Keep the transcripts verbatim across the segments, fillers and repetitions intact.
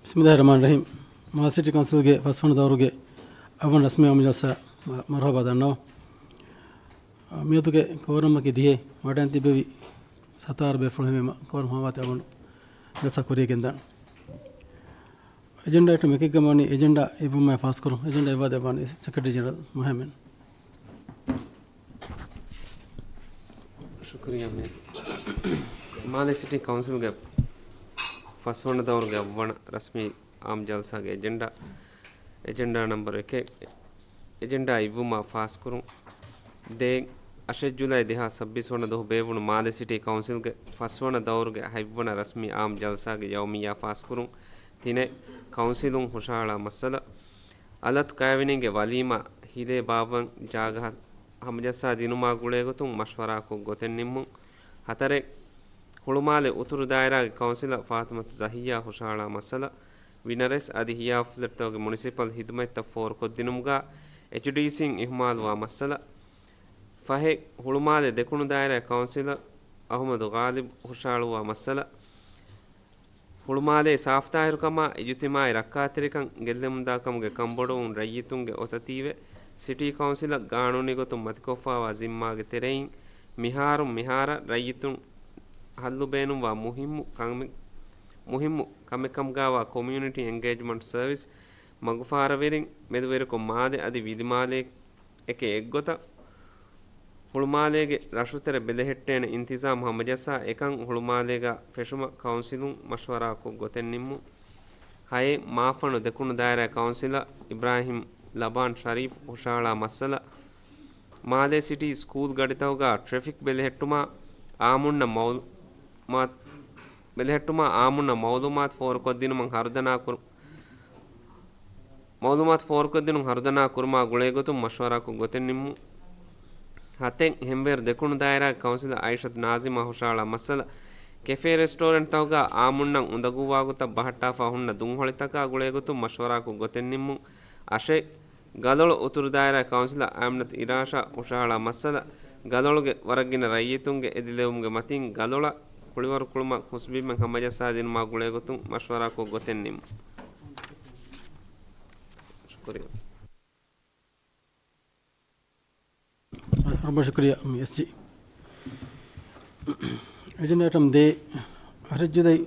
ބިސްމިއްލާހި ރަޙްމާނި ރަޙީމް. މާލެ ސިޓީ ކައުންސިލްގެ ފަސްވަނަ ދައުރުގެ އަށްވަނަ ރަސްމީ އާއްމު ޖަލްސާ މަ-، މަރުޙަބާ ދަންނަވަން. މިއަދުގެ ކޯރަމަކީ ދިހަ ވަޑައިގެން ތިއްބެވި ސަތާރަ ބޭފުޅުން ހިމެނުމަށް ކޯރަމް ހަމަވާތީ އަޅުގަނޑު ޖަލްސާ ކުރިޔަށް ގެންދާނެ. އެޖެންޑާ އައިޓަމް އެކެއްގަ ވަނީ އެޖެންޑާ އިއްވުމާއި ފާސްކުރުން. އެޖެންޑާ އިއްވާ ދެއްވާނީ ސެކްރެޓަރީ ޖެނެރަލް މުހައްމަދު. ޝުކުރިއްޔާ މޭ. މާލެ ސިޓީ ކައުންސިލްގެ ފަސްވަނަ ދައުރުގެ އަށްވަނަ ރަސްމީ އާއްމު ޖަލްސާގެ އެޖެންޑާ، އެޖެންޑާ ނަމްބަރު އެކެއް، އެޖެންޑާ އިއްވުމާ ފާސްކުރުން. ދޭއް، އަށެއް ޖުލައި ދެހާސް ސައްބީސް ވަނަ ދުވަހު ބޭއްވުނު މާލެ ސިޓީ ކައުންސިލްގެ ފަސްވަނަ ދައުރުގެ ހަތްވަނަ ރަސްމީ އާއްމު ޖަލްސާގެ ޔައުމިއްޔާ ފާސްކުރުން. ތިނެއް، ކައުންސިލުން ހުށަހަޅާ މައްސަލަ. އަލަތު ކައިވެނީގެ ވަލީމާ ހިލޭ ބާއްވަން ޖާގަ ހަ-، ހަމަޖައްސާ ދިނުމާ ގުޅޭގޮތުން މަޝްވަރާކޮށް ގޮތެއް ނިންމުން. ހަތަރެއް، ހުޅުމާލެ އުތުރު ދާއިރާގެ ކައުންސިލަރ ފާތިމަތު ޒަހިއްޔާ ހުށަހަޅާ މައްސަލަ. ވިނަރެސް އަދި ހިޔާ ފްލެޓްތަކުގެ މުނިސިޕަލް ހިދުމަތްތައް ފޯރުކޮށްދިނުމުގަ އެޗްޑީސީން އިހުމާލުވާ މައްސަލަ. ފަހެއް، ހުޅުމާލެ ދެކުނު ދާއިރާގެ ކައުންސިލަރ އަހުމަދު ޣާލިބް ހުށަހަޅުވާ މައްސަލަ. ހުޅުމާލޭ ސާފުތާހިރުކަމާ އިޖުތިމާޢީ ރައްކާތެރިކަން ގެއްލެމުންދާ ކަމުގެ ކަންބޮޑުވުން ރައްޔިތުންގެ އޮތަތީވެ، ސިޓީ ކައުންސިލަށް ގާނޫނީ ގޮތުން މަތިކޮށްފާވާ ޒިންމާގެ ތެރެއިން މިހާރުން މިހާރަށް ރައްޔިތުން ހައްލު ބޭނުންވާ މުހިއްމު ކަމެއް، މުހިއްމު ކަމެއްކަމުގާވާ ކޮމިއުނިޓީ އެންގޭޖްމަންޓް ސަރވިސް މަގުފަހަރަވެރިން މެދުވެރިކޮށް މާލެ އަދި ވިލިމާލޭ އެކެއް އެއްގޮތަށް ހުޅުމާލޭގެ ރަށުތެރެ ބެލެހެއްޓޭނެ އިންތިޒާމް ހަމަޖައްސާ އެކަން ހުޅުމާލޭގަ ފެށުމަށް ކައުންސިލުން މަޝްވަރާކޮށް ގޮތެއް ނިންމުން. ހައެއް، މާފަނޑު ދެކުނު ދާއިރާ ކައުންސިލަރ އިބްރާހިމް ލަބާން ޝަރީފް ހުށަހަޅާ މައްސަލަ، މާލޭ ސިޓީ ސްކޫލް ގަޑިތަކުގަ ޓްރެފިކް ބެލެހެއްޓުމާ އާއްމުންނަށް މައުލޫމާތު، ބެލެހެއްޓުމާ އާއްމުންނަށް މައުލޫމާތު ފޯރުކޮށްދިނުމަށް ހަރުދަނާ ކުރު-، މައުލޫމާތު ފޯރުކޮށްދިނުން ހަރުދަނާ ކުރުމާ ގުޅޭގޮތުން މަޝްވަރާކޮށް ގޮތެއް ނިންމުން. ހަތެއް، ހެންވޭރު ދެކުނު ދާއިރާގެ ކައުންސިލަރ އައިޝަތު ނާޒިމާ ހުށަހަޅާ މައްސަލަ، ކެފޭ ރެސްޓޯރެންޓްތަކުގަ އާއްމުންނަށް އުނދަގޫވާގޮތަށް ބަހައްޓާފާ ހުންނަ ދުންހޮޅިތަކާ ގުޅޭގޮތުން މަޝްވަރާކޮށް ގޮތެއް ނިންމުން. އަށެއް، ގަލޮޅު އުތުރު ދާއިރާ ކައުންސިލަރ އައިމްނަތު އިރާޝާ ހުށަހަޅާ މައްސަލަ، ގަލޮޅުގެ ވަރަށް ގިނަ ރައްޔިތުންގެ އެދިލެވުމުގެ މަތިން ގަލޮޅަށް ކުޅިވަރު ކުޅުމަށް ހުސްބިމެއް ހަމަޖައްސާދިނުމާ ގުޅޭގޮތުން މަޝްވަރާކޮށް ގޮތެއް ނިންމުން. ޝުކުރިއްޔާ. ރައްބަ ޝުކުރިއްޔާ މި އެސްޖީ. އެޖެންޑާ އައިޓަމް ދޭއް، އަށެއް ޖުލައި.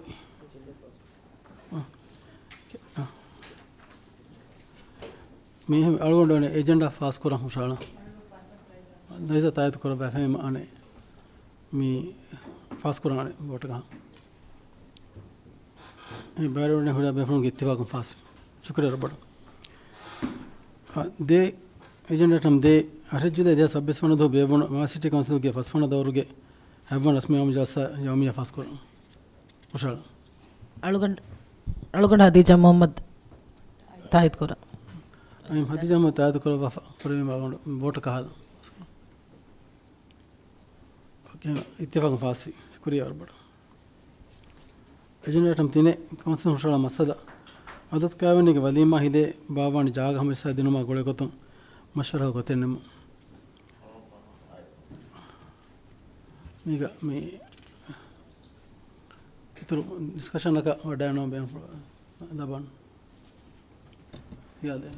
މި އަޅުގަނޑު އަނެއް އެޖެންޑާ ފާސްކުރަން ހުށަހަޅަން. ދައިސަ ތާއީދު ކުރައްވާ ފެހިމަ އަނެއް މި ފާސްކުރަން އަނެއް ވޯޓަކަށް. އެ ބައިވެރިވަނީ ހުރިހާ ބޭފުޅުންގެ އިއްތިފާޤުން ފާސްވި. ޝުކުރިއްޔާ ރައްބަށް. އާ، ދޭއް، އެޖެންޑާ އައިޓަމް ދޭއް، އަށެއް ޖުލައި ދެހާސް ސައްބީސް ވަނަ ދުވަހު ބޭއްވުނު މާލެ ސިޓީ ކައުންސިލްގެ ފަސްވަނަ ދައުރުގެ ހަތްވަނަ ރަސްމީ އާއްމު ޖަލްސާ ޔައުމިއްޔާ ފާސްކުރަން. ހުށަހަޅަން. އަޅުގަނޑު، އަޅުގަނޑު ހަދީޖާ މުޙައްމަދު ތާއީދު ކުރަން. އައި، ހަދީޖާ މުޙައްމަދު ތާއީދު ކުރައްވާފަ، ކުރެވީމަ އަޅުގަނޑު ވޯޓަކަށް ހާދަން. އޯކޭ، އިއްތިފާޤުން ފާސްވި. ޝުކުރިއްޔާ ރައްބަށް. އެޖެންޑާ އައިޓަމް ތިނެއް، ކައުންސިލުން ހުށަހަޅާ މައްސަލަ، އަލަތު ކައިވެނީގެ ވަލީމާ ހިލޭ ބާއްވާނެ ޖާގަ ހަމަޖައްސާ ދިނުމާ ގުޅޭގޮތުން މަޝްވަރާ ގޮތެއް ނިންމުން. މީގަ މި އިތުރު ޑިސްކަޝަނަކަށް ވަޑައިގަންނަވަން ބޭނުން ލަބަން. ޔާދެ.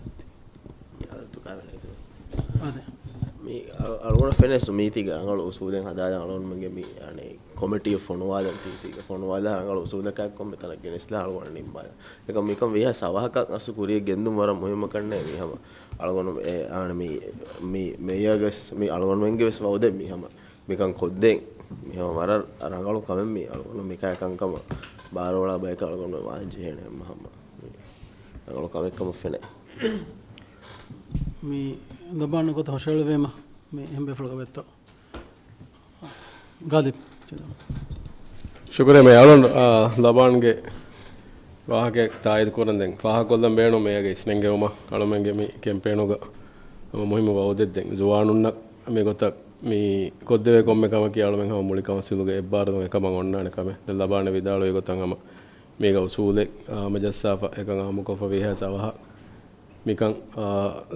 އަލަތު ކައިވެނީ. އާދެ. މި އަ-، އަޅުގަނޑަށް ފެނޭ ސު މީތީގަ ރަނގަޅު އުސޫލެއް ހަދާލަން އަޅުގަނޑުމެންގެ މި، އަނެއް، ކޮމިޓީއެއް ފޮނުވާލަން ތީތީގަ ފޮނުވާލާ ރަނގަޅު އުސޫލަކާއެއްކޮށް މިތަނަށް ގެނެސްލާ އަޅުގަނޑު ނިންމާލަން. އެކަމް މިކަން ވީހާ ސަވަހަކަށް އަސްލު ކުރިޔަށް ގެންދުން ވަރަށް މުހިއްމު ކަންނޭ މީ ހަމަ. އަޅުގަނޑު އެ، އާނ، މި، މި މޭޔަރގެ ވެސް، މި އަޅުގަނޑުމެންގެ ވެސް ވައުދެއް މީ ހަމަ. މިކަން ކޮށްދޭން. މި ހަމަ ވަރަށް ރަނގަޅު ކަމެއް މީ. އަޅުގަނޑު މިކައި ކަންކަމަށް ބާރުއަޅާ ބަޔަކަށް އަޅުގަނޑު ވާން ޖެހޭނެ ހަމަ. ރަނގަޅު ކަމެއް ކަމަށް ފެނޭ. މި ލަބާން ގޮތަށް ހުށަހެޅުވީމަ މި އެހެން ބޭފުޅަކަށް ވެއްތޯ؟ ގާލިބް. ޝުކުރިއްޔާ މޭ އަޅުން، އާ، ލަބާންގެ ވާހަކަ ތާއީދު ކުރަން ދެން ފާހަގަކޮށްލަން ބޭނުން މޭޔަގެ އިސްނެންގެވުމަށް އަޅުމެންގެ މި ކެމްޕޭނުގަ ހަމަ މުހިއްމު ވައުދެއް ދެން ޒުވާނުންނަށް މި ގޮތަށް މި ކޮށްދެވޭ ކޮންމެ ކަމަކީ އަޅުމެން ހަމަ މުޅި ކައުންސިލުގެ އެއްބާރުލުން އެކަމަށް އޮންނާނެ ކަމެއް. ދެން ލަބާން ވިދާޅުވި ގޮތަށް ހަމަ މީގަ އުސޫލެއް، އާ، ހަމަޖައްސާފަ އެކަން އާއްމުކޮށްފަ ވީހާ ސަވަހަށް މިކަން، އާ،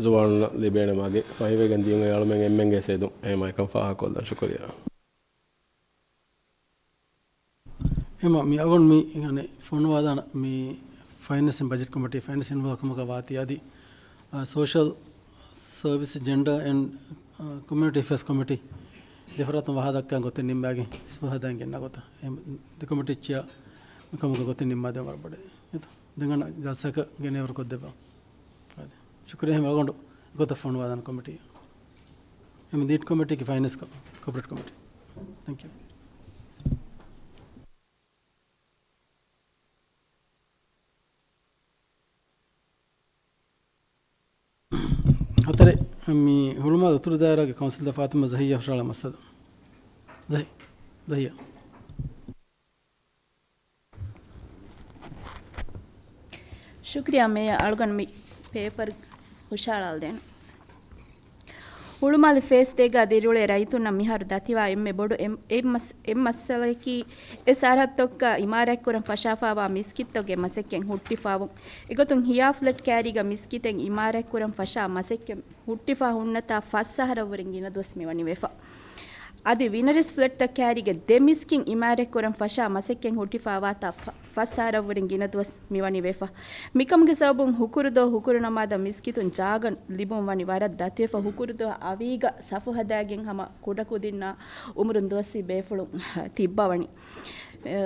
ޒުވާނުންނަށް ލިބޭނެ މަގެއް ފަހިވެގެން ދިޔުން އެ އަޅުމެން އެންމެންގެ އެދުން. އެހެމަ އެކަން ފާހަގަކޮށްލަން. ޝުކުރިއްޔާ. އެމަ މި އަގުން މި އަނެއް ފޮނުވާލާނަ މި ފައިނޭންސް އެންޑް ބަޖެޓް ކޮމިޓީ، ފައިނޭންސް އިންވޯލްވް ކަމުގަ ވާތީ އަދި، އާ، ސޯޝަލް ސަރވިސް، ޖެންޑާ އެންޑް، އާ، ކޮމިއުނިޓީ އެފެއާސް ކޮމިޓީ ދެފަރާތުން ވާހަކަ ދައްކާ ގޮތެއް ނިންމާގެން ސުވަހަދާން ގެންނާ ގޮތަށް ދެ ކޮމިޓީ ޗެއާ މިކަމުގަ ގޮތެއް ނިންމާދޭން ވަރަށް ބޮޑެއް. ދެން އަންނަ ޖަލްސާއަކަށް ގެނެވަރު ކޮށްދެއްވާ. ޝުކުރިއްޔާ އެހެން އަޅުގަނޑު އެގޮތަށް ފޮނުވާލާނެ ކޮމިޓީ. އެމް ލީޑް ކޮމިޓީގެ ފައިނޭންސް ކޮ-، ކޯޕަރޭޓް ކޮމިޓީ. ތެންކް ޔޫ. ހަތަރެއް، މި ހުޅުމާލު އުތުރު ދާއިރާގެ ކައުންސިލަރ ފާތިމާ ޒަހިއްޔާ ހުށަހަޅާ މައްސަލަ. ޒަހި-، ޒަހިއްޔާ. ޝުކްރިޔާ މޭޔަރ، އަޅުގަނޑު މި ޕޭޕަރު ހުށަހަޅާލަދޭނަން. ހުޅުމާލެ ފޭސް ދޭގަ ދިރިއުޅޭ ރައްޔިތުންނަށް މިހާރު ދަތިވާ އެންމެ ބޮޑު އެއް-، އެއް މަސް-، އެއް މައްސަލައަކީ، އެ ސަރަހައްދުތަކަށް އިމާރާތްކުރަން ފަށާފައިވާ މިސްކިތްތަކުގެ މަސައްކަތް ހުއްޓިފައިވުން. އެގޮތުން ހިޔާ ފްލެޓް ކައިރީގަ މިސްކިތެއް އިމާރާތްކުރަން ފަށާ މަސައްކަތް ހުއްޓިފަ ހުންނަތާ ފަސް އަހަރަށްވުރެ ގިނަ ދުވަސް މިވަނީ ވެފަ. އަދި ވިނަރެސް ފްލެޓްތައް ކައިރީގެ ދެ މިސްކިތް އިމާރާތްކުރަން ފަށާ މަސައްކަތް ހުއްޓިފައިވާތާ ފަ-، ފަސް އަހަރަށްވުރެ ގިނަ ދުވަސް މިވަނީ ވެފަ. މިކަމުގެ ސަބަބުން ހުކުރުދުވަހު ހުކުރު ނަމާދަށް މިސްކިތުން ޖާގަ ލިބުން ވަނީ ވަރަށް ދަތިވެފަ. ހުކުރުދުވަހު އަވީގަ ސަފު ހަދާގެން ހަމަ ކުޑަކުދިންނާ އުމުރުން ދުވަސްވީ ބޭފުޅުން ތިއްބަވަނީ. އެ،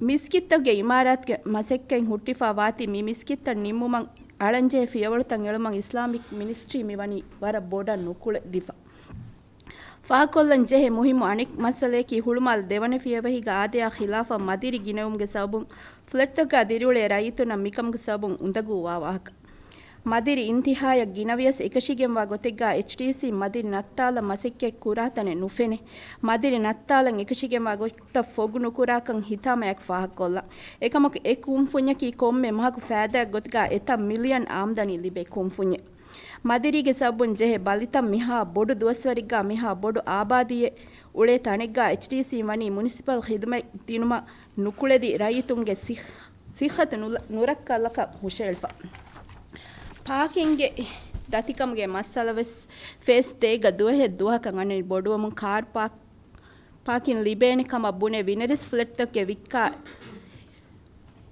މިސްކިތްތަކުގެ އިމާރާތުގެ މަސައްކަތް ހުއްޓިފަ ވާތީ މި މިސްކިތްތައް ނިންމުމަށް އަޅަންޖެހޭ ފިޔަވަޅުތައް އެޅުމަށް އިސްލާމިކް މިނިސްޓްރީ މިވަނީ ވަރަށް ބޮޑަށް ނުކުޅެދިފަ. ފާހަގަކޮށްލަން ޖެހޭ މުހިއްމު އަނެއް މައްސަލައަކީ، ހުޅުމާލު ދެވަނަ ފިޔަވަހީގަ އާދަޔާ ޚިލާފަށް މަދިރި ގިނަވުމުގެ ސަބަބުން ފްލެޓްތަކުގަ ދިރިއުޅޭ ރައްޔިތުންނަށް މިކަމުގެ ސަބަބުން އުނދަގޫވާ ވާހަކަ. މަދިރި އިންތިހާޔަށް ގިނަވިޔަސް އެކަށީގެންވާ ގޮތެއްގަ އެޗްޑީސީ މަދިރި ނައްތާލަން މަސައްކަތް ކުރާ ތަނެއް ނުފެނޭ. މަދިރި ނައްތާލަން އެކަށީގެންވާ ގޮތަށް ފޮގު ނުކުރާކަން ހިތާމައަކަށް ފާހަގަކޮށްލަން. އެކަމަކު އެ ކުންފުންޏަކީ ކޮންމެ މަހަކު ފައިދާއެއް ގޮތުގަ އެތައް މިލިއަން އާމްދަނީ ލިބޭ ކުންފުންޏެއް. މަދިރީގެ ސަބަބުން ޖެހޭ ބަލިތައް މިހާ ބޮޑު ދުވަސްވަރެއްގަ މިހާ ބޮޑު އާބާދީއެއް އުޅޭ ތަނެއްގަ އެޗްޑީސީ ވަނީ މުނިސިޕަލް ޚިދުމަތް ދިނުމަށް ނުކުޅެދި ރައްޔިތުންގެ ސިއް-، ސިއްހަތު ނުލަ-، ނުރައްކަލަކަށް ހުށައެޅިފަ. ޕާކިންގެ ދަތިކަމުގެ މައްސަލަވެސް ފޭސް ދޭގަ ދުވަހެއް ދުވަހަކަށް އަންނަނީ ބޮޑުވަމުން ކާރު ޕާކް ޕާކިން ލިބޭނެ ކަމަށް ބުނެ ވިނަރެސް ފްލެޓްތަކެއް ވިއްކާ،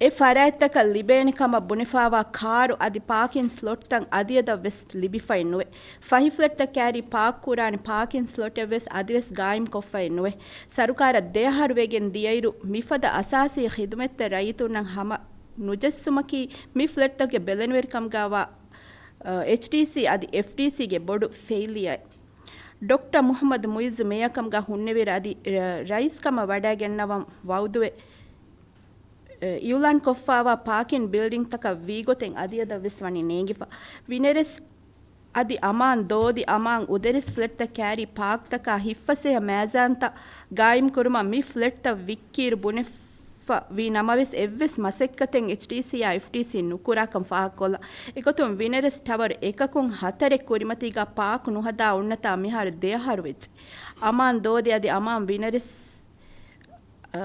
އެ ފަރާތްތަކަށް ލިބޭނެ ކަމަށް ބުނެފައިވާ ކާރު އަދި ޕާކިން ސްލޮޓްތައް އަދިއަދަށް ވެސް ލިބިފައެއް ނުވޭ. ފަހި ފްލެޓްތައް ކައިރީ ޕާކް ކުރާނެ ޕާކިން ސްލޮޓެއް ވެސް އަދިވެސް ގާއިމް ކޮށްފައެއް ނުވޭ. ސަރުކާރަށް ދެއަހަރު ވެގެން ދިޔައިރު، މިފަދަ އަސާސީ ޚިދުމަތްތައް ރައްޔިތުންނަށް ހަމަ ނުޖެއްސުމަކީ މި ފްލެޓްތަކުގެ ބެލެނިވެރިކަމުގައިވާ، އަ، އެޗްޑީސީ އަދި އެފްޑީސީގެ ބޮޑު ފެއިލިއަރެއް. ޑޮކްޓަރ މުޙައްމަދު މުއިއްޒު މޭޔަރ ކަމުގަ ހުންނެވިއިރު އަދި ރަ-، ރައީސް ކަމަށް ވަޑައިގަންނަވަން ވައުދުވެ، އެ، އިއުލާން ކޮށްފައިވާ ޕާކިން ބިލްޑިންގްތަކަށް ވީގޮތެއް އަދިއަދަށް ވެސް ވަނީ ނޭނގިފަ. ވިނެރެސް އަދި އަމާން ދޯދި، އަމާން އުދެރެސް ފްލެޓްތައް ކައިރީ ޕާކްތަކާ ހިތްފަސޭހަ މައިޒާންތައް ގާއިމް ކުރުމަށް މި ފްލެޓްތައް ވިއްކިއިރު ބުނެފަ ވީ ނަމަވެސް، އެއްވެސް މަސައްކަތެއް އެޗްޑީސީއާ އެފްޑީސީ ނުކުރާކަން ފާހަގަކޮށްލަން. އެގޮތުން ވިނެރެސް ޓަވަރު އެކަކުން ހަތަރެއް ކުރިމަތީގަ ޕާކް ނުހަދާ އޮންނަތާ މިހާރު ދެއަހަރު ވެއްޖެ. އަމާން ދޯދި އަދި އަމާން ވިނަރެސް، އަ،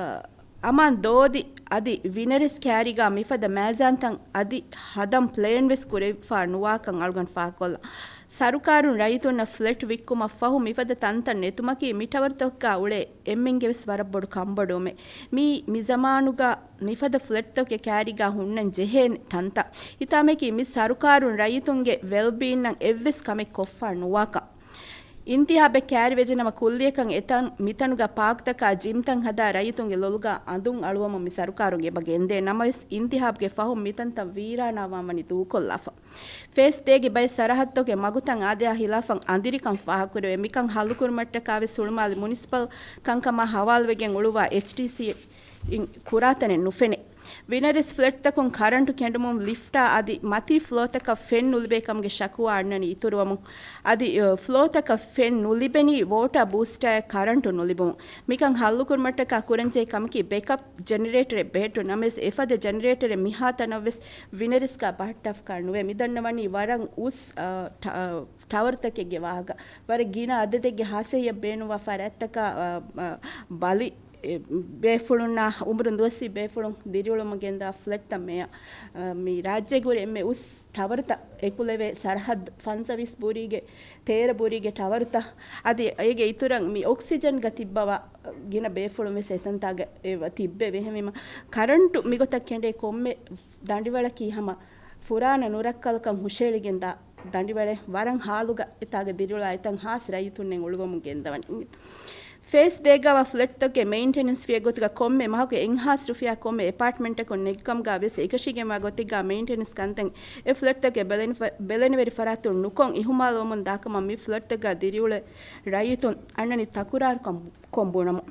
އަމާން ދޯދި އަދި ވިނަރެސް ކައިރީގަ މިފަދަ މައިޒާންތައް އަދި ހަދަން ޕްލޭން ވެސް ކުރެވިފަ ނުވާކަން އަޅުގަނޑު ފާހަގަކޮށްލަން. ސަރުކާރުން ރައްޔިތުންނަށް ފްލެޓް ވިއްކުމަށް ފަހު މިފަދަ ތަންތަން ނެތުމަކީ މި ޓަވަރުތަކުގަ އުޅޭ އެންމެންގެ ވެސް ވަރަށް ބޮޑު ކަންބޮޑުވުމެއް. މީ މި ޒަމާނުގަ މިފަދަ ފްލެޓްތަކުގެ ކައިރީގަ ހުންނަން ޖެހޭ ތަންތަން. ހިތާމައަކީ މި ސަރުކާރުން ރައްޔިތުންގެ ވެލްބީއިންއަށް އެއްވެސް ކަމެއް ކޮށްފަ ނުވާކަން. އިންތިހާބެއް ކައިރިވެއްޖެނަމަ ކުއްލިއަކަށް އެތަން މިތަނުގަ ޕާކްތަކާ ޖިމްތައް ހަދާ ރައްޔިތުންގެ ލޮލުގަ އަނދުން އަޅުވަމުން މި ސަރުކާރުން އެބަ ގެންދޭ. ނަމަވެސް އިންތިހާބުގެ ފަހުން މިތަންތަން ވީރާނާވާން ވަނީ ދޫކޮށްލާފަ. ފޭސް ދޭގެ ބައެއް ސަރަހައްދުގެ މަގުތައް އާދަޔާ ހިލާފަށް އަނދިރިކަން ފާހަގަކުރެވޭ. މިކަން ހައްލުކުރުމަށްޓަކާވެސް ހުޅުމާލެ މުނިސިޕަލް ކަންކަމާ ހަވާލުވެގެން އުޅުއްވާ އެޗްޑީސީ އިން ކުރާތަނެއް ނުފެނޭ. ވިނަރެސް ފްލެޓްތަކުން ކަރަންޓު ކެނޑުމުން ލިފްޓާ އަދި މަތީ ފްލޯތަކަށް ފެން ނުލިބޭ ކަމުގެ ޝަކުވާ އަންނަނީ އިތުރުވަމުން. އަދި، އަ، ފްލޯތަކަށް ފެން ނުލިބެނީ ވޯޓާ ބޫސްޓާއެއް ކަރަންޓު ނުލިބުމުން. މިކަން ހައްލުކުރުމަށްޓަކާ ކުރަންޖެހޭ ކަމަކީ ބެކަޕް ޖެނެރޭޓަރެއް ބެހެއްޓުން. ނަމަވެސް އެފަދަ ޖެނެރޭޓަރެއް މިހާ ތަނަށްވެސް ވިނަރެސްގަ ބަހައްޓާފަކާ ނުވޭ. މި ދަންނަވަނީ ވަރަށް އުސް، އަ، ޓަ-، އަ، ޓަވަރުތަކެއްގެ ވާހަކަ. ވަރަށް ގިނަ އަދަދެއްގެ ހާސަހިއްޔަށް ބޭނުންވާ ފަރާތްތަކާ، އަ، އަ، ބަލި، އެ، ބޭފުޅުންނާ އުމުރުން ދުވަސްވީ ބޭފުޅުން ދިރިއުޅުމަށް ގެންދާ ފްލެޓްތައް މެޔަ، އަ، މި ރާއްޖޭގެ ހުރި އެންމެ އުސް ޓަވަރުތައް އެކުލެވޭ ސަރަހައްދު ފަންސަވީސް ބުރީގެ، ތޭރަ ބުރީގެ ޓަވަރުތައް. އަދި އޭގެ އިތުރަށް މި އޮކްސިޖަންގަ ތިއްބަވާ ގިނަ ބޭފުޅުން ވެސް އެތަންތާގަ އެ ތިއްބެވި. އެހެންވީމަ ކަރަންޓު މިގޮތަށް ކެނޑޭ ކޮންމެ ދަނޑިވަޅަކީ ހަމަ ފުރާނަ ނުރައްކަލަކަށް ހުށައެޅިގެންދާ ދަނޑިވަޅެއް. ވަރަށް ހާލުގަ އެތާގަ ދިރިއުޅާ އެތައް ހާސް ރައްޔިތުންނެއް އުޅުވަމުން ގެންދަވަނީ. ފޭސް ދޭއްގަވާ ފްލެޓްތަކުގެ މެއިންޓެނެންސް ފީއެއް ގޮތުގަ ކޮންމެ މަހަކު އެއްހާސް ރުފިޔާ ކޮންމެ އެޕާޓްމަންޓަކުން ނެތްކަމުގަ ވިޔަސް އެކަށީގެންވާ ގޮތެއްގަ މެއިންޓެނެންސް ކަންތައް އެ ފްލެޓްތަކުގެ ބެލެނި-، ބެލެނިވެރި ފަރާތުން ނުކޮށް އިހުމާލުވަމުން ދާކަމަށް މި ފްލެޓްތަކުގަ ދިރިއުޅޭ ރައްޔިތުން އަންނަނީ ތަކުރާރުކަން ކޮށް ބުނަމުން.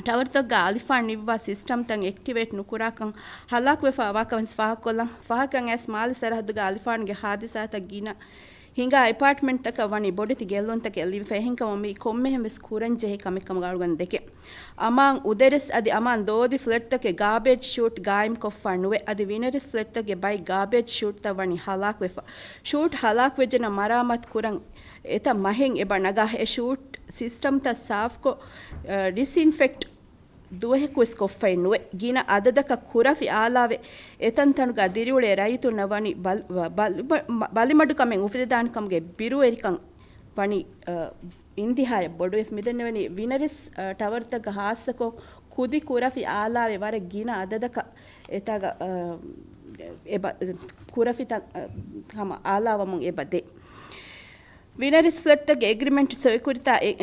ޓަވަރތަކުގަ އަލިފާން ނިއްވާ ސިސްޓަމްތައް އެކްޓިވޭޓް ނުކުރާކަން ހަލާކުވެފަ ވާކަން ވެސް ފާހަގަކޮށްލަން. ފާހަގަކަން އައިސް މާލެ ސަރަހައްދުގަ އަލިފާންގެ ހާދިސާތައް ގިނަ ހިނގާ އެޕާޓްމަންޓްތަކަށް ވަނީ ބޮޑެތި ގެއްލުންތަކެއް ލިބިފަ. އެހެންކަމުން މީ ކޮންމެހެން ވެސް ކުރަންޖެހޭ ކަމެއްކަމުގަ އަޅުގަނޑު ދެކެ. އަމާން އުދެރެސް އަދި އަމާން ދޯދި ފްލެޓްތަކެއް ގާބޭޖް ޝޫޓް ގާއިމްކޮށްފަ ނުވޭ. އަދި ވިނަރެސް ފްލެޓްތަކެއް ބައެއް ގާބޭޖް ޝޫޓްތައް ވަނީ ހަލާކުވެފަ. ޝޫޓް ހަލާކުވެއްޖެނަ މަރާމާތު ކުރަން އެތައް މަހެއް އެބަ ނަގާ. އެ ޝޫޓް ސިސްޓަމްތައް ސާފްކޮށް، އަ، ޑިސްއިންފެކްޓް ދުވަހަކުވެސް ކޮށްފައެއް ނުވޭ. ގިނަ އަދަދަކަށް ކުރަފި އާލާވެ އެތަންތަނުގަ ދިރިއުޅޭ ރައްޔިތުންނަށް ވަނީ ބަލި-، ބަލި-، ބަލިމަޑުކަމެއް އުފެދިދާނެ ކަމުގެ ބިރުވެރިކަން ވަނީ، އަ، އިންތިހާއަށް ބޮޑުވެފަ. މިދެންނެވެނީ ވިނަރެސް، އަ، ޓަވަރތަކަށް ހާއްސަކޮށް ކުދި ކުރަފި އާލާވެ ވަރަށް ގިނަ އަދަދަކަށް އެތާގަ، އަ، އެބަ-، ކުރަފިތައް، އަ، ހަމަ އާލާވަމުން އެބަ ދޭ. ވިނަރެސް ފްލެޓްތަކުގެ އެގްރިމެންޓް ސޮއިކުރިތާ އެ-،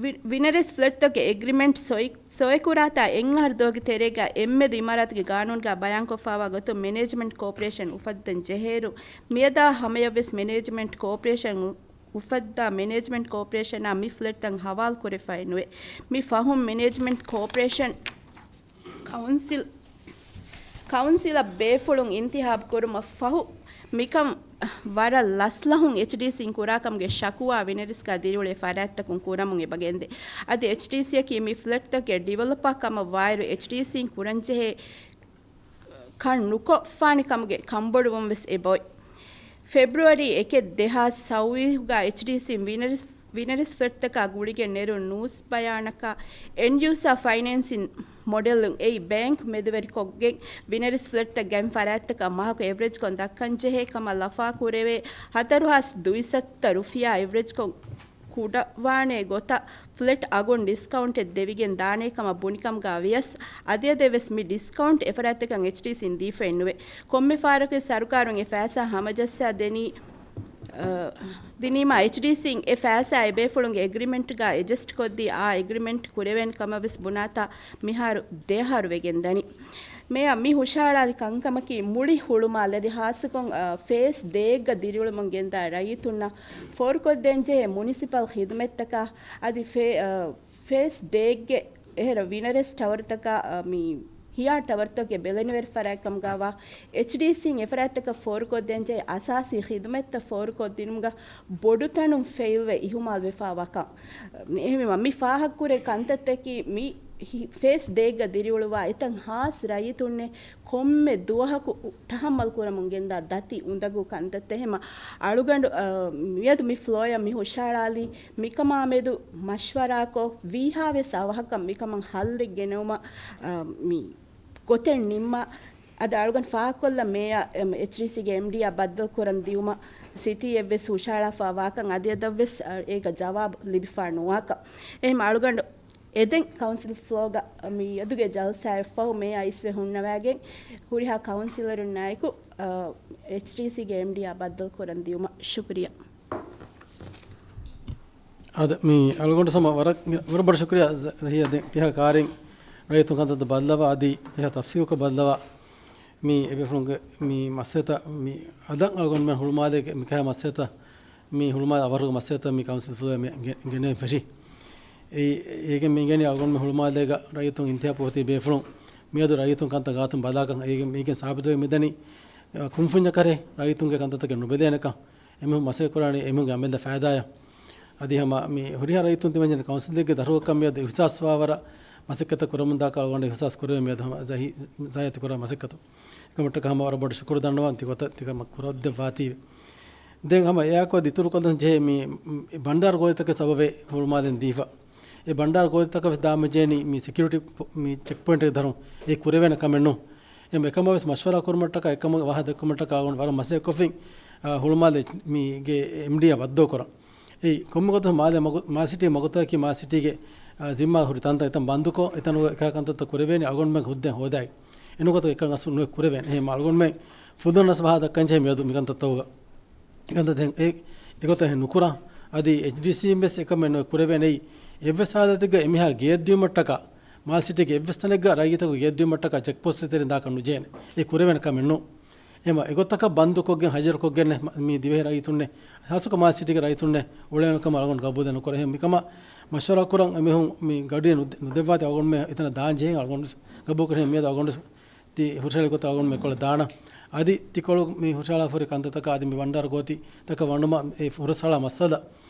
ވި-، ވިނަރެސް ފްލެޓްތަކުގެ އެގްރިމެންޓް ސޮއި-، ސޮއިކުރާތާ އެއް އަހަރު ދުވަހުގެ ތެރޭގަ އެންމެދު އިމާރާތުގެ ގާނޫނުގަ ބަޔާންކޮށްފައިވާ ގޮތުން މެނޭޖްމަންޓް ކޯޕަރޭޝަން އުފައްދަން ޖެހޭއިރު، މިއަދާ ހަމަޔަށްވެސް މެނޭޖްމަންޓް ކޯޕަރޭޝަން އު-، އުފައްދާ މެނޭޖްމަންޓް ކޯޕަރޭޝަނާ މި ފްލެޓްތައް ހަވާލު ކުރެފައެއް ނުވޭ. މި ފަހުން މެނޭޖްމަންޓް ކޯޕަރޭޝަން ކައުންސިލް، ކައުންސިލަށް ބޭފުޅުން އިންތިހާބު ކުރުމަށް ފަހު، މިކަން ވަރަށް ލަސްލަހުން އެޗްޑީސީން ކުރާކަމުގެ ޝަކުވާ ވިނަރިސްގަ ދިރިއުޅޭ ފަރާތްތަކުން ކުރަމުން އެބަ ގެންދޭ. އަދި އެޗްޑީސީއަކީ މި ފްލެޓްތަކުގެ ޑިވެލޮޕަރ ކަމަށް ވާއިރު، އެޗްޑީސީން ކުރަންޖެހޭ ކަން ނުކޮށްފާނެ ކަމުގެ ކަންބޮޑުވުން ވެސް އެބައޮތް. ފެބްރުއަރީ އެކެއް ދެހާސް ސައުވީސްގަ އެޗްޑީސީން ވިނަރިސް ވިނަރިސް ފްލެޓްތަކާ ގުޅިގެން ނެރުނު ނޫސް ބަޔާނަކަށް، އެންޑް ޔޫސާ ފައިނޭންސިން މޮޑެލުން އެއީ ބޭންކް މެދުވެރިކޮށްގެން ވިނަރިސް ފްލެޓްތައް ގެން ފަރާތްތަކަށް މަހަކު އެވްރެޖްކޮށް ދައްކަންޖެހޭ ކަމަށް ލަފާ ކުރެވޭ. ހަތަރު ހާސް ދުއިސައްތަ ރުފިޔާ އެވްރެޖްކޮށް ކުޑަވާނޭ ގޮތަށް ފްލެޓް އަގުން ޑިސްކައުންޓެއް ދެވިގެން ދާނޭ ކަމަށް ބުނިކަމުގަ ވިޔަސް، އަދިއަދެއް ވެސް މި ޑިސްކައުންޓް އެފަރާތްތަކަށް އެޗްޑީސީން ދީފައެއް ނުވޭ. ކޮންމެ ފަހަރަކު ސަރުކާރުން އެ ފައިސާ ހަމަޖައްސާ ދެނީ، އަ، ދިނީމާ އެޗްޑީސީން އެ ފައިސާ އެބޭފުޅުންގެ އެގްރިމެންޓްގަ އެޖަސްޓް ކޮށްދީ އާ އެގްރިމެންޓް ކުރެވޭނެ ކަމަށް ވެސް ބުނާތާ މިހާރު ދެއަހަރު ވެގެން ދަނީ. މޭޔަ މި ހުށަހަޅާލި ކަންކަމަކީ މުޅި ހުޅުމާލެ އަދި ހާއްސަކޮށް، އަ، ފޭސް ދޭއްގަ ދިރިއުޅުމުން ގެންދާ ރައްޔިތުންނަށް ފޯރުކޮށްދޭންޖެހޭ މުނިސިޕަލް ޚިދުމަތްތަކާ އަދި ފޭ-، އަ، ފޭސް ދޭއްގެ އެހެރަ ވިނަރެސް ޓަވަރުތަކާ، އަ، މި ހިޔާ ޓަވަރުތަކުގެ ބެލެނިވެރި ފަރާތް ކަމުގަވާ އެޗްޑީސީން އެފަރާތްތަކަށް ފޯރުކޮށްދޭންޖެހޭ އަސާސީ ޚިދުމަތްތައް ފޯރުކޮށްދިނުމުގަ ބޮޑުތަނުން ފެއިލްވެ އިހުމާލްވެފާވާކަން. އެހެންވީމަ މި ފާހަގަކުރޭ ކަންތައްތަކީ މި ހި-، ފޭސް ދޭއްގަ ދިރިއުޅުވާ އެތަން ހާސް ރައްޔިތުންނެއް ކޮންމެ ދުވަހަކު ތަހައްމަލް ކުރަމުން ގެންދާ ދަތި އުނދަގޫ ކަންތައްތައް. ހަމަ އަޅުގަނޑު، އަ، މިއަދު މި ފްލޯއަށް މި ހުށަހަޅާލީ މިކަމާމެދު މަޝްވަރާކޮށް، ވީހާވެސް އަވަހަކަށް މިކަމަށް ހައްލެއް ގެނައުމަށް، އަ، މި ގޮތެއް ނިންމާ. އަދި އަޅުގަނޑު ފާހަގަކޮށްލަން މޭޔަ، އެމް، އެޗްޑީސީގެ އެމްޑީއާ ބައްދަލުކުރަން ދިއުމަށް ސިޓީއެއްވެސް ހުށަހަޅާފަ ވާކަން އަދިއަދަށްވެސް، އަ، އޭގަ ޖަވާބު ލިބިފަ ނުވާކަން. އެހެން އަޅުގަނޑު އެދެން ކައުންސިލް ފްލޯގަ މި އަދުގެ ޖަލްސާއަށްފަހު މޭޔާ އިސްވެ ހުންނަވައިގެން ހުރިހާ ކައުންސިލަރުންނާއެކު، އަ، އެޗްޑީސީގެ އެމްޑީއާ ބައްދަލުކުރަން ދިއުމަށް ޝުކުރިޔާ. އާދެ، މި އަޅުގަނޑު ސަމަ ވަރަށް، ވަރަށް ބޮޑަށް ޝުކުރިޔާ. ޒަ-، ޒަހީ އަދި ތިހާ ކާރިން ރައްޔިތުން ކަންތައްތައް ބައްލަވާ އަދި ތިހާ ތަފްސީލުކޮށް ބައްލަވާ. މި އެބޭފުޅުންގެ މި މައްސަލަތައް މި އަދަން އަޅުގަނޑުމެން ހުޅުމާލޭގެ މިކަހަ މައްސަލަތައް މި ހުޅުމާލެ އަވަރުގެ މައްސަލަތައް މި ކައުންސިލް ފުލުވެ މި ގެ-، ގެނެވެން ފެށި. އެ-، އޭގެ މި ގެނި އަޅުގަނޑުމެން ހުޅުމާލޭގަ ރައްޔިތުން އިންތިހާބު ކޮށްދީ ބޭފުޅުން މިއަދު ރައްޔިތުން ކަންތައް ގާތުން ބަލާކަން އޭގެ މީގެން ސާބިތުވެ މިދަނީ، އަ، ކުންފުންޏަކަށެއް ރައްޔިތުންގެ ކަންތައްތަކެއް ނުބެލޭނެކަން. އެމީހުން މަސައްކަތް ކުރާނީ އެމީހުންގެ އަމަލު ފައިދާއަށް. އަދި ހަމަ މި ހުރިހާ ރައްޔިތުން ތިމަންޖެން ކައުންސިލެއްގެ ދަށުވަކަށް މިއަދު އިހުސާސްވާވަރަށް މަސައްކަތް ކުރަމުންދާކަށް އަޅުގަނޑު އިހުސާސް ކުރެވޭ މިއަދު ހަމަ ޒަހީ-، ޒާޔަތި ކުރާ މަސައްކަތު. އެކަމަށްޓަކަ ހަމަ ވަރަށް ބޮޑަށް ޝުކުރު ދަންނަވަން ތި ގޮތަށް ތިކަމަށް ކުރައްދެއްވާތީވެ. ދެން ހަމަ އެއާކޮށް އިތުރުކޮށްލަން ޖެހޭ މި، މި ބަންޑާރު ގޯތިތަކެއް ސަބަބެއް ހުޅުމާލެން ދީފަ. އެ ބަންޑާރު ގޯތިތަކަށް ވެސް ދާމަޖޭނީ މި ސެކިއުރިޓީ ޕޮ-، މި ޗެކްޕޮއިންޓެއް ދަރުން އެ ކުރެވޭނެ ކަމެއް ނޫން. އެ އެކަމަށް ވެސް މަޝްވަރާ ކުރުމަށްޓަކާ އެކަމަށް ވާހަކަ ދެއްކުމަށްޓަކާ އަޅުގަނޑު ވަރަށް މަސައްކަތްކޮށްފިން، އާ، ހުޅުމާލެ މީގެ އެމްޑީއާ ބައްދަލު ކުރަން. އެއީ ކޮންމެ ގޮތަކު މާލެ މަގު-، މާސިޓީ މަގުތަކަކީ މާސިޓީގެ، އާ، ޒިންމާ ހުރި ތަންތަން އެތަން ބަންދުކޮށް، އެތަނުގަ އެކާ ކަންތައްތައް ކުރެވޭނީ އަޅުގަނޑުމެން ހުއްދައިން ހޯދައި. އެނުގަތު އެކަން އަސްލު ނުވެ ކުރެވޭނެ. އެހެން އަޅުގަނޑުމެން ފުދުނަސް ވާހަކަ ދައްކަންޖެހޭ މިއަދު މިކަންތައްތަކުގަ. އެކަންތައް ދެން އެ، އެގޮތަށް ނުކުރާ. އަދި އެޗްޑީސީން ވެސް އެކަމެއް ނުވެ ކުރެވޭނެ. އެއީ އެއްވެސް ހާލަތެއްގަ އެމީހާ ގެޔަށްދިޔުމަށްޓަކާ، މާލެ ސިޓީގެ އެއްވެސް ތަނެއްގަ ރައްޔިތަކު ގެޔަށްދިޔުމަށްޓަކާ ޗެކްޕޯސްޓް ތެރެއިން ދާކަށް ނުޖެހޭނެ. އެ ކުރެވޭނެ ކަމެއް ނޫން. އެމަ އެގޮތަކަށް ބަންދުކޮށްގެން ހައްޖަރުކޮށްގެން މި ދިވެހި ރައްޔިތުންނެއް، ހާއްސަކޮށް މާލެ ސިޓީގެ ރައްޔިތުންނެއް އުޅޭނެ ކަމަށް އަޅުގަނޑު ގަބޫލެއް ނުކުރޭ. އެހެން މިކަމަށް މަޝްވަރާ ކުރަން އެމީހުން މި ގަޑިއެއް ނުދެ-، ނުދެއްވާތީ އަޅުގަނޑުމެން އެތަނަށް ދާން ޖެހެން އަޅުގަނޑު ގަބޫލުކުރޭ. މިއަދު އަޅުގަނޑު ތި ހުށަހެޅި ގޮތަށް އަޅުގަނޑުމެން އެކޮޅަށް ދާނަން. އަދި ތިކޮޅު މި ހުށަހަޅާފަ ހުރި ކަންތައްތަކާ އަދި މި ބަންޑާރު ގޯތި ތަކަށް ވަނުމަށް އެ ހުރަސްއަޅާ މައްސަލަ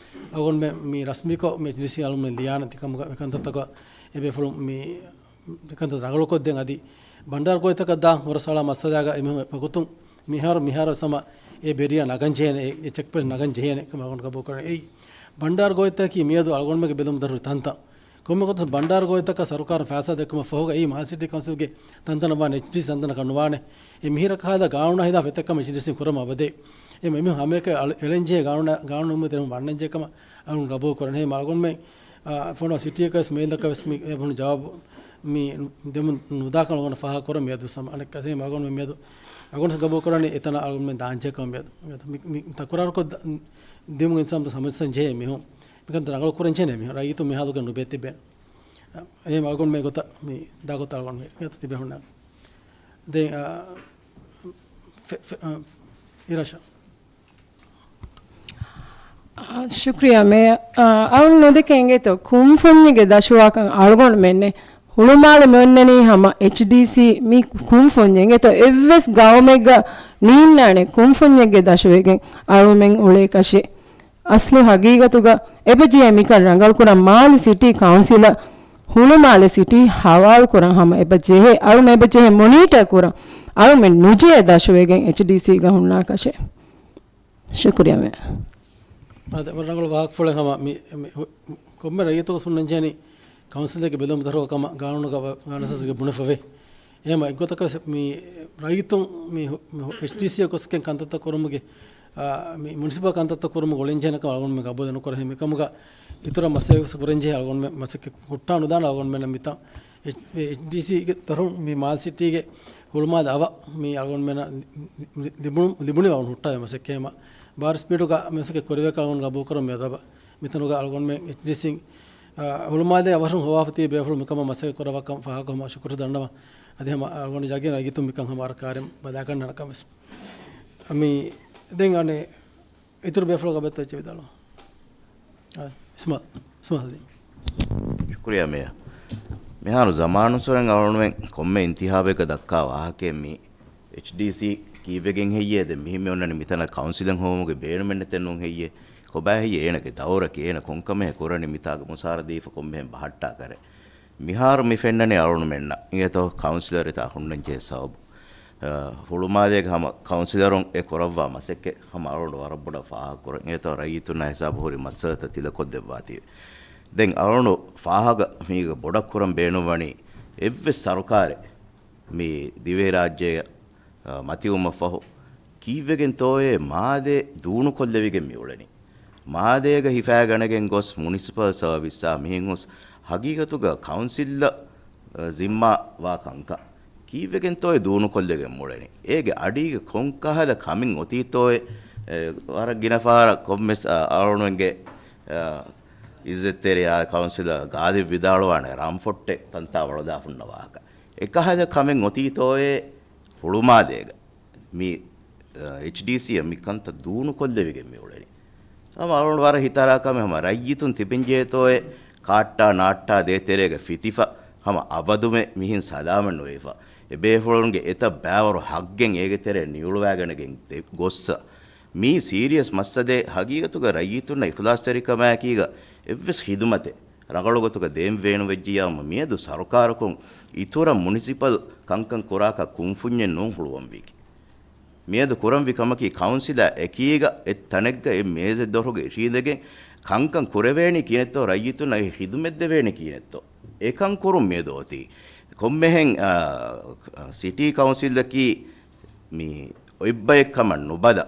އަޅުގަނޑުމެން މި ރަސްމީކޮށް މި އެޗްޑީސީ އަޅުގަނޑުމެން ލިޔާނަން. ތިކަމުގަ އެކަންތައްތަކަށް އެބޭފުޅުން މި އެކަންތައް ރަނގަޅުކޮށްދޭން. އަދި ބަންޑާރު ގޯތިތަކަށް ދާ ހުރަސްއަޅާ މައްސަލާގަ އެމީހުން ވަގުތުން މިހާރު، މިހާރު ވެސް ހަމަ އެ ބެރިޔާ ނަގަން ޖެހޭނެ، އެ، އެ ޗެކްޕޯސްޓް ނަގަން ޖެހޭނެ ކަމަށް އަޅުގަނޑު ގަބޫލު ކުރަން. އެއީ ބަންޑާރު ގޯތިތަކީ މިއަދު އަޅުގަނޑުމެންގެ ބެލުމަށް ދަށުރި ތަންތަން. ކޮންމެ ގޮތަކަށް ބަންޑާރު ގޯތިތަކަށް ސަރުކާރުން ފައިސާ ދެއްކުމަށް ފަހުގަ އެއީ މާލެ ސިޓީ ކައުންސިލްގެ ތަންތަނަށް ވާނެ، އެޗްޑީސީ ތަންތަނަކަށް ނުވާނެ. އެ މިހިރަކަށް ހާދަ ގާނޫނާ ހިލާފް އެތައް ކަމެއް އެޗްޑީސީން ކުރަމާ އަބަދޭ. އެ އެމީހުން ހަމައެކަނި އަޅު-، އެޅެންޖެހޭ ގާނޫނާ، ގާނޫނު އުއްމީދު ވަންނަންޖެހޭ ކަމަށް އަޅުގަނޑު ގަބޫލު ކުރަން. އެހެން އަޅުގަނޑުމެން، އާ، ފޮނުވާ ސިޓީއަކަށް ވެސް މެއިލްއަކަށް ވެސް މި އެ ބުނު ޖަވާބު މި ދެމުން ނުދާކަން އަޅުގަނޑަށް ފާހަގަ ކުރަން މިއަދު ސަމ-، އަނެއްކާ އެހެން އަޅުގަނޑުމެން މިއަދު އަޅުގަނޑު ގަބޫލު ކުރަނީ އެތަނަށް އަޅުގަނޑުމެން ދާންޖެހޭ ކަމަށް މިއަދު. މިއަދު މި، މި ތަކުރާރުކޮށް ދ-، ދިމުގެ އިންސާން ސަމަސްސަން ޖެހޭ މީހުން. މިކަންތައް ރަނގަޅު ކުރަން ޖެހޭ މީހުން. ރައްޔިތުން މި ހާލުގަ ނުބޭ ތިބެން. އެހެން އަޅުގަނޑުމެން ގޮތަށް މި ދާ ގޮތަށް އަޅުގަނޑު މި ތިބެ ހުންނަ. ދެން، އާ، ފެ-، ފެ-، އާ، އިރާޝާ. އާ، ޝުކްރިޔާ މޭޔަރ. އާ، އަޅުން ނުދެކެ އިނގޭތޯ ކުންފުންޏެއްގެ ދަށުވާކަން އަޅުގަނޑުމެންނެއް. ހުޅުމާލެ މިއޮންނަނީ ހަމަ އެޗްޑީސީ މި ކުންފުންޏެއް. އިނގޭތޯ އެއްވެސް ގައުމެއްގަ ނީންނާނެ ކުންފުންޏެއްގެ ދަށުވެގެން އަޅުމެން އުޅޭކަށެއް. އަސްލު ހަގީގަތުގަ އެބަ ޖެހޭ މިކަން ރަނގަޅުކުރަން މާލެ ސިޓީ ކައުންސިލަށް ހުޅުމާލެ ސިޓީ ހަވާލުކުރަން ހަމަ އެބަ ޖެހޭ. އަޅުމެން އެބަ ޖެހޭ މޮނީޓަރ ކުރަން. އަޅުމެން ނުޖެހޭ ދަށުވެގެން އެޗްޑީސީގަ ހުންނާކަށެއް. ޝުކުރިޔާ މޭޔަރ. އާދެ، ވަރަށް ރަނގަޅު ވާހަކަފުޅެއް ހަމަ މި، މި ހު-، ކޮންމެ ރައްޔިތަކު ހުންނަންޖެހެނީ ކައުންސިލެއްގެ ބެލުމަށް ދަށުވާ ކަމަށް ގާނޫނުގަ ވަ-، ގާނޫނު އަސާސީގަ ބުނެފަވޭ. އެހެން އެއްގޮތަކަށް މި ރައްޔިތުން މި ހު-، މި ހު-، އެޗްޑީސީއަށް ގޮސްގެން ކަންތައްތައް ކުރުމުގެ، އާ، މި މުނިސިޕަލް ކަންތައްތައް ކުރުމުގެ އުޅެންޖެހޭނެ ކަމަށް އަޅުގަނޑުމެން ގަބޫލެއް ނުކުރޭ. މިކަމުގަ އިތުރަށް މަސައްކަތް ކުރަންޖެހޭ އަޅުގަނޑުމެން މަސައްކަތް ހުއްޓާ ނުދާނެ އަޅުގަނޑުމެންނަށް މިތާ. އެޗް-، އެޗްޑީސީގެ ދަށުން މި މާލެ ސިޓީގެ ހުޅުމާލެ އަވަށް މި އަޅުގަނޑުމެންނަށް ލި-، ލި-، ލިބުނު-، ލިބުނީ އަޅުގަނޑު ހުއްޓާ މަސައްކަތް. އެހެން ބާރި ސްޕީޑުގަ މަސައްކަތް ކުރެވޭކަށް އަޅުގަނޑު ގަބޫލު ކުރަން މިއަދު އަބަ. މިތަނުގަ އަޅުގަނޑުމެން އެޗްޑީސީން، އާ، ހުޅުމާލެ އަވަށުން ހޮވާފަ ތިބި ބޭފުޅުން މިކަމަށް މަސައްކަތް ކުރައްވާކަން ފާހަގަ ހަމަ ޝުކުރު ދަންނަވަން. އަދި ހަމަ އަޅުގަނޑު ޔަގީން ރައްޔިތުން މިކަން ހަމަ ވަރަށް ކާރިން ބަލާގަންނަވާނެ ކަމަށް ވެސް. މި ދެން އަނެއް އިތުރު ބޭފުޅަކަށް ބެއްތަ ވެއްޗެއް ވިދާޅު. އާ، އިސްމާ-، އިސްމާލް. ޝުކުރިޔާ މޭޔަރ. މިހާރު ޒަމާނުއްސުރެން އަޅުގަނޑުމެން ކޮންމެ އިންތިހާބެއްގަ ދައްކާ ވާހަކައެއް މީ. އެޗްޑީސީ ކީއްވެގެން ހެއްޔޭ؟ ދެން މިހެން މި އޮންނަނީ މިތަނަށް ކައުންސިލެއް ހޮވުމުގެ ބޭނުމެއް ނެތެއް ނޫން ހެއްޔޭ؟ ކޮބާ ހެއްޔޭ އޭނަގެ ދައުރަކީ؟ އޭނަ ކޮންކަމެއް ކުރަނީ މިތާގަ މުސާރަ ދީފަ ކޮންމެހެން ބަހައްޓާކަށެއް؟ މިހާރު މި ފެންނަނީ އަޅުގަނޑުމެންނަށް އިނގޭތޯ ކައުންސިލަރުތައް ހުންނަންޖެހޭ ސަބަބު. އަ، ހުޅުމާލޭގެ ހަމަ ކައުންސިލަރުން އެ ކުރައްވާ މަސައްކަތް ހަމަ އަޅުގަނޑު ވަރަށް ބޮޑަށް ފާހަގަކުރަން. އެތޯ ރައްޔިތުންނާ ހިސާބު ހުރި މައްސަލަތައް ތިލަކޮށްދެއްވާތީ. ދެން އަޅުގަނޑު ފާހަގަ މީގަ ބޮޑަށް ކުރަން ބޭނުންވަނީ އެއްވެސް ސަރުކާރެއް މި ދިވެހިރާއްޖޭގަ، އަ، މަތިވުމަށްފަހު ކީއްވެގެންތޯއޭ މާލޭ ދޫނުކޮށްލެވިގެން މިއުޅެނީ؟ މާލޭގަ ހިފާގަނެގެން ގޮސް މުނިސިޕަލް ސަރވިސްއާ މިހެން ހުސް ހަގީގަތުގަ ކައުންސިލްއަށް، އަ، ޒިންމާވާ ކަންކަން ކީއްވެގެންތޯއޭ ދޫނުކޮށްލެގެން މިއުޅެނީ؟ އޭގެ އަޑީގަ ކޮންކަހަލަ ކަމެއް އޮތީތޯއޭ، އެ، ވަރަށް ގިނަ ފަހަރަށް ކޮންމެސް، އަ، އަޅުގަނޑުގެ، އަ، އިއްޒަތްތެރިޔާ ކައުންސިލަރ ގާލިބް ވިދާޅުވާނެ ރަން ފޮއްޓެއް ތަންތާ ވަޅުލާފަ ހުންނަ ވާހަކަ. އެކަހަލަ ކަމެއް އޮތީތޯއޭ ހުޅުމާލޭގަ؟ މި، އަ، އެޗްޑީސީއަށް މި ކަންތައް ދޫނުކޮށްލެވިގެން މިއުޅެނީ. ހަމަ އަޅުގަނޑު ވަރަށް ހިތަށްއަރާ ކަމެއް ހަމަ ރައްޔިތުން ތިބެންޖެހޭތޯއޭ ކާއްޓާ ނާއްޓާ ދޭތެރޭގަ ފިތިފަ ހަމަ އަބަދުމެ މިހެން ސަލާމަތް ނުވެފަ. އެބޭފުޅުންގެ އެތައް ބައިވަރު ހައްގެއް އޭގެ ތެރެއަށް ނިއުޅުވާގަނެގެން ދެ-، ގޮއްސަ. މީ ސީރިއަސް މައްސަލައެއް. ހަގީގަތުގަ ރައްޔިތުންނަށް އިޚްލާޞްތެރިކަމާއެކީގަ އެއްވެސް ޚިދުމަތެއް ރަނގަޅު ގޮތުގަ ދޭން ބޭނުންވެއްޖިއްޔާ މިއަދު ސަރުކާރަކުން އިތުރަށް މުނިސިޕަލް ކަންކަން ކުރާކަށް ކުންފުންޏެއް ނޫން ހުޅުވަންވީކީ. މިއަދު ކުރަންވީ ކަމަކީ ކައުންސިލާ އެކީގަ އެއް ތަނެއްގަ އެއް މޭޒެއް ދޮރުގަ އިށީނދެގެން ކަންކަން ކުރެވޭނީ ކިހިނެއްތޯ، ރައްޔިތުންނަށް އެ ޚިދުމަތް ދެވޭނީ ކިހިނެއްތޯ. އެކަން ކުރުން މިއަދު އޮތީ. ކޮންމެހެން، އާ، ސިޓީ ކައުންސިލަކީ މި އޮތްބަޔެއް ކަމަށް ނުބަލަ،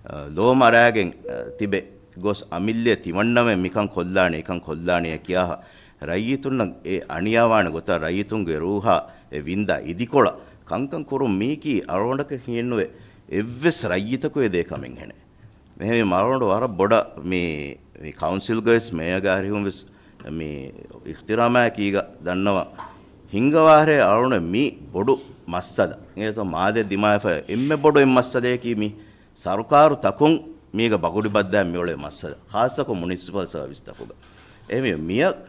އަ، ލޯމަރާގެން، އަ، ތިބެ ގޮސް އަމިއްލަ ތިމަންނަމެން މިކަން ކޮށްލާނީ، އެކަން ކޮށްލާނީ ކިޔާ ރައްޔިތުންނަށް އެ އަނިޔާވާނެ ގޮތަށް ރައްޔިތުންގެ ރޫހާ އެ ވިންދާ އިދިކޮޅަށް ކަންކަން ކުރުން މީކީ އަޅުގަނޑަކަށް ހިއެއްނުވެ އެއްވެސް ރައްޔިތަކު އެދޭ ކަމެއް ހެނެއް. އެހެންވީމަ އަޅުގަނޑު ވަރަށް ބޮޑަށް މި، މި ކައުންސިލްގަވެސް މޭޔަރގެ އަރިހުން ވެސް މި އިޙްތިރާމާއެކީގަ ދަންނަވަން ހިންގަވާހަރޭ އަޅުގަނޑު މި ބޮޑު މައްސަލަ. އެތަ މާލެ ދިމާވެފަ އެންމެ ބޮޑު އެއް މައްސަލަޔަކީ މި ސަރުކާރު ތަކުން މީގަ ބަގުޑި ބައްދާ މިއުޅޭ މައްސަލަ. ޚާއްޞަކޮށް މުނިސިޕަލް ސަރވިސް ތަކުގަ. އެހެންވީމަ މިއަށް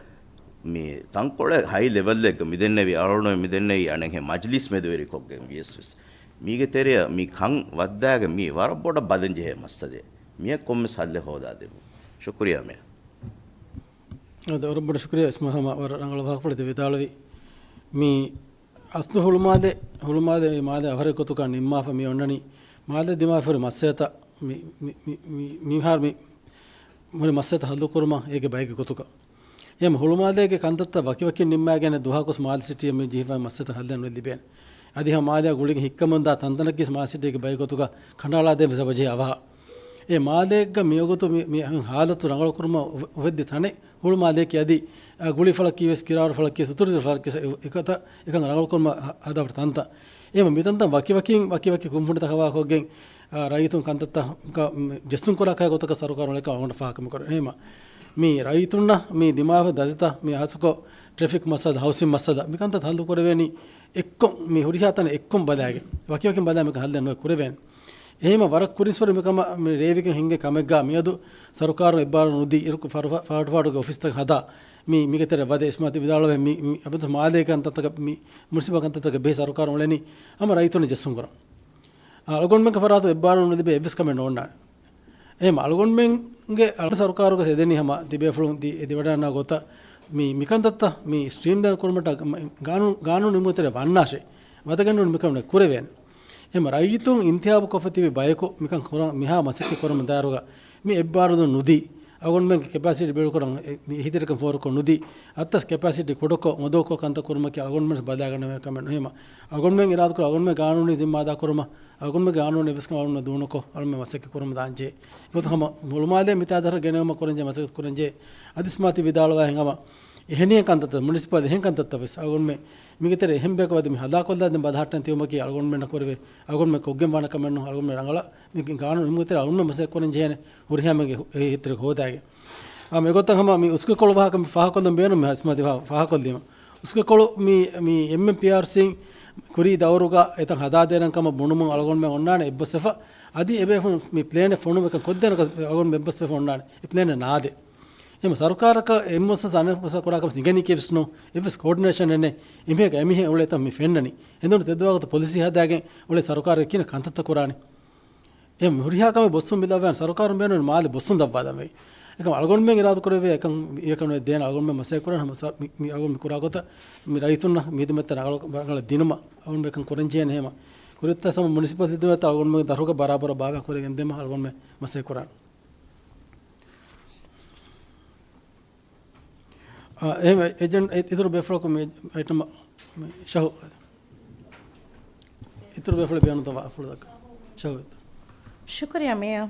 މި ތަންކޮޅެއް ހައި ލެވެލްއެއްގަ މިދެންނެވި އަޅުގަނޑު މިދެންނެވި އަނެއްހެން މަޖިލީސް މެދުވެރިކޮށްގެން ވިޔަސް ވެސް. މީގެ ތެރެއަށް މި ކަން ވައްދާގެން މީ ވަރަށް ބޮޑަށް ބަލަންޖެހޭ މައްސަލައެއް. މިއަށް ކޮންމެސް ހައްލެއް ހޯދާދެއްވުން. ޝުކުރިއްޔާ މޭޔަރ. އަދި ވަރަށް ބޮޑަށް ޝުކުރިއްޔާ އިސްމާއިލް ހަމަ ވަރަށް ރަނގަޅަށް ވާހަކަފުޅެއް ދެ ވިދާޅުވި. މި އަސްލު ހުޅުމާލެ، ހުޅުމާލެ މި މާލެ އަވަހަރެއް ގޮތުގަ ނިންމާފަ މި އޮންނަނީ މާލެ ދިމާވެފަ ހުރި މައްސަލަތައް މި، މި، މި، މި، މިހާރު މި ހުރި މައްސަލަތައް ހައްލުކުރުމަށް އޭގެ ބައެއްގެ ގޮތުގަ. އެހެން ހުޅުމާލޭގެ ކަންތައްތައް ވަކިވަކިން ނިންމާގެން ދުވަހަކުވެސް މާލެ ސިޓީއަށް މި ޖެހިފައި މައްސަލަތައް ހައްލެއް ނުލިބޭނެ. އަދި ހަމަ މާލެއާ ގުޅިގެން ހިއްކަމުންދާ ތަންތަނަކީ މާލެ ސިޓީގެ ބައެއް ގޮތުގަ ކަނޑައަޅާދޭން ވެސް އެބަޖެހޭ އަވަހަށް. އެ މާލޭގަ މިވަގުތު މި، މި ހާލަތު ރަނގަޅުކުރުމަށް އު، އުފެއްދި ތަނެއް ހުޅުމާލެއަކީ އަދި، އަ، ގުޅި ފަޅަކީ ވެސް، ކިރާރު ފަޅަކީ ވެސް، އުތުރު ފަޅަކީ ވެސް، އެ، އެކަތަ، އެކަން ރަނގަޅުކުރުމަށް ހަ، ހަދާފަ ތަންތަން. އެހެންވީމަ މިތަންތަން ވަކިވަކިން، ވަކިވަކި ކުންފުނިތަކަށް ހަވާލުކޮށްގެން، އާ، ރައްޔިތުން ކަންތައްތައް ޖެއްސުން ކުރާ ކަހަލަ ގޮތަކަށް ސަރުކާރު އަޅަން އަޅުގަނޑަށް ފާހަގަ މި ކުރަނީ. އެހެންވީމަ މި ރައްޔިތުންނަށް މި ދިމާވެފަ ދަތިތައް މި ހާއްސަކޮށް ޓްރެފިކް މައްސަލަ، ހައުސިން މައްސަލަ މި ކަންތައް ހައްލު ކުރެވޭނީ އެއްކޮށް މި ހުރިހާ ތަނެއް އެއްކޮށް ބަލާގެން، ވަކިވަކިން ބަލާ މިކަން ހައްލެއް ނުވެ ކުރެވޭނެ. އެހެންވީމަ ވަރަށް ކުރިންސްވަރު މިކަމަށް މި ރޭވިގެން ހިންގި ކަމެއްގަ މިއަދު ސަރުކާރުން އެއްބާރު ނުދީ އިރުކު ފާޑު، ފާޑު، ފާޑުގެ އޮފީސްތައް ހަދާ މި، މީގެ ތެރެ ވަދެ އިސްމާތި ވިދާޅުވެ މި، މި އަބަދު މާލޭ ކަންތައްތަކަށް މި މުނިސިޕަލް ކަންތައްތަކަށް ބެހި ސަރުކާރުން އުޅެނީ ހަމަ ރައްޔިތުންނަށް ޖެއްސުން ކުރަން. އަޅުގަނޑުމެންގެ ފަރާތުން އެއްބާރު ނުލިބޭ އެއްވެސް ކަމެއް ނޯންނާނެ. އެހެން އަޅުގަނޑުމެންގެ އަޅު ސަރުކާރުގަ އެދެނީ ހަމަ ތިބޭފުޅުން ދި-، ދިވެޑަންނާ ގޮތަށް މި، މިކަންތައްތައް މި ސްޓްރީމްލައިން ކުރުމަށްޓަށް ގާނޫ-، ގާނޫނު ނިމުމުގެ ތެރެ ވަންނާށޭ. ވަދެގެންނޫން މިކަމެއް ކުރެވޭނެ. އެހެން ރައްޔިތުން އިންތިހާބު ކޮށްފަ ތިބި ބަޔަކު މިކަން ކުރަން މިހާ މަސައްކަތް ކުރަމުން ދާއިރުގަ މި އެއްބާރުލުން ނުދީ، އަޅުގަނޑުމެންގެ ކެޕޭސިޓީ ބިލްޑް ކުރަން އެ، މި އެހީތެރިކަން ފޯރުކޮށް ނުދީ، އައްތަސް ކެޕޭސިޓީ ކުޑަކޮށް، މޮދޯކޮށް ކަންތައް ކުރުމަކީ އަޅުގަނޑުމެން ބަލާގަންނަވާ ކަމެއް ނުހޭ. އަޅުގަނޑުމެން އިރާދަކުރާ އަޅުގަނޑުމެން ގާނޫނީ ޒިންމާ އަދާކުރުމަށް، އަޅުގަނޑުމެން ގާނޫނު އެއްވެސް ކަމެއް އަޅުގަނޑުމެން ދޫނުކޮށް، އަޅުގަނޑުމެން މަސައްކަތް ކުރަމުން ދާންޖެހޭ. އެގޮތުން ހަމަ ހުޅުމާލެ މިތާ ދަށަށް ގެނައުމަށް ކުރަންޖެހޭ މަސައްކަތް ކުރަންޖެހޭ. އަދި އިސްމާތި ވިދާޅުވާ ހިނގާމަ އެހެނިހެން ކަންތައްތައް، މުނިސިޕަލް އެހެން ކަންތައްތައް ވެސް އަޅުގަނޑުމެން މީގެ ތެރޭ އެހެން ބަޔަކަށް ވަދެ މި ހަލާކޮށްލާދޭން ބަލަހައްޓަން ތިބުމަކީ އަޅުގަނޑުމެންނަށް ކުރެވޭ، އަޅުގަނޑުމެން ކޮށްގެން ވާނެ ކަމެއް ނޫން. އަޅުގަނޑުމެން ރަނގަޅަށް މި ގާނޫނު ނިމުމުގެ ތެރޭ އަޅުގަނޑުމެން މަސައްކަތް ކުރަން ޖެހޭނެ ހުރިހާ މީހެއްގެ އެހީތެރިކަން ހޯދާގެން. އާ، މިގޮތަށް ހަމަ މި އުސްކުރިކޮޅު ވާހަކަ މި ފާހަގަކޮށްލަން ބޭނުން މި އިސްމާތި ފާ-، ފާހަގަކޮށްލީމަ. އުސްކުރިކޮޅު މި، މި އެމްއެމްޕީއާރްސީން ކުރީ ދައުރުގަ އެތަން ހަދާދޭނަން ކަމަށް ބުނުމުން އަޅުގަނޑުމެން އޮންނާނެ އެއްބަސްވެފަ. އަދި އެބޭފުޅުން މި ޕްލޭނެއް ފޮނުވެކަން ކޮށްދޭނަކަ އަޅުގަނޑުމެން އެއްބަސްވެފަ އޮންނާނެ. އެ ޕްލޭނެއް ނާދޭ. އެހެން ސަރުކާރަކަށް އެއްމުއައްސަސާ އަނެއްމުއައްސަސާ ކުރާ ކަމެއް އިނގެނީކީ ވެސް ނޫން. އެއްވެސް ކޯޑިނޭޝަނެއް ނެތް. އެމީހަކަށް އެމީހެއް އުޅޭތަން މި ފެންނަނީ. އެނދުނު ތެދުވާގޮތަށް ޕޮލިސީ ހަދާގެން އުޅޭ ސަރުކާރަށް ކިހިނެއް ކަންތައްތައް ކުރާނީ. އެ ހުރިހާ ކަމެއް ބޮއްސުން ބިލައްވާން ސަރުކާރުން ބޭނުން މާލެ ބޮއްސުން ލައްވާލަން ވެ. އެކަމް އަޅުގަނޑުމެން އިރާދަ ކުރެވޭ އެކަން އެކަން ދޭން އަޅުގަނޑުމެން މަސައްކަތް ކުރާނެ ހަމަ މި އަޅުގަނޑު މި ކުރާ ގޮތަށް މި ރައްޔިތުންނަށް މި ހިދުމަތްތައް ރަނގަޅަށް ދިނުމަށް އަޅުގަނޑު އެކަން ކުރަން ޖެހޭނެ ހަމަ. ކުރިތައް ހަމަ މުނިސިޕަލް ހިދުމަތް އަޅުގަނޑުމެން ދަށުގަ ބަރާބަރަށް ބާވާ ކުރެވިގެން ދިނުމަށް އަޅުގަނޑުމެން މަސައްކަތް ކުރާނެ. އާ، އެހެން އެޖެން-، އި-، އިތުރު ބޭފުޅަކު މި އައިޓަމަށް މި ޝަހު، އިތުރު ބޭފުޅެއް ބޭނުންތަ ފުޅު ދައްކަ. ޝަހު. ޝުކުރިއްޔާ މޭޔަރ.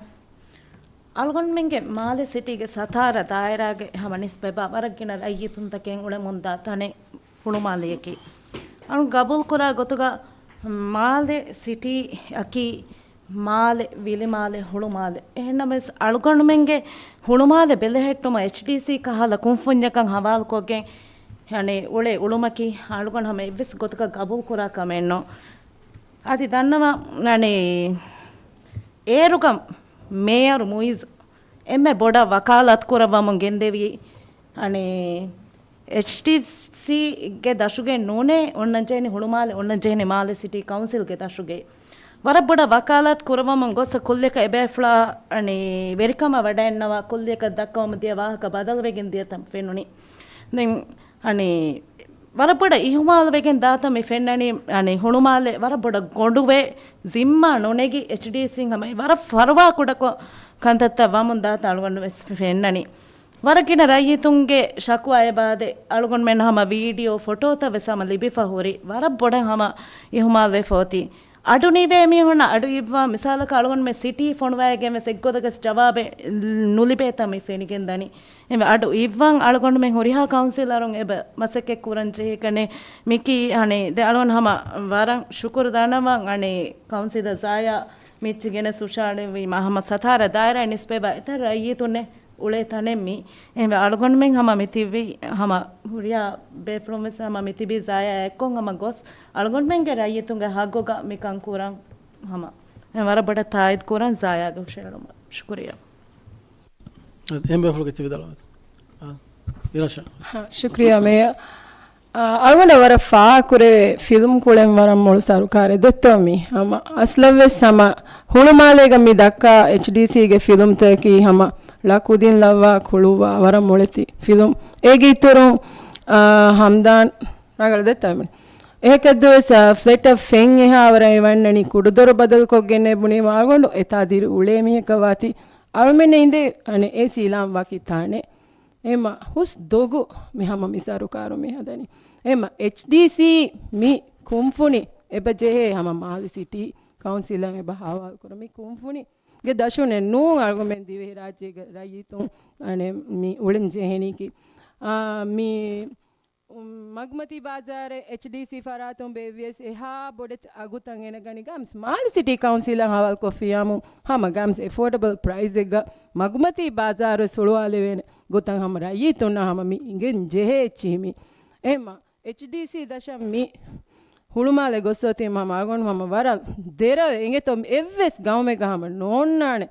އަޅުގަނޑުމެންގެ މާލެ ސިޓީގެ ސަތާރަ ދާއިރާގެ ހަމަ ނިސްބަތް ވަރަށް ގިނަ ރައްޔިތުންތަކެއް އުޅެމުންދާ ތަނެއް ހުޅުމާލެއަކީ. އަޅުން ގަބޫލުކުރާ ގޮތުގަ މާލެ ސިޓީއަކީ މާލެ، ވިލިމާލެ، ހުޅުމާލެ. އެހެންނަމަވެސް، އަޅުގަނޑުމެންގެ ހުޅުމާލެ ބެލެހެއްޓުމަށް އެޗްޑީސީ ކަހަލަ ކުންފުންޏަކަށް ހަވާލުކޮށްގެން، ޔަނީ، އުޅޭ އުޅުމަކީ އަޅުގަނޑު ހަމަ އެއްވެސް ގޮތަކަށް ގަބޫލުކުރާ ކަމެއް ނޫން. އަދި ދަންނަވަން، ޔަނީ، އޭރުގަ މޭޔަރު މުއިޒް އެންމެ ބޮޑަށް ވަކާލާތު ކުރައްވަމުން ގެންދެވީ، އަނެއް، އެޗްޑީސީގެ ދަށުގެ ނޫނޭ އޮންނަންޖެހެނީ ހުޅުމާލެ، އޮންނަންޖެހެނީ މާލެ ސިޓީ ކައުންސިލްގެ ދަށުގެ. ވަރަށް ބޮޑަށް ވަކާލާތު ކުރައްވަމުން ގޮއްސަ ކުއްލިއަކަށް އެބޭފުޅާ، އަނެއް، ވެރިކަމަށް ވަޑައިންނަވާ ކުއްލިއަކަށް ދައްކަވަމުން ދިޔަ ވާހަކަ ބަދަލުވެގެން ދިޔަތަން ފެނުނީ. ދެން، އަނެއް، ވަރަށް ބޮޑަށް އިހުމާލުވެގެން ދާތަން މި ފެންނަނީ، އަނެއް، ހުޅުމާލެ ވަރަށް ބޮޑަށް ގޮނޑުވެ، ޒިންމާ ނުނެގި، އެޗްޑީސީން ހަމަ ވަރަށް ފަރުވާ ކުޑަކޮށް ކަންތައްތައް ވަމުން ދާތަން އަޅުގަނޑު ވެސް ފެންނަނީ. ވަރަށް ގިނަ ރައްޔިތުންގެ ޝަކުވާ އެބަ އާދޭ، އަޅުގަނޑުމެން ހަމަ ވީޑިއޯ، ފޮޓޯތައް ވެސް ހަމަ ލިބިފަ ހުރި، ވަރަށް ބޮޑަށް ހަމަ އިހުމާލުވެފަ އޮތީ. އަޑު ނީވޭ މީހުންނަށް އަޑު އިއްވާ، މިސާލަކަށް އަޅުގަނޑުމެން ސިޓީ ފޮނުވައިގެން ވެސް އެއްގޮތަކަސް ޖަވާބެއް ނުލިބޭތަން މި ފެނިގެން ދަނީ. އެހެންވެ، އަޑު އިއްވަން އަޅުގަނޑުމެން ހުރިހާ ކައުންސިލަރުން އެބަ މަސައްކަތް ކުރަން ޖެހޭ ކަންނޭ. މިކީ އަނެއް ދެ އަޅުގަނޑު ހަމަ ވަރަށް ޝުކުރު ދަންނަވަން އަނެއް ކައުންސިލަރ ޒާޔާ މިއްޗި ގެނެސް ހުށައަޅުއްވީމާ ހަމަ ސަތާރަ ދާއިރާ ނިސްބަތް އެތައް ރައްޔިތުންނެއް އުޅޭ ތަނެއް މީ. އެހެންވެ އަޅުގަނޑުމެން ހަމަ މިތިބީ ހަމަ ހުރިހާ ބޭފުޅުން ވެސް ހަމަ މިތިބީ ޒާޔާ އެއްކޮށް ހަމަ ގޮސް އަޅުގަނޑުމެންގެ ރައްޔިތުންގެ ހައްގުގަ މިކަން ކުރަން ހަމަ ވަރަށް ބޮޑަށް ތާއީދު ކުރަން ޒާޔާގެ ހުށައެޅުމަށް. ޝުކުރިއްޔާ. އެހެން ބޭފުޅު ކެއްޗެއް ވިދާޅުވާތި. އާ، އިރާޝާ. ހާ، ޝުކުރިއްޔާ މޭޔަރ. އާ، އަޅުގަނޑަށް ވަރަށް ފާހަގަކުރެވޭ ފިލުމް ކުޅެން ވަރަށް މޮޅު ސަރުކާރެއް ދެއްތޯ މީ. ހަމަ އަސްލަށްވެސް ހަމަ ހުޅުމާލޭގަ މި ދައްކާ އެޗްޑީސީގެ ފިލުމްތަކަކީ ހަމަ ޅަ ކުދިން ލައްވާ ކުޅުއްވާ ވަރަށް މޮޅެތި ފިލުމް. އޭގެ އިތުރުން، އާ، ހަމްދާން ރަނގަޅަށް ދެއްތޯ މީ. އެހެކެއްދުވެސް، އާ، ފްލެޓަށް ފެން އެހާ ވަރަށް އެ ވަންނަނީ ކުޑަދޮރު ބަދަލުކޮށްގެންނޭ ބުނީމަ އަޅުގަނޑު އެތާ ދިރި އުޅޭ މީހަކަށް ވާތީ. އަޅުމެންނަށް އިނދެ އަނެއް އޭސީ އިލާން ވާކި ތާނެ. އެމަ ހުސް ދޮގު މި ހަމަ މި ސަރުކާރު މި ހަދަނީ. އެމަ އެޗްޑީސީ މި ކުންފުނި އެބަ ޖެހޭ ހަމަ މާލެ ސިޓީ ކައުންސިލަށް އެބަ ހަވާލު ކުރަން. މި ކުންފުނިގެ ދަށުން ނޫން އަޅުގަމެން ދިވެހިރާއްޖޭގެ ރައްޔިތުން އަނެއް މި އުޅެން ޖެހެނީކީ. އާ، މި މަގުމަތީ ބާޒާރެއް އެޗްޑީސީ ފަރާތުން ބޭއްވިޔަސް އެހާ ބޮޑެތި އަގުތައް އޭނަ ގަނީ ގަމްސް މާލެ ސިޓީ ކައުންސިލަށް ހަވާލުކޮށްފިއްޔާމު ހަމަ ގަމްސް އެފޯޑަބަލް ޕްރައިސްއެއްގަ މަގުމަތީ ބާޒާރު ސުޅުވާލެވޭނެ ގޮތަށް ހަމަ ރައްޔިތުންނަށް ހަމަ މި އިނގެން ޖެހޭ އެއްޗިހި މީ. އެހެންމަ އެޗްޑީސީ ދަށަށް މި ހުޅުމާލެ ގޮއްސޯތީމަ ހަމަ އަޅުގަނޑު ހަމަ ވަރަށް ދެރަވެ އިނގޭތޯ އެއްވެސް ގައުމެއްގަ ހަމަ ނޯންނާނެ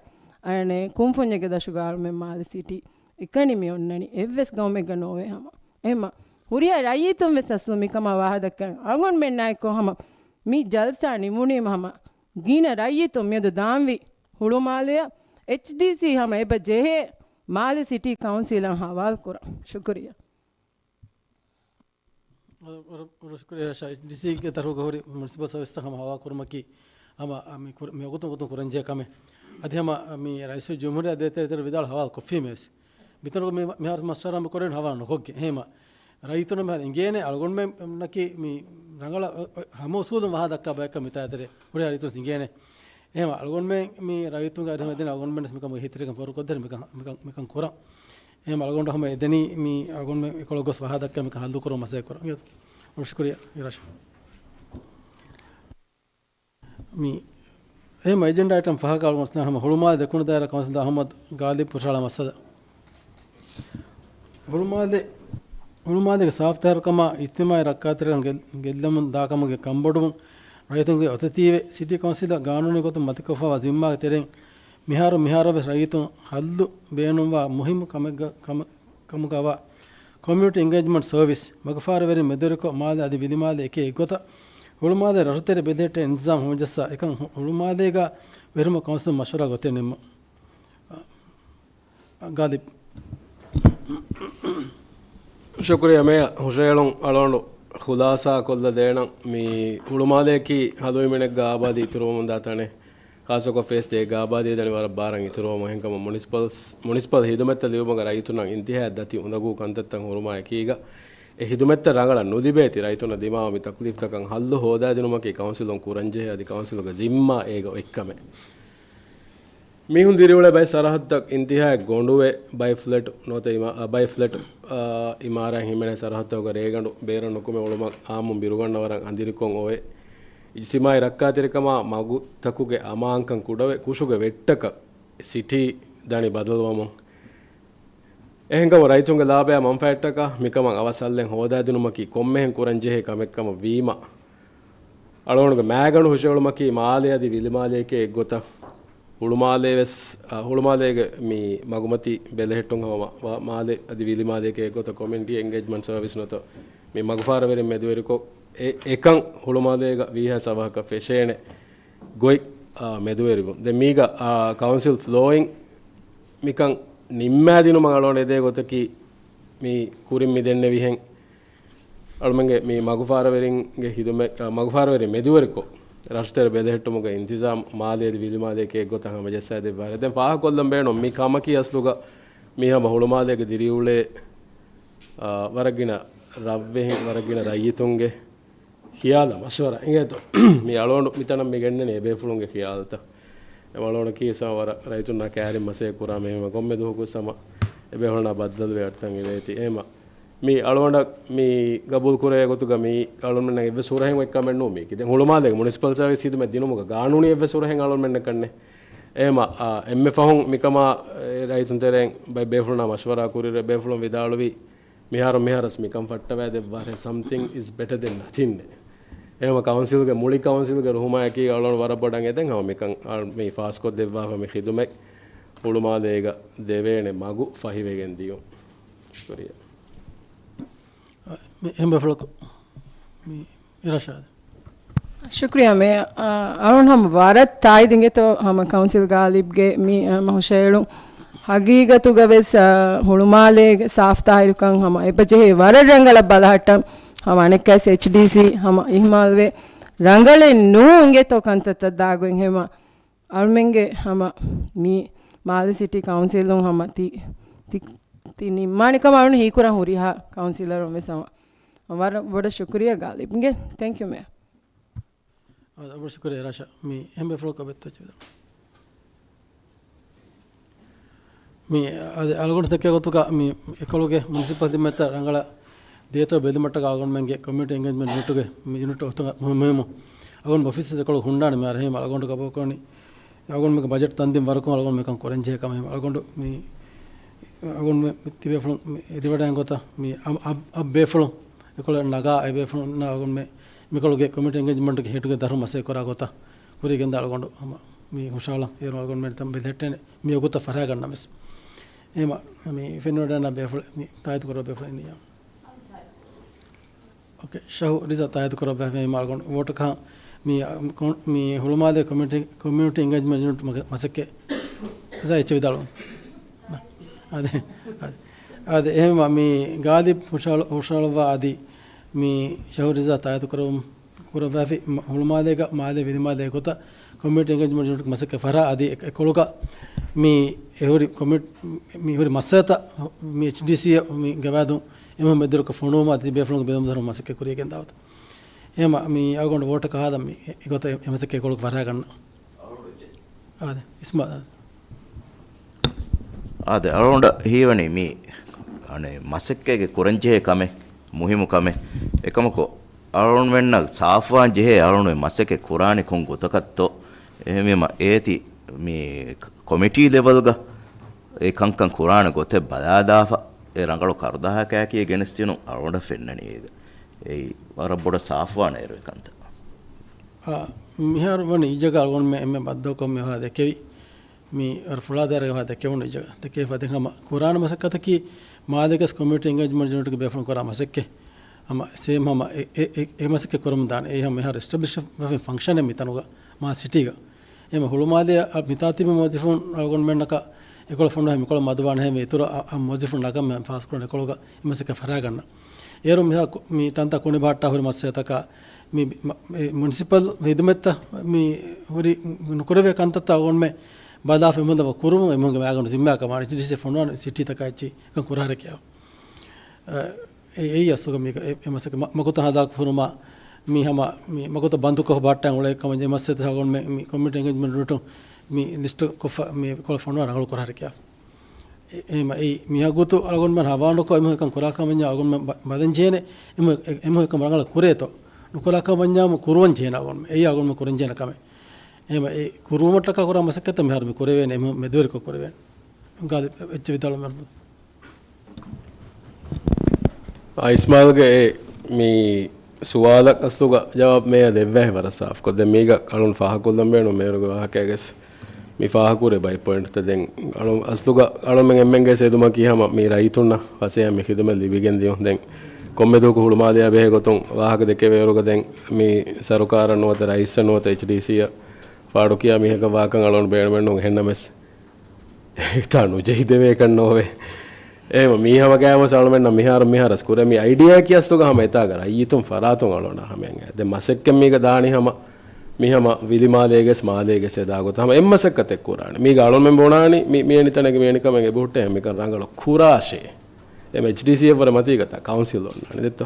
އަނެ ކުންފުންޏެއްގެ ދަށުގަ އަޅުމެން މާލެ ސިޓީ އެކަނި މި އޮންނަނީ އެއްވެސް ގައުމެއްގަ ނޯވޭ ހަމަ. އެހެންމަ ހުރިހާ ރައްޔިތުން ވެސް އަސްލު މިކަމާ ވާހަކަ ދައްކަން އަޅުގަނޑުމެންނާއެކު ހަމަ މި ޖަލްސާ ނިމުނީމަ ހަމަ ގިނަ ރައްޔިތުން މިއަދު ދާންވީ ހުޅުމާލެއަށް އެޗްޑީސީ ހަމަ އެބަ ޖެހޭ މާލެ ސިޓީ ކައުންސިލަށް ހަވާލު ކުރަން. ޝުކުރިއްޔާ. ވަރަށް، ވަރަށް ޝުކުރިއްޔާ ރަޝާ. އެޗްޑީސީގެ ތަރަފުގަ ހުރި މުނިސިޕަލް ސަރވިސްތައް ހަމަ ހަވާ ކުރުމަކީ ހަމަ މި ކުރ-، މި ވަގުތުން ވަގުތުން ކުރަންޖެހޭ ކަމެއް. އަދި ހަމަ މި ރައީސުލްޖުމްހޫރިއްޔާ ދޭތެރޭ ދޭތެރޭ ވިދާޅު ހަވާލު ކޮށްފީމެވެސް. މިތަނުގަ މި، މިހާރު މަޝްވަރާ މި ކުރެވެން ހަވާ ނުކޮށްގެން. އެހެންމަ ރައްޔިތުން މިހާރު އިނގޭނެ އަޅުގަނޑުމެންނަކީ މި ރަނގަޅަށް ހަމަ އުސޫލުން ވާހަކަ ދައްކާ ބަޔަކަށް މިތާތެރޭ ހުރި ރައްޔިތުން އިނގޭނެ. އެހެންމަ އަޅުގަނޑުމެން މި ރައްޔިތުންގެ އަރިހުން އެދެނީ އަޅުގަނޑުމެން މިކަމުގެ އެހީތެރިކަން ފޯރުކޮށްދޭނެ މިކަން، މިކަން، މިކަން ކުރަން. އެހެންމަ އަޅުގަނޑު ހަމަ އެދެނީ މި އަޅުގަނޑުމެން އެކޮޅަށް ގޮސް ވާހަކަ ދައްކާ މިކަން ހައްލު ކުރުމަށް މަސައްކަތް ކުރަން. ޝުކުރިއްޔާ އިރާޝާ. މި އެހެންމަ އެޖެންޑާ އައިޓަމް ފަހަކަށް އަޅުގަނޑު ހަމަ ހުޅުމާލެ ދެކުނު ދާއިރާ ކައުންސިލަރ އަހުމަދު ގާލިބް ހުށަހަޅާ މައްސަލަ. ހުޅުމާލެ، ހުޅުމާލޭގެ ސާފުތައްހިރުކަމާ އިޖްތިމާޢީ ރައްކާތެރިކަން ގެ-، ގެއްލަމުން ދާކަމުގެ ކަންބޮޑުވުން ރައްޔިތުންގެ އޮތަތީވެ، ސިޓީ ކައުންސިލަށް ގާނޫނީ ގޮތުން މަތިކޮށްފައިވާ ޒިންމާގެ ތެރެއިން މިހާރު މިހާރަށްވެސް ރައްޔިތުން ހައްލު ބޭނުންވާ މުހިއްމު ކަމެއްގަ-، ކަމަ-، ކަމުގަވާ ކޮމިއުނިޓީ އެންގޭޖްމަންޓް ސަރވިސް މަގުފާރުވެރިން މެދުވެރިކޮށް، މާލެ އަދި ވިލިމާލެ އެކޭ އެއްގޮތަށް ހުޅުމާލެ ރަށުތެރެ ބެލެހެއްޓޭ އިންތިޒާމް ހަމަޖައްސާ އެކަން ހު-، ހުޅުމާލޭގަ ވެރިހުރުމަށް ކައުންސިލުން މަޝްވަރާ ގޮތެއް ނިންމުން. ގާލިބް. ޝުކުރިއްޔާ މޭޔަރ. ހުށައެޅުން އަޅުގަނޑު ޚުލާސާ ކޮށްލަ ދޭނަން. މި ހުޅުމާލެއަކީ ހަލުވިމިނެއްގަ އާބާދީ އިތުރުވަމުންދާ ތަނެއް. ޚާއްޞަކޮށް ފޭސް ދޭގެ އާބާދީ ދަނީ ވަރަށް ބާރަށް އިތުރުވަމުން. އެހެންކަމުން މުނިސިޕަލް، މުނިސިޕަލް ހިދުމަތްތައް ލިބުމުގަ ރައްޔިތުންނަށް އިންތިހާއަށް ދަތި އުނދަގޫ ކަންތައްތައް ހުރުމާ އެކީގަ، އެ ހިދުމަތްތައް ރަނގަޅަށް ނުލިބޭތީ ރައްޔިތުންނަށް ދިމާވާ މި ތަކުލީފްތަކަށް ހައްލު ހޯދާދިނުމަކީ ކައުންސިލުން ކުރަންޖެހޭ އަދި ކައުންސިލުގެ ޒިންމާ އޭގަ އޮތްކަމެއް. މީހުން ދިރިއުޅޭ ބައެއް ސަރަހައްދުތައް އިންތިހާއަށް ގޮނޑުވެ، ބައެއް ފްލެޓް ނުވަތަ އިމާ-، އަ، ބައެއް ފްލެޓް، އާ، އިމާރާތް ހިމެނޭ ސަރަހައްދުތަކުގަ ރޭގަނޑު ބޭރަށް ނުކުމެ އުޅުމަށް އާއްމުން ބިރުގަންނަވަރަށް އަނދިރިކޮށް އޮވޭ. އިޖްތިމާޢީ ރައްކާތެރިކަމާ މަގުތަކުގެ އަމާންކަން ކުޑަވެ، ކުށުގެ ވެއްޓަކަށް ސިޓީ ދަނީ ބަދަލުވަމުން. އެހެންކަމުން ރައްޔިތުންގެ ލާބަޔާ މަންފާއަށްޓަކާ މިކަމަށް އަވަސް ހައްލެއް ހޯދާދިނުމަކީ ކޮންމެހެން ކުރަންޖެހޭ ކަމެއްކަމަށް ވީމަ، އަޅުގަނޑުގެ މާގަނޑު ހުށައެޅުމަކީ މާލެ އަދި ވިލިމާލެއެކޭ އެއްގޮތަށް ހުޅުމާލޭ ވެސް، އަ، ހުޅުމާލޭގެ މި މަގުމަތި ބެލެހެއްޓުން ހަމަ މާ-، މާލެ އަދި ވިލިމާލެއެކޭ އެއްގޮތަށް ކޮމިއުނިޓީ އެންގޭޖްމަންޓް ސަރވިސް ނުވަތަ މި މަގުފާރަވެރިން މެދުވެރިކޮށް އެ-، އެކަން ހުޅުމާލޭގަ ވީހާ ސަވަހަކަށް ފެށޭނެ ގޮތް، އާ، މެދުވެރިވުން. ދެން މީގަ، އާ، ކައުންސިލް ފްލޯއިން މިކަން ނިންމާދިނުމަށް އަޅުގަނޑު އެދޭ ގޮތަކީ މި ކުރިން މި ދެންނެވިހެން އަޅުމެންގެ މި މަގުފާރަވެރިންގެ ހިދުމަތް، އާ، މަގުފާރަވެރިން މެދުވެރިކޮށް، ރަށުތެރެ ބެލެހެއްޓުމުގެ އިންތިޒާމް މާލެ އަދި ވިލިމާލެއެކޭ އެއްގޮތަށް ހަމަޖައްސާދެއްވާ. ދެން ފާހަގަކޮށްލަން ބޭނުން މި ކަމަކީ އަސްލުގަ މީ ހަމަ ހުޅުމާލޭގަ ދިރިއުޅޭ، އާ، ވަރަށް ގިނަ ރަށްވެހިން، ވަރަށް ގިނަ ރައްޔިތުންގެ ޚިޔާލާ މަޝްވަރާ އިނގޭތޯ. މި އަޅުގަނޑު މިތަނަށް މި ގެންނަނީ އެބޭފުޅުންގެ ޚިޔާލުތައް. އެ އަޅުގަނޑަކީ ވަރަށް ރައްޔިތުންނާ ކައިރިން މަސައްކަތް ކުރާ މީހެއް. ކޮންމެ ދުވަހަކުވެސް ހަމަ އެބޭފުޅުންނާ ބައްދަލުވެ އަޑިތައް އިވޭތީ. އެހެމަ މި އަޅުގަނޑަށް މި ގަބޫލު ކުރޭ ގޮތުގަ މި އަޅުގަނޑުމެންނަށް އެއްވެސް ހުރަހެއް އޮތް ކަމެއް ނޫން މީކީ. ދެން ހުޅުމާލޭގެ މުނިސިޕަލް ސަރވިސް ޚިދުމަތް ދިނުމުގަ ގާނޫނީ އެއްވެސް ހުރަހެއް އަޅުގަނޑުމެންނަށް ކަންނޭ. އެހެމަ، އާ، އެންމެ ފަހުން މިކަމާ، އެ، ރައްޔިތުން ތެރެއިން ބައެއް ބޭފުޅުންނާ މަޝްވަރާ ކުރިއިރު އެބޭފުޅުން ވިދާޅުވީ، މިހާރު މިހާރަސް މިކަން ފައްޓަވައިދެއްވާށޭ، something is better than nothing. އެހެމަ ކައުންސިލްގެ، މުޅި ކައުންސިލްގެ ރުހުމާއެކީ އަޅުގަނޑު ވަރަށް ބޮޑަށް އެދެން ހަމަ މިކަން އަޅު-، މި ފާސްކޮށްދެއްވާފަ މި ޚިދުމަތް ހުޅުމާލޭގަ ދެވޭނެ މަގު ފަހިވެގެން ދިޔުން. ޝުކުރިއްޔާ. އެހެން ބޭފުޅަކު މި އިރާޝާދެ. ޝުކުރިއްޔާ މޭޔަ. އަ، އަޅުން ހަމަ ވަރަށް ތާއީދު އިނގޭތޯ ހަމަ ކައުންސިލް ގާލިބްގެ މި ހަމަ ހުށައެޅުން. ހަގީގަތުގަވެސް، އަ، ހުޅުމާލޭގެ ސާފުތާހިރުކަން ހަމަ އެބަޖެހޭ ވަރަށް ރަނގަޅަށް ބަލަހައްޓަން ހަމަ އަނެއްކާސް އެޗްޑީސީ ހަމަ އިހުމާލުވެ ރަނގަޅެއް ނޫން އިނގޭތޯ ކަންތައްތައް ދާގޮތް. ހެމަ އަޅުމެންގެ ހަމަ މި މާލެ ސިޓީ ކައުންސިލުން ހަމަ ތި، ތި، ތި ނިންމާނެ ކަމަށް އަޅުން ހީކުރަން ހުރިހާ ކައުންސިލަރުން ވެސް ހަމަ ވަރަށް ބޮޑަށް ޝުކުރިއްޔާ ގާލިބްގެ. ތެންކް ޔޫ މޭޔަރ. އާ، ވަރަށް ޝުކުރިއްޔާ ރާޝާ. މި އެހެން ބޭފުޅަކު އަބައްތަ އެއްޗެއް ވިދާޅު. މި އަދި އަޅުގަނޑު ދެކޭ ގޮތުގަ މި އެކޮޅުގެ މުނިސިޕަލް ޚިދުމަތްތައް ރަނގަޅަށް ދޭތޯ ބެލުމަށްޓަކާ އަޅުގަނޑުމެންގެ ކޮމިއުނިޓީ އެންގޭޖްމަންޓް ޔުނިޓުގެ މި ޔުނިޓު އޮތުގަ މުހި-، މުހިއްމު އަޅުގަނޑު އޮފީސް އެކޮޅު ހުންނާނެ މި އަރަހީމް އަޅުގަނޑު ގަބޫކުރަނީ. އަޅުގަނޑުމެންގެ ބަޖެޓް ތަންދިން ވަރަކުން އަޅުގަނޑު މިކަން ކުރަންޖެހޭ ކަމެއް. އަޅުގަނޑު މި، އަޅުގަނޑު މި ތިބޭފުޅުން މި އެދިވަޑައިގެން ގޮތަށް މި އަ-، އަ-، އަ-، އަށް ބޭފުޅުން އެކޮޅަށް ނަގާ އެބޭފުޅުންނާ އަޅުގަނޑު މި މިކޮޅުގެ ކޮމިއުނިޓީ އެންގޭޖްމަންޓްގެ ހެޑުގެ ދަށުން މަސައްކަތް ކުރާ ގޮތަށް ކުރިއަށް ގެންދާ އަޅުގަނޑު ހަމަ މި ހުށަހަޅަން. އޭރު އަޅުގަނޑުމެން ތަން ބެލެހެއްޓޭނެ މި ވަގުތަށް ފަށާގަންނަން ވެސް. އެހެމަ މި ފެންނަ ވަޑައިގަންނަ ބޭފުޅެއް މި ތާއީދު ކުރައްވާ ބޭފުޅެއް އިންނިއްޔާ. އޯކޭ، ޝަހު ރިޒާ ތާއީދު ކުރައްވާ އެހެމަ އަޅުގަނޑު ވޯޓަކަށް މި، މި ހުޅުމާލޭ ކޮމިއުނިޓީ، ކޮމިއުނިޓީ އެންގޭޖްމަންޓް ޔުނިޓް މަސައްކަތް. ރިޒާ އެއްޗެއް ވިދާޅުވަން. އާދެ، އާދެ. އާދެ، އެހެމަ މި ގާލިބް ހުށަހަޅު-، ހުށަހަޅުއްވާ އަދި މި ޝަހު ރިޒާ ތާއީދު ކުރައްވަމުން ކުރައްވާފި މަ-، ހުޅުމާލޭގަ މާލޭ ވިލިމާލޭ ގޮތަށް ކޮމިއުނިޓީ އެންގޭޖްމަންޓް ޔުނިޓް މަސައްކަތް ފަށާ އަދި އެ-، އެކޮޅުގަ މި އެހުރި ކޮމި-، މި ހުރި މައްސަލަތައް މި އެޗްޑީސީ އަށް މި ގަވާއިދުން އެމަހު މެދުވެރިކޮށް ފޮނުވުމަށް އަދި ބޭފުޅުންގެ ބެލުމަށް މަސައްކަތް ކުރިއަށް ގެންދާ ގޮތަށް. އެހެމަ މި އަޅުގަނޑު ވޯޓަކަށް ހާދަން މި އެ-، އެގޮތަށް އެ-، އެމަސައްކަތް އެކޮޅުގަ ފަށާގަންނަ. އާދެ، އިސްމާ-، އާދެ، އަޅުގަނޑަށް ހީވަނީ މި އަނެއް މަސައްކަތްގެ ކުރަންޖެހޭ ކަމެއް، މުހިއްމު ކަމެއް. އެކަމަކު، އަޅުގަނޑުމެންނަށް ސާފުވާން ޖެހޭ އަޅުގަނޑު މަސައްކަތް ކުރާނީ ކޮން ގޮތަކަށްތޯ؟ އެހެންވީމަ އޭތި މި ކޮމިޓީ ލެވެލްގަ އެ ކަންކަން ކުރާނެ ގޮތެއް ބަލާލާފަ، އެ ރަނގަޅު ކަރުދާހަކައި ގެނެސްދިނުން އަޅުގަނޑަށް ފެންނަނީ އޭގަ. އެއީ ވަރަށް ބޮޑަށް ސާފުވާނެ އޭރު އެ ކަންތައް. އާ، މިހާރު ވަނީ އިއްޒަތް އަޅުގަނޑުމެން އެންމެ ބައްދަލުކޮށް މި ހަދާ ދެކެވި. މި ވަރަށް ފުޅާ ދާއިރާގަ ދެކެވުނު އިއްޒަތް ދެކޭފަ. ދެން ހަމަ ކުރާނެ މަސައްކަތަކީ މާލޭގަސް ކޮމިއުނިޓީ އެންގޭޖްމަންޓް ޔުނިޓްގެ ބޭފުޅުން ކުރާ މަސައްކަތް. ހަމަ ސޭމް ހަމަ އެ، އެ، އެ، އެ މަސައްކަތް ކުރަމުން ދާނެ. އެއީ ހަމަ މިހާރު އެސްޓެބްލިޝް ވެފަ ފަންކްޝަނެއް މިތަނުގަ މާ ސިޓީގަ. އެހެމަ ހުޅުމާލެ މިތާ ތިބި މުވައްޒަފުން އަޅުގަނޑުމެންނަކަށް އެކޮޅަށް ފޮނުވާ މިކޮޅަށް މަދުވާނެހެން އިތުރަށް އަ، އަ، މުވައްޒަފުން ނަގަން މި ފާސްކުރާނެ އެކޮޅުގަ އެ މަސައްކަތް ފަށާގަންނަ. އޭރު މިހާ ކު-، މި ތަންތާ ކުނިބަހައްޓާ ހުރި މައްސަލަތަކާ މި މަ-، މި މުނިސިޕަލް ހިދުމަތްތައް މި ހުރި ނުކުރެވޭ ކަންތައްތައް އަޅުގަނޑުމެން ބަލާފަ އެމުންދަ ކުރުމުން އެމުންގެ މައިގަނޑު ޒިންމާ ކަމާ އެޗްޑީސީ ފޮނުވާނެ ސިޓީތަކާ އެއްޗި ކަން ކުރާރެކެއާ. އެ، އެ، އެއީ އަސްލުގަ މީގަ އެ، އެ މަސައްކަތް މަ-، މަގުތައް ހަދާ ކުރުމާ މި ހަމަ މި މަގުތައް ބަންދުކޮށް ބަހައްޓަން އުޅޭ ކަމަށް އެ މައްސަލަތައް އަޅުގަނޑުމެން މި ކޮމިއުނިޓީ އެންގޭޖްމަންޓް ޔުނިޓުން މި ލިސްޓް ކޮށްފަ މި ކޮޅަށް ފޮނުވާ ރަނގަޅު ކުރާރެކެއާ. އެ، އެ، އެ، މި ހަގުތު އަޅުގަނޑުމެން ހަވާނުކޮށް އެމަހު އެކަން ކުރާ ކަމަށް އަޅުގަނޑުމެން ބަ-، ބަލަން ޖޭނެ އެމަ-، އެ-، އެމަހު އެކަން ރަނގަޅަށް ކުރޭތޯ. ނުކުރާ ކަމަށް ކުރުވަން ޖޭނެ އަޅުގަނޑުމެން. އެއީ އަޅުގަނޑުމެން ކުރަން ޖޭނެ ކަމެއް. އެހެމަ އެ ކުރުވުމަށްޓަކާ ކުރާ މަސައްކަތްތައް މިހާރު މި ކުރެވޭނެ އެމަހު މެދުވެރިކޮށް ކުރެވޭނެ. ގާލިބް އެއްޗެއް ވިދާޅުވަމެ. އާ، އިސްމާއިލްގެ އެ މި ސުވާލަށް އަސްލުގަ ޖަވާބު މޭޔަ ދެއްވައި ވަރަށް ސާފުކޮށް. ދެން މީގަ އަޅުން ފާހަގަކޮށްލަން ބޭނުން މޭޔަރުގެ ވާހަކައިގަސް މި ފާހަގަކުރޭ ބައެއް ޕޮއިންޓްތައް. ދެން އަޅުން އަސްލުގަ އަޅުމެން އެންމެންގެ އެދުމަކީ ހަމަ މި ރައްޔިތުންނަށް ފަސޭހަ މި ޚިދުމަތް ލިބިގެން ދިޔުން. ދެން ކޮންމެ ދުވަހަކު ހުޅުމާލެއާ ބެހޭ ގޮތުން ވާހަކަ ދެކެވޭއިރުގަ ދެން މި ސަރުކާރަށް ނުވަތަ ރައީސަށް ނުވަތަ އެޗްޑީސީއަށް ފާޑުކިޔާ މީހަކަށް ވާކަން އަޅުން ބޭނުމެއް ނޫން. އެހެންނަމަވެސް އެތާ ނުޖެހިދެވޭކަށް ނޯވޭ. އެހެމަ މީ ހަމަ ގާތް ވެސް އަޅުމެންނަށް މިހާރު މިހާރަސް ކުރޭ މި އައިޑިއާއަކީ އަސްލުގަ ހަމަ އެތާގަ ރައްޔިތުން ފަރާތުން އަޅުންނަށް ހަމަ އެނގޭ. ދެން މަސައްކަތް މީގަ ދާނީ ހަމަ މި ހަމަ ވިލިމާލޭގެސް މާލޭގެސް އެދާ ގޮތަށް ހަމަ އެއް މަސައްކަތެއް ކުރާނެ. މީގަ އަޅުމެން ބުނާނީ މި، މި އެނިތަނެއްގެ މި އެނިކަމެއް އެބަހުއްޓޭ މިކަން ރަނގަޅަށް ކުރާށޭ. އެމް އެޗްޑީސީއަށްވުރެ މަތީގަތާ ކައުންސިލް އޮންނާނެ ދެއްތޯ.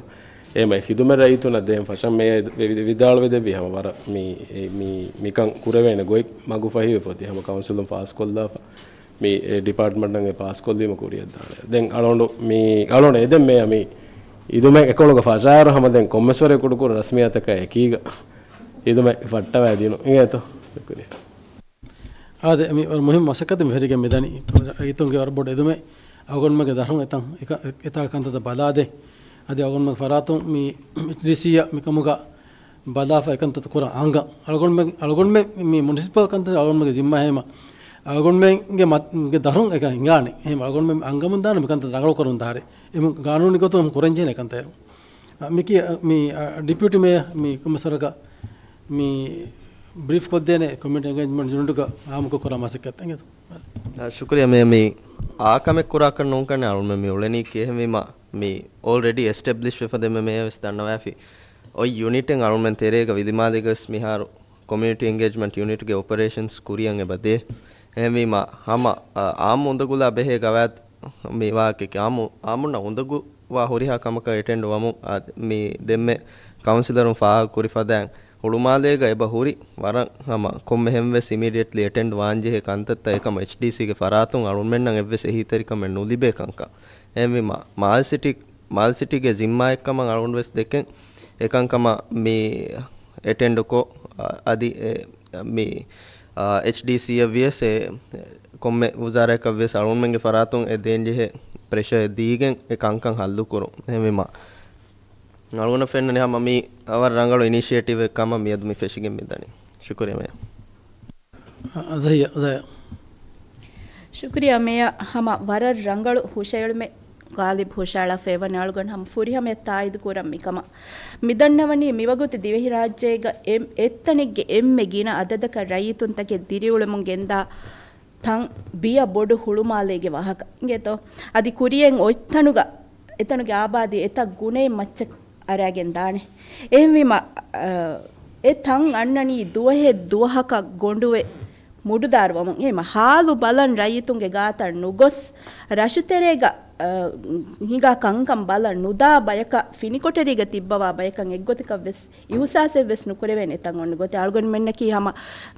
އެމަ ޚިދުމަތް ރައްޔިތުންނަށް ދޭން ފަށަން މޭޔަރ ވި-، ވިދާޅުވެދެއްވި ހަމަ ވަރަށް މި، އެ، މި، މިކަން ކުރެވޭނެ ގޮތް މަގު ފަހިވެފަ އޮތީ ހަމަ ކައުންސިލުން ފާސްކޮށްލާފަ. މި، އެ، ޑިޕާޓްމަންޓަށް އެ ފާސްކޮށްލީމަ ކުރިއަށް ދާނެ. ދެން އަޅުގަނޑު މި، އަޅުގަނޑު އެދެން މޭޔަރ މި އިދުމެއް އެކޮޅުގަ ފަށާއިރު ހަމަ ދެން ކޮންމެސްވަރެއް ކުޑަކުޑަ ރަސްމިއްޔާތަކާ އެކީގަ އިދުމެއް ފައްޓަވައިދިނު. އިނގޭތޯ؟ ޝުކުރިއްޔާ. އާދެ، މި ވަރަށް މުހިއްމު މަސައްކަތެއް މި ފެށިގެން މިދަނީ. ރައްޔިތުންގެ ވަރަށް ބޮޑު އެދުމެއް އަޅުގަނޑުމެންގެ ދަށުން އެތަން އެކަ-، އެތާ ކަންތައްތައް ބަލާދޭ. އަދި އަޅުގަނޑުމެން ފަރާތުން މި އެޗްޑީސީއަށް މިކަމުގަ ބަލާފަ އެކަންތައް ކުރަން އަންގަން. އަޅުގަނޑުމެން، އަޅުގަނޑުމެން މި މުނިސިޕަލް ކަންތައް އަޅުގަނޑުމެންގެ ޒިންމާ ހޭމަ. އަޅުގަނޑުމެންގެ މަ-، ގެ ދަށުން އެކަ ހިނގާނެ. އެހެން އަޅުގަނޑުމެން އަންގަމުން ދާނެ މިކަންތައް ރަނގަޅު ކުރަމުން ދާރެ. އެމު ގާނޫނީ ގޮތުން ކުރަން ޖެހޭނެ ކަންތައް. މިކި، މި، އަ، ޑިޕިއުޓީ މޭޔަރ މި ކޮންމެސްވަރަކަށް މި ބްރީފް ކޮށްދޭނެ ކޮމިއުނިޓީ އެންގޭޖްމަންޓް ޔުނިޓުގަ އާއްމުކޮށް ކުރާ މަސައްކަތްތައް އިނގޭތޯ؟ އާ، ޝުކުރިއްޔާ މޭޔަރ، މި އާ ކަމެއް ކުރާކަށް ނޫންކަން އަޅުމެން މި އުޅެނީ ކިހެންވީމަ، މި އޯލްރެޑީ އެސްޓެބްލިޝް ވެފަ ދެންމެ މޭޔަރ ވެސް ދަންނަވާފި. އޮތް ޔުނިޓެއް އަޅުމެން ތެރޭގަ ވިލިމާލޭގަ ވެސް މިހާރު ކޮމިއުނިޓީ އެންގޭޖްމަންޓް ޔުނިޓްގެ އޮޕަރޭޝަންސް ކުރިއަށް އެބަ ދޭ. އެހެންވީމަ ހަމަ، އާ، އާއްމު އުނދަގުލާ ބެހޭ ގަވާއިދު މި ވާހަކައަކީ އާއްމު، އާއްމުންނަށް އުނދަގޫވާ ހުރިހާ ކަމަކަށް އެޓެންޑް ވަމުން، އާ، މި ދެންމެ ކައުންސިލަރުން ފާހަގަ ކުރި ފަދައިން ހުޅުމާލޭގަ އެބަ ހުރި ވަރަށް ހަމަ ކޮންމެހެން ވެސް އިމީޑިއެޓްލީ އެޓެންޑް ވާންޖެހޭ ކަންތައްތައް އެކަމަށް އެޗްޑީސީގެ ފަރާތުން އަޅުމެންނަށް އެއްވެސް އެހީތެރިކަމެއް ނުލިބޭ ކަންކަން. އެހެންވީމަ މާލެ ސިޓީ، މާލެ ސިޓީގެ ޒިންމާއެއްކަމަށް އަޅުގަނޑު ވެސް ދެކެން އެކަންކަމަށް މި އެޓެންޑުކޮށް، އަ-، އަދި އެ މި، އާ، އެޗްޑީސީއަށް ވިޔަސް އެ ކޮންމެ ވުޒާރާއަކަށް ވިޔަސް އަޅުގަނޑުމެންގެ ފަރާތުން އެ ދޭންޖެހޭ ޕްރެޝަރެއް ދީގެން އެ ކަންކަން ހައްލުކުރުން. އެހެންވީމަ އަޅުގަނޑަށް ފެންނަނީ ހަމަ މީ ވަރަށް ރަނގަޅު އިނިޝިއޭޓިވެއް ކަމަށް މިއަދު މި ފެށިގެން މިދަނީ. ޝުކުރިއްޔާ މޭޔަރ. އަ-، ޒަހިޔާ، ޒަހިޔާ. ޝުކުރިއްޔާ މޭޔަރ، ހަމަ ވަރަށް ރަނގަޅު ހުށައެޅުމެއް ޣާލިބް ހުށައަޅާފައިވަނީ. އަޅުގަނޑު ހަމަ ފުރިހަމަޔަށް ތާއީދު ކުރަން މިކަމަށް. މިދަންނަވަނީ މިވަގުތު ދިވެހިރާއްޖޭގަ އެ-، އެއްތަނެއްގެ އެންމެ ގިނަ އަދަދަކަށް ރައްޔިތުންތަކެއް ދިރިއުޅެމުން ގެންދާ ތަން ބިޔަ ބޮޑު ހުޅުމާލޭގެ ވާހަކަ އިނގޭތޯ؟ އަދި ކުރިއަށް އޮތްތަނުގަ އެތަނުގެ އާބާދީ އެތައް ގުނައެއް މައްޗަށް އަރާގެން ދާނެ. އެހެންވީމަ، އަ، އެ ތަން އަންނަނީ ދުވަހެއް ދުވަހަކަށް ގޮނޑުވެ މުޑުދާރުވަމުން. އެހެންވީމަ ހާލު ބަލަން ރައްޔިތުންގެ ގާތަށް ނުގޮސް، ރަށުތެރޭގަ، އަ، ހިނގާ ކަންކަން ބަލަން ނުދާ ބަޔަކަށް ފިނިކޮޓަރީގަ ތިއްބަވާ ބަޔަކަށް އެއްގޮތަކަށް ވެސް އިހުސާސެއް ވެސް ނުކުރެވޭނެ ތަން އޮންނަ ގޮތެއް. އަޅުގަނޑުމެންނަކީ ހަމަ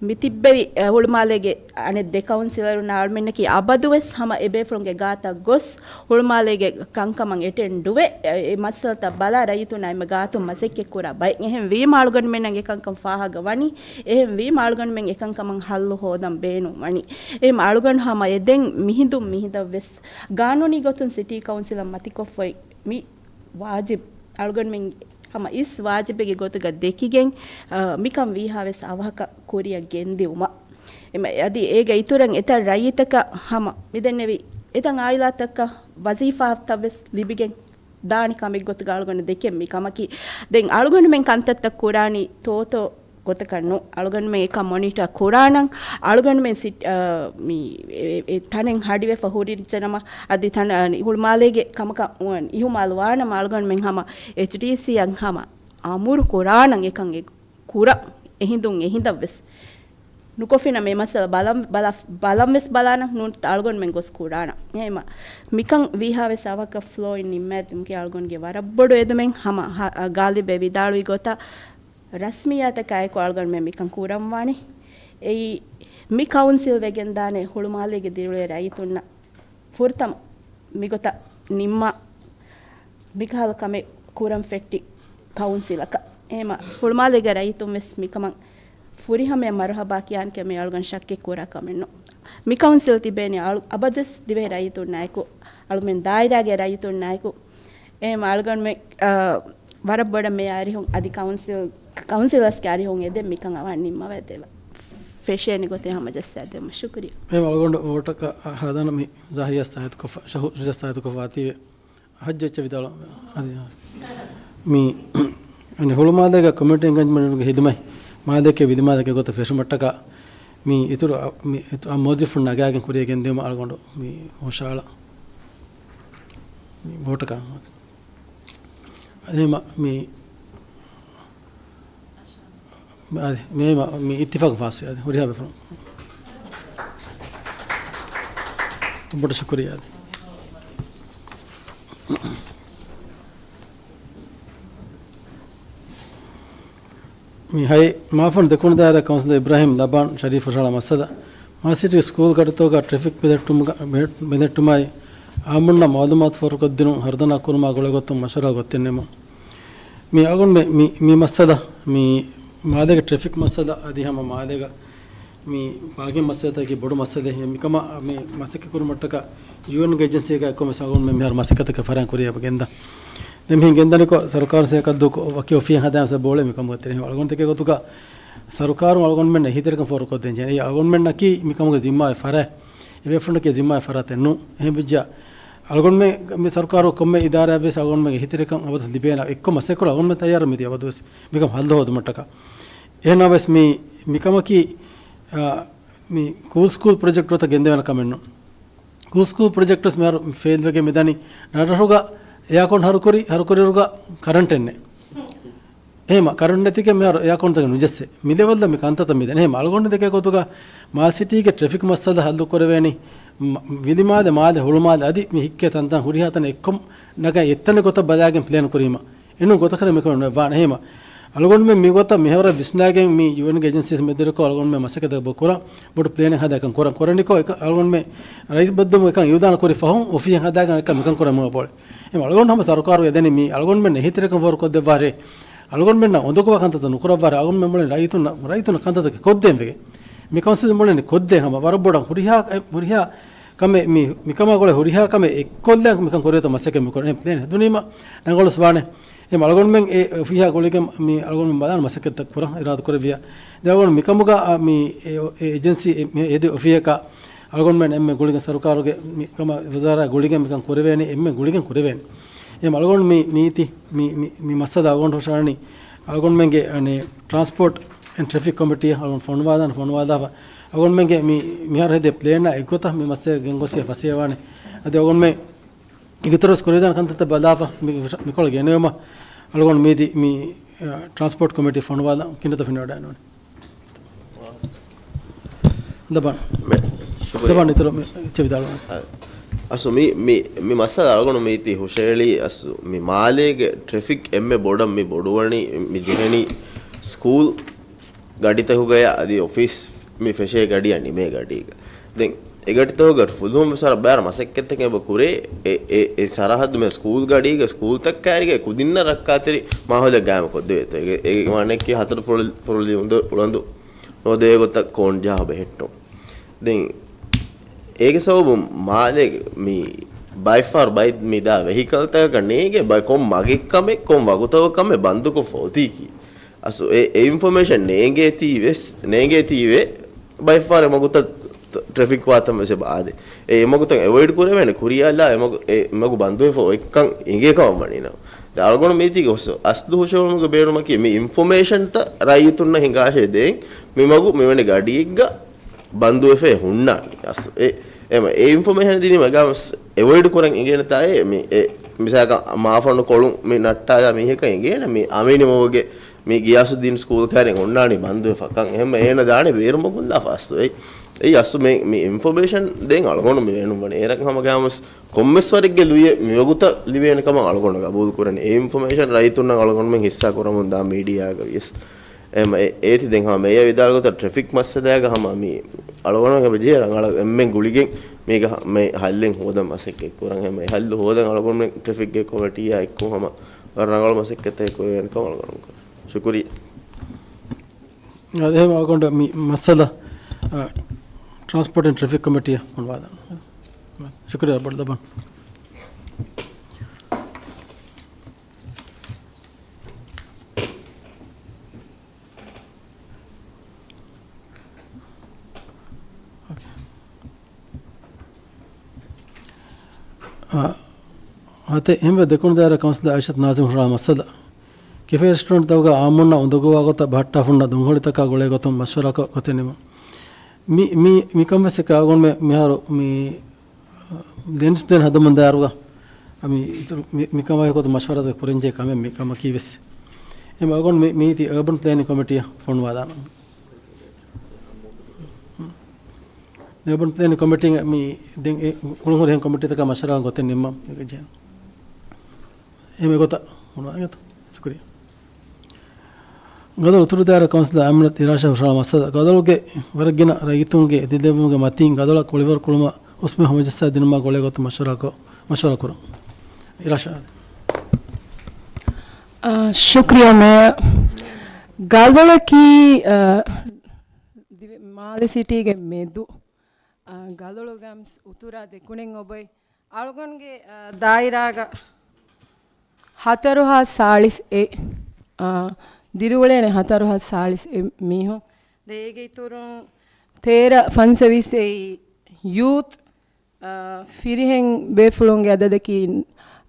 މި ތިއްބެވި، އެ، ހުޅުމާލޭގެ އަނެއް ދެ ކައުންސިލަރުންނާ އަޅުމެންނަކީ އަބަދުވެސް ހަމަ އެބޭފުޅުންގެ ގާތަށް ގޮސް، ހުޅުމާލޭގެ ކަންކަމަށް އެޓެންޑުވެ، އެ، އެ މައްސަލަތައް ބަލާ ރައްޔިތުންނާ އެންމެ ގާތުން މަސައްކަތްކުރާ ބައެއް. އެހެން ވީމަ އަޅުގަނޑުމެންނަށް އެކަންކަން ފާހަގަ ވަނީ. އެހެން ވީމަ އަޅުގަނޑުމެން އެކަންކަމަށް ހައްލު ހޯދަން ބޭނުން ވަނީ. އެހެން އަޅުގަނޑު ހަމަ އެދެން މިހިނދުން މިހިނދަށްވެސް ގާނޫނީ ގޮތުން ސިޓީ ކައުންސިލަށް މަތިކޮށްފައި މި ވާޖިބް އަޅުގަނޑުމެން ހަމަ އިސް ވާޖިބެއްގެ ގޮތުގަ ދެކިގެން، އަ، މިކަން ވީހާވެސް އަވަހަކަށް ކުރިއަށް ގެންދިއުމަށް. އެމަ-، އަދި އޭގެ އިތުރަށް އެތައް ރައްޔިތަކަށް ހަމަ މިދެންނެވި އެތައް އާއިލާތަކަށް ވަޒީފާތައްވެސް ލިބިގެން ދާނެ ކަމެއް ގޮތުގަ އަޅުގަނޑު ދެކެން މި ކަމަކީ. ދެން އަޅުގަނޑުމެން ކަންތައްތައް ކުރާނީ ތޯތޯ ގޮތަކަށް ނޫން. އަޅުގަނޑުމެން އެކަން މޮނިޓަ ކުރާނަން. އަޅުގަނޑުމެން ސިޓް-، އަ، މި އެ، އެ، ތަނެއް ހަޑިވެފަ ހުރިއްޖެނަމަ، އަދި ތަނަ، އަ، ހުޅުމާލޭގެ ކަމަކަށް އިހުމާލު ވާނަމަ، އަޅުގަނޑުމެން ހަމަ އެޗްޑީސީއަށް ހަމަ އަމުރު ކުރާނަން އެކަން އެ ކުރަން. އެހިނދުން އެހިނދަށްވެސް ނުކޮށްފިނަމަ އެ މައްސަލަ ބަލަން، ބަލަ-، ބަލަން ވެސް ބަލާނަން ނޫން އަޅުގަނޑުމެން ގޮސް ކުރާނަން. އެހެމަ މިކަން ވީހާވެސް އަވަކަށް ފްލޯއިން ނިންމައިދިމުގެ އަޅުގަނޑުގެ ވަރަށް ބޮޑު އެދުމެއް ހަމަ ހަ-، ގާލިބެ ވިދާޅުވި ގޮތަށް ރަސްމިއްޔާތަކާއެކު އަޅުގަނޑުމެން މިކަން ކުރަންވާނެ. އެއީ، މި ކައުންސިލް ވެގެންދާނެ ހުޅުމާލޭގެ ދިރިއުޅޭ ރައްޔިތުންނަށް ފުރަތަމަ މިގޮތަށް ނިންމާ މިކަހަލަ ކަމެއް ކުރަން ފެއްޓި ކައުންސިލަކަށް. އެހެމަ ހުޅުމާލޭގެ ރައްޔިތުން ވެސް މިކަމަށް ފުރިހަމަޔަށް މަރުހަބާ ކިޔާނެ ކަމެއް އަޅުގަނޑު ޝައްކެއް ކުރާ ކަމެއް ނޫން. މި ކައުންސިލް ތިބޭނެ އަޅު-، އަބަދުވެސް ދިވެހި ރައްޔިތުންނާއެކު، އަޅުމެން ދާއިރާގެ ރައްޔިތުންނާއެކު، އެހެމަ އަޅުގަނޑުމެން، އާ، ވަރަށް ބޮޑަށް މޭޔަރ އަރިހުން އަދި ކައުންސިލް، ކައުންސިލަރސްގެ އަރިހުން އެދެން މިކަން އަވަހަށް ނިންމަވައި ދެއްވާ ފެށޭނެ ގޮތެއް ހަމަޖައްސާދެއްވުމަށް. ޝުކުރިއްޔާ. އެހެމަ އަޅުގަނޑު ވޯޓަކަށް ހަދާނަން މި ޒާހިޔާ ސާހިތުކޮށްފަ، ޝަހު-، ޝުޖާ ސާހިތުކޮށްފަ އަތީވެ. ހައްޖު އެއްޗެއް ވިދާޅު. އަދި މި ހުޅުމާލޭގެ ކޮމިއުނިޓީ އެންގޭޖްމަންޓުގެ ހިދުމަތް މާލޭގެ ވިލިމާލޭގެ ގޮތަށް ފެށުމަށްޓަކާ މި އިތުރު އަ-، މި އިތުރު އަ މުވައްޒަފުން ނަގާގެން ކުރިއަށް ގެންދިއުމަށް އަޅުގަނޑު މި ހުށައަޅާ ވޯޓަކަށް. އެހެމަ މި އާދެ، މި، މި އިއްތިފާޤު ފާސްވި އާދެ. ހުރިހާ ބޭފުޅުން ބޮޑަށް ޝުކުރިއްޔާ އާދެ. މި ހައި މާފަން ދެކުނު ދާއިރާ ކައުންސިލަރ އިބްރާހިމް ލަބާން ޝަރީފް ހުށަހަޅާ މައްސަލަ، މާސިޓީގެ ސްކޫލް ގަޑިތަކުގަ ޓްރެފިކް ބެލެއްޓުމުގަ-، ބެ-، ބެލެއްޓުމާއި، އާއްމުންނަށް މައުލޫމާތު ފޯރުކޮށްދިނުން ހަރުދަނާ ކުރުމާ ގުޅޭގޮތުން މަޝްވަރާ ގޮތެއް ނެމުން. މި އަޅުގަނޑުމެ-، މި، މި މައްސަލަ، މި މާލޭގެ ޓްރެފިކް މައްސަލަ އަދި ހަމަ މާލޭގަ މި ޕާކިން މައްސަލަތަކީ ބޮޑު މައްސަލައެއް. މިކަމަށް މި މަސައްކަތް ކުރުމަށްޓަކާ ޔޫއެންގެ އެޖެންސީގައި އެއްކޮށް މިސް އަޅުގަނޑުމެ މިހާރު މަސައްކަތަކަށް ފަރާތް ކުރިއަށް ގެންދާ. ދެން މިހެން ގެންދަނިކޮށް ސަރުކާރު ސޭކަށްދޫކޮށް ވަކި އޮފީހެއް ހަދާން ސަ ބޯޅެ މިކަމުގަ ތެރެ. އަޅުގަނޑު ތެކޭ ގޮތުގަ ސަރުކާރުން އަޅުގަނޑުމެން އެހީތެރިކަން ފޯރުކޮށްދޭން ޖެހޭ. އެއީ އަޅުގަނޑުމެންނަކީ މިކަމުގެ ޒިންމާވެ ފަރާތް. އެބޭފުޅުންނަކީ ޒިންމާވެ ފަރާތެއް ނޫން. އެހެން ވެއްޖާ އަޅުގަނޑުމެ މި ސަރުކާރު ކޮންމެ އިދާރާއަށްވެސް އަޅުގަނޑުމެން އެހީތެރިކަން އަބަދުވެސް ލިބޭނެ އެއްކޮށް މަސައްކަތް ކުރަން އަޅުގަނޑުމެން ތައްޔާރަށް މިދިޔަ އަބަދުވެސް މިކަމަށް ހައްލު ހޯދުމަށްޓަކާ. އެހެންނަމަވެސް މި، މިކަމަކީ، އާ، މި ކޫލް ސްކޫލް ޕްރޮޖެކްޓް ގޮތަށް ގެންދެވޭނެ ކަމެއް ނޫން. ކޫލް ސްކޫލް ޕްރޮޖެކްޓް ވެސް މިހާރު ފެއިލްވެގެން މިދަނީ. ރަށްރަށުގަ އެއާކޮން ހަރުކުރި، ހަރުކުރިއިރުގަ ކަރަންޓެއް ނެތް. އެހެމަ ކަރަންޓް ނެތިގެން މިހާރު އެއާކޮންތަކެއް ނުޖެއްސޭ. މި ލެވެލްއަށް މި ކަންތައްތައް މިދަނީ. އެހެމަ އަޅުގަނޑު ދެކޭ ގޮތުގަ މާސިޓީގެ ޓްރެފިކް މައްސަލަ ހައްލު ކުރެވޭނީ މ-، ވިލިމާލެ، މާލެ، ހުޅުމާލެ އަދި މި ހިއްކޭ ތަންތަން ހުރިހާ ތަނެއް އެއްކޮށް ނަގަން އެއްތަނެއް ގޮތަށް ބަލާގެން ޕްލޭން ކުރީމަ. އެނޫން ގޮތަކަށް މިކަމެއް ނުވާނެ. އެހެމަ އަޅުގަނޑުމެން މިގޮތަށް މިހާރު ވިސްނާގެން މި ޔޫއެންގެ އެޖެންސީސް މެދުވެރިކޮށް އަޅުގަނޑުމެން މަސައްކަތް ކުރަން، ބޮޑު ޕްލޭނެއް ހަދާކަން ކުރަން، ކުރަނިކޮށް އެކަ-، އަޅުގަނޑުމެ ރައީސް ބައްދުމު އެކަން އިއުލާން ކުރި ފަހުން އޮފީހެއް ހަދާގެން އެކަ މިކަން ކުރަމު ބޯޅެ. އެހެމަ އަޅުގަނޑު ހަމަ ސަރުކާރު އެދެނީ މި އަޅުގަނޑުމެން އެހީތެރިކަން ފޯރުކޮށްދެއްވާށޭ. އަޅުގަނޑުމެންނަށް އުނދަގޫވާ ކަންތައްތައް ނުކުރައްވާށޭ. އަޅުގަނޑުމެން މުޅިން ރައްޔިތުންނަށް، ރައްޔިތުންނަށް ކަންތައްތަކެއް ކޮށްދޭން ވެގެން. މި ކައުންސިލް މުޅިން ކޮށްދޭ ހަމަ ވަރަށް ބޮޑަށް ހުރިހާ، ހުރިހާ ކަމެއް މި، މިކަމާ ގުޅޭ ހުރިހާ ކަމެއް އެއްކޮށްލާ މިކަން ކުރޭތޯ މަސައްކަތް މިކުރަން. އެ ޕްލޭން ހެދުނީމަ ރަނގަޅުވެސް ވާނެ. އެ އަޅުގަނޑުމެން އެ އޮފީހާ ގުޅިގެން މި އަޅުގަނޑުމެން ބަލާން މަސައްކަތްތައް ކުރަން އިރާދަ ކުރެއްވިޔާ. ދެން އަޅުގަނޑު މިކަމުގަ މި އެ، އެ އެޖެންސީ އެ، މި އެދި އޮފީހަކަށް އަޅުގަނޑުމެން އެންމެ ގުޅިގެން ސަރުކާރުގެ މި ކަމަށް ވަޒާރާ ގުޅިގެން މިކަން ކުރެވޭނެ، އެންމެ ގުޅިގެން ކުރެވޭނެ. އެހެމަ އަޅުގަނޑު މި ނީތި، މި، މި، މި މައްސަލަ އަޅުގަނޑު ހުށަހަޅަނީ އަޅުގަނޑުމެންގެ އަނެ ޓްރާންސްޕޯޓް އެންޑް ޓްރެފިކް ކޮމިޓީއަށް އަޅުގަނޑު ފޮނުވާލާން، ފޮނުވާލާފަ އަޅުގަނޑުމެންގެ މި، މިހާރު ހެދޭ ޕްލޭނާ އެއްގޮތަށް މި މައްސަލަ ގެންގޮސް ފަސޭހަވާނެ. އަދި އަޅުގަނޑުމެން އިގުތުރަސް ކުރެވިދާނެ ކަންތައްތައް ބަލާފަ މި، މިކޮޅަށް ގެނެވުމަށް އަޅުގަނޑު މީތި މި، އަ، ޓްރާންސްޕޯޓް ކޮމިޓީ ފޮނުވާލަން ކިނަތަ ފެނިވަޑައިނުވަނީ. ދަބާން. މެ-، ޝުކުރިއްޔާ. ދަބާން އިތުރު މި ޗެވިދާޅުވާނެ. އަ، އަސް މި، މި، މި މައްސަލަ އަޅުގަނޑު މީތި ހުށައެޅީ އަސް މި މާލޭގެ ޓްރެފިކް އެންމެ ބޮޑަށް މި ބޮޑުވަނީ މި ޖެހެނީ ސްކޫލް ގަޑިތަކުގަޔާ އަދި އޮފީސް މި ފެށޭ ގަޑިއަށް ނިމޭ ގަޑީގަ. ދެން އެގަޑިތަކުގަ ފުލުހުން ވެސް ވަރަށް ބާރަ މަސައްކަތްތަކެއް އެބަ ކުރޭ. އެ، އެ، އެ ސަރަހައްދު މި ސްކޫލް ގަޑީގަ ސްކޫލްތައް ކައިރިގަ ކުދިންނަށް ރައްކާތެރި މާހައުލެއް ގާއިމު ކޮށްދެވޭތޯ. އެ، އެ ވާނެއްކި ހަތަރު ފުރޮޅި، ފުރޮޅި އުނދަ-، އުޅަނދު ނޯދޭ ގޮތަށް ކޯން ޖަހާ ބެހެއްޓުން. ދެން އޭގެ ސަބަބުން މާލޭގެ މި ބައިފާރު ބައި މި ދާ ވެހިކަލްތަކަކަށް ނޭނގޭ ބައި ކޮން މަގެއް ކަމެއް، ކޮން ވަގުތަކަށް ކަމެއް ބަންދުކޮށް ފޯތީކީ. އަސް އެ، އެ އިންފޮމޭޝަން ނޭނގޭތީ ވެސް، ނޭނގޭތީވެ ބައިފާރު އެމަގުތައް ޓްރެފިކް ވާތަން ވެސް އެބަ އާދޭ. އެ އެމަގުތައް އެވޮއިޑް ކުރެވޭނެ ކުރިޔާލާ އެމަގު، އެ މަގު ބަންދުވެފަ އޮތްކަން އިނގޭ ކަމަށް ވަނީނަމަ. ދެ އަޅުގަނޑު މީތީގެ އަސްލު ހުށަހެޅުމުގެ ބޭނުމަކީ މި އިންފޮމޭޝަންތައް ރައްޔިތުންނަށް ހިނގާށޭ ދޭން މި މަގު މިވެނި ގަޑިއެއްގަ ބަންދުވެފައި ހުންނާނީ. އަސް އެ، އެމަ އެ އިންފޮމޭޝަން ދިނީމަ ގާމްސް އެވޮއިޑް ކުރަން އިނގޭނެތާއޭ މި އެ މިސާކަށް މާފަންނު ކޮޅުން މި ނައްޓާލާ މީހަކަށް އިނގޭނެ މި އަމީނި މަގުގެ މި ގިޔާސުއްދީން ސްކޫލް ކައިރިން އޮންނާނީ ބަންދުވެފަ ކަން. އެހެންމަ އޭނަ ދާނެ ބޭރު މަގުން ލާފަ އަސްލު. އެއީ، އެއީ އަސްލު މި، މި އިންފޮމޭޝަން ދޭން އަޅުގަނޑު މި ބޭނުންވަނީ. އޭރަކަށް ހަމަ ގާމްސް ކޮންމެސް ވަރެއްގެ ލުޔެއް މިވަގުތަށް ލިބޭނެ ކަމަށް އަޅުގަނޑު ގަބޫލު ކުރަން. އެ އިންފޮމޭޝަން ރައްޔިތުންނަށް އަޅުގަނޑުމެން ހިއްސާ ކުރަމުން ދާ މީޑިއާގަ ވިޔަސް. އެމަ އެ، އޭތި ދެން ހަމަ މެޔަ ވިދާޅު ގޮތަށް ޓްރެފިކް މައްސަލައިގަ ހަމަ މި އަޅުގަނޑުމެން އެބަ ޖެހޭ ރަނގަޅަށް އެންމެން ގުޅިގެން މީގަ ހަ-، މެ ހައްލެއް ހޯދަން މަސައްކަތް ކުރަން. އެމަ އެ ހައްލު ހޯދަން އަޅުގަނޑުމެން ޓްރެފިކްގެ ކޮމިޓީއާ އެއްކޮށް ހަމަ ވަރަށް ރަނގަޅު މަސައްކަތެއް ކުރެވޭނެ ކަމަށް އަޅުގަނޑު ކުރަން. ޝުކުރިއްޔާ. އަދި އެހެން އަޅުގަނޑަށް މި މައްސަލަ، އަ، ޓްރާންސްޕޯޓް އެންޑް ޓްރެފިކް ކޮމިޓީއަށް ފޮނުވާލަން. ޝުކުރިއްޔާ ބޮޑަށް ލަބަން. އޯކޭ. އާ، އާދެ، އެހެންވެ ދެކުނު ދާއިރާ ކައުންސިލަރ އައިޝަތު ނާޒިމް ހުށަހަޅާ މައްސަލަ. ކެފޭ ރެސްޓޯރެންޓްތަކުގަ އާއްމުންނަށް އުނދަގޫވާ ގޮތަށް ބަހައްޓާފަ ހުންނަ ދުންހޮޅިތަކާ ގުޅޭ ގޮތުން މަޝްވަރާކޮށް ގޮތެއް ނިމުން. މި، މި، މިކަން ވެސް އެކަ އަޅުގަނޑުމެ މިހާރު މި ލެންޑްސް ޕްލޭން ހަދަމުން ދާއިރުގަ، އަ، މި އިތުރު މި، މިކަމާ އެކޮތު މަޝްވަރާތައް ކުރަންޖެހޭ ކަމެއް މި ކަމަކީ ވެސް. އެމަ އަޅުގަނޑު މި، މީތި އަރބަން ޕްލޭނިން ކޮމިޓީއަށް ފޮނުވާލާނަން. އަރބަން ޕްލޭނިން ކޮމިޓީން މި ދެން އެ ކުޅުންހުރި އެހެން ކޮމިޓީތަކާ މަޝްވަރާ ގޮތެއް ނިންމަން މި ގެންޖެހޭނެ. އެމެ ގޮތަށް ފޮނުވާ އިނގޭތޯ. ޝުކުރިއްޔާ. ގަދޮޅު އުތުރު ދާއިރާ ކައުންސިލަރ އަމިނަތު އިރާޝާ ހުށަހަޅާ މައްސަލަ، ގަދޮޅުގެ ވަރަށް ގިނަ ރައްޔިތުންގެ އެދިލެއްވުމުގެ މަތީން ގަދޮޅަށް ކުޅިވަރު ކުޅުމަށް ހުސްބިމެއް ހަމަޖައްސާ ދިނުމާ ގުޅޭގޮތުން މަޝްވަރާކޮށް، މަޝްވަރާ ކުރަން. އިރާޝާ. އާ، ޝުކްރިޔާ މޭޔަރ. ގަދޮޅަކީ، އާ، ދިވެ-، މާލެ ސިޓީގެ މެދު، އާ، ގަދޮޅުގަމްސް އުތުރާ ދެކުނެން އޮބޮއި އަޅުގަނޑުގެ، އާ، ދާއިރާގަ ހަތަރުހާސް ސާޅީސް އެ، އާ، ދިރިއުޅޭނެ ހަތަރުހާސް ސާޅީސް އެ މީހުން. ދެ އޭގެ އިތުރުން ތޭރަ ފަންސަވީސް އެއީ ޔޫތް، އާ، ފިރިހެން ބޭފުޅުންގެ އަދަދަކީ،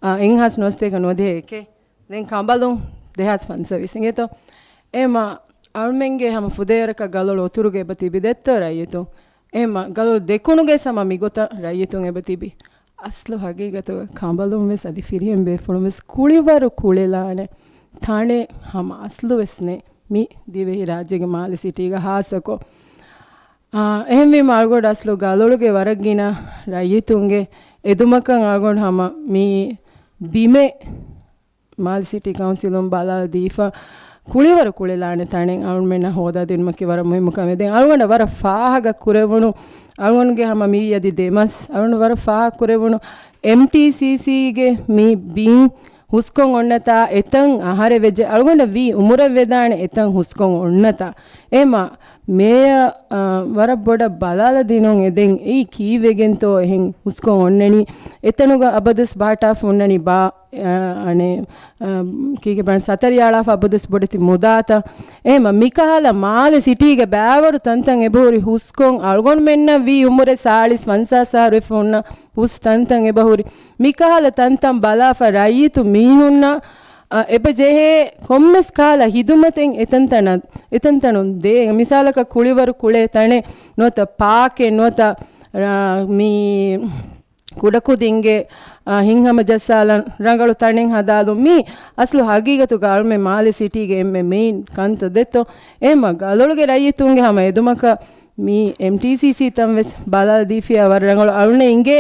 އާ، އެއްހާސް ނުވަސަތޭކަ ނުވަދިހަ އެކެއް. ދެން ކަނބަލުން ދެހާސް ފަންސަވީސް އިނގޭތޯ. އެމަ އަޅުމެންގެ ހަމަ ފުދޭވަރަކަށް ގަލޮޅު އުތުރުގެ އެބަ ތިބި ދެއްތޯ ރައްޔިތުން. އެމަ ގަލޮޅު ދެކުނުގެ ހަމަ މިގޮތަށް ރައްޔިތުން އެބަ ތިބި. އަސްލު ހަގީގަތުގަ ކަނބަލުން ވެސް އަދި ފިރިހެން ބޭފުޅުން ވެސް ކުޅިވަރު ކުޅެލާނެ ތަނެއް ހަމަ އަސްލު ވެސް ނެ މި ދިވެހި ރާއްޖޭގެ މާލެ ސިޓީގަ ހާއްސަކޮށް. އާ، އެހެންވީމަ އަޅުގަނޑު އަސްލު ގަލޮޅުގެ ވަރަށް ގިނަ ރައްޔިތުންގެ އެދުމަކަށް އަޅުގަނޑު ހަމަ މި ބިމެއް މާލެ ސިޓީ ކައުންސިލުން ބަލާލަ ދީފަ ކުޅިވަރު ކުޅެލާނެ ތަނެއް އަޅުމެންނަށް ހޯދާ ދިނުމަކީ ވަރަށް މުހިއްމު ކަމެއް. ދެން އަޅުގަނޑަށް ވަރަށް ފާހަގަ ކުރެވުނު، އަޅުގަނޑުގެ ހަމަ މި އަދި ދެމަސް އަޅުގަނޑު ވަރަށް ފާހަގަ ކުރެވުނު އެމްޓީސީސީގެ މި ބިން ހުސްކޮށް އޮންނަތާ އެތަން އަހަރެއް ވެއްޖެ. އަޅުގަނޑަށް ވީ އުމުރެއް ވެދާނެ އެތަން ހުސްކޮށް އޮންނަތާ. އެމަ މޭޔަ، އާ، ވަރަށް ބޮޑަށް ބަލާލަ ދިނުން އެދެން އެއީ ކީއްވެގެންތޯ އެހެން ހުސްކޮށް އޮންނަނީ. އެތަނުގަ އަބަދުސް ބަހައްޓާފަ ހުންނަނީ ބާ، އާ، އަނެ، އާ، ކީކޭ ބަން ސަތަރި އަޅާފަ އަބަދުސް ބޮޑެތި މުދާތައް. އެހެމަ މިކަހަލަ މާލެ ސިޓީގެ ބައިވަރު ތަންތަން އެބަހުރި ހުސްކޮށް އަޅުގަނޑުމެންނަށް ވީ އުމުރެއް ސާޅީސް ފަންސާސް އަހަރު ވެފަ ހުންނަ ހުސް ތަންތަން އެބަހުރި. މިކަހަލަ ތަންތަން ބަލާފަ ރައްޔިތު މީހުންނަށް، އަ، އެބަ ޖެހޭ ކޮންމެސް ކަހަލަ ހިދުމަތެއް އެތަންތަނަށް، އެތަންތަނުން ދޭ. މިސާލަކަށް ކުޅިވަރު ކުޅޭ ތަނެއް ނުވަތަ ޕާކެއް ނުވަތަ، އަ، މި ކުޑަކުދިންގެ، އާ، ހިތްހަމަ ޖައްސާލަން ރަނގަޅު ތަނެއް ހަދާލުން މީ އަސްލު ހަގީގަތުގަ އަޅުމެން މާލެ ސިޓީގެ އެންމެ މެއިން ކަންތައް ދެއްތޯ. އެހެމަ ގަލޮޅުގެ ރައްޔިތުންގެ ހަމަ އެދުމަކަށް މީ އެމްޓީސީސީ ތަން ވެސް ބަލާލަދީފިޔާ ވަރަށް ރަނގަޅު. އަޅުނެ އިނގޭ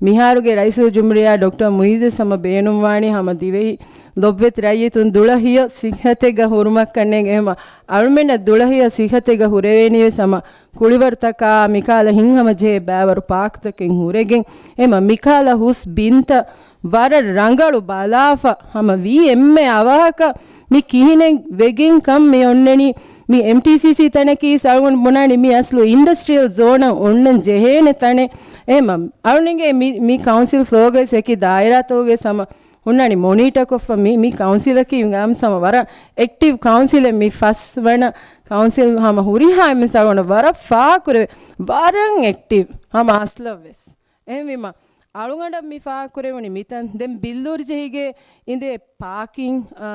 މިހާރުގެ ރައީސުލްޖުމްހޫރިއްޔާ ޑޮކްޓަރ މުއިއްޒު ހަމަ ބޭނުންވާނީ ހަމަ ދިވެހި ލޮބުވެތި ރައްޔިތުން ދުޅަހިޔަ ސިއްހަތެއްގަ ހުރުމަށްކަންނޭނގެ. އެހެމަ އަޅުމެންނަށް ދުޅަހިޔަ ސިއްހަތެއްގަ ހުރެވޭނީ ވެސް ހަމަ ކުޅިވަރުތަކާ މިކަހަލަ ހިތްހަމަޖެހޭ ބައިވަރު ޕާކްތަކެއް ހުރެގެން. އެމަ މިކަހަލަ ހުސް ބިންތައް ވަރަށް ރަނގަޅު ބަލާފަ ހަމަ ވީ އެންމެ އަވަހަކަށް މި ކިހިނެއް ވެގެން ކަން މި އޮންނަނީ. މި އެމްޓީސީސީ ތަނަކީ އަޅުގަނޑު ބުނާނީ މި އަސްލު އިންޑަސްޓްރިއަލް ޒޯނަށް އޮންނަން ޖެހޭނެ ތަނެއް. އެމަ އަޅުނެގޭ މި، މި ކައުންސިލް ފްލޯގައި އެކި ދާއިރާތަކުގައި ހަމަ ހުންނަނީ މޮނީޓަރ ކޮށްފަ މި، މި ކައުންސިލަކީ ގާމްސަމަ ވަރަށް އެކްޓިވް ކައުންސިލެއް. މި ފަސް ވަނަ ކައުންސިލް ހަމަ ހުރިހާ އެމްއެސް އަޅުގަނޑަށް ވަރަށް ފާކުރެވޭ، ވަރަށް އެކްޓިވް ހަމަ އަސްލަށް ވެސް. އެހެންވީމަ އަޅުގަނޑަށް މި ފާކުރެވުނީ މިތަން. ދެން ބިއްލޫރި ޖެހިގެ އިނދޭ ޕާކިން، އާ،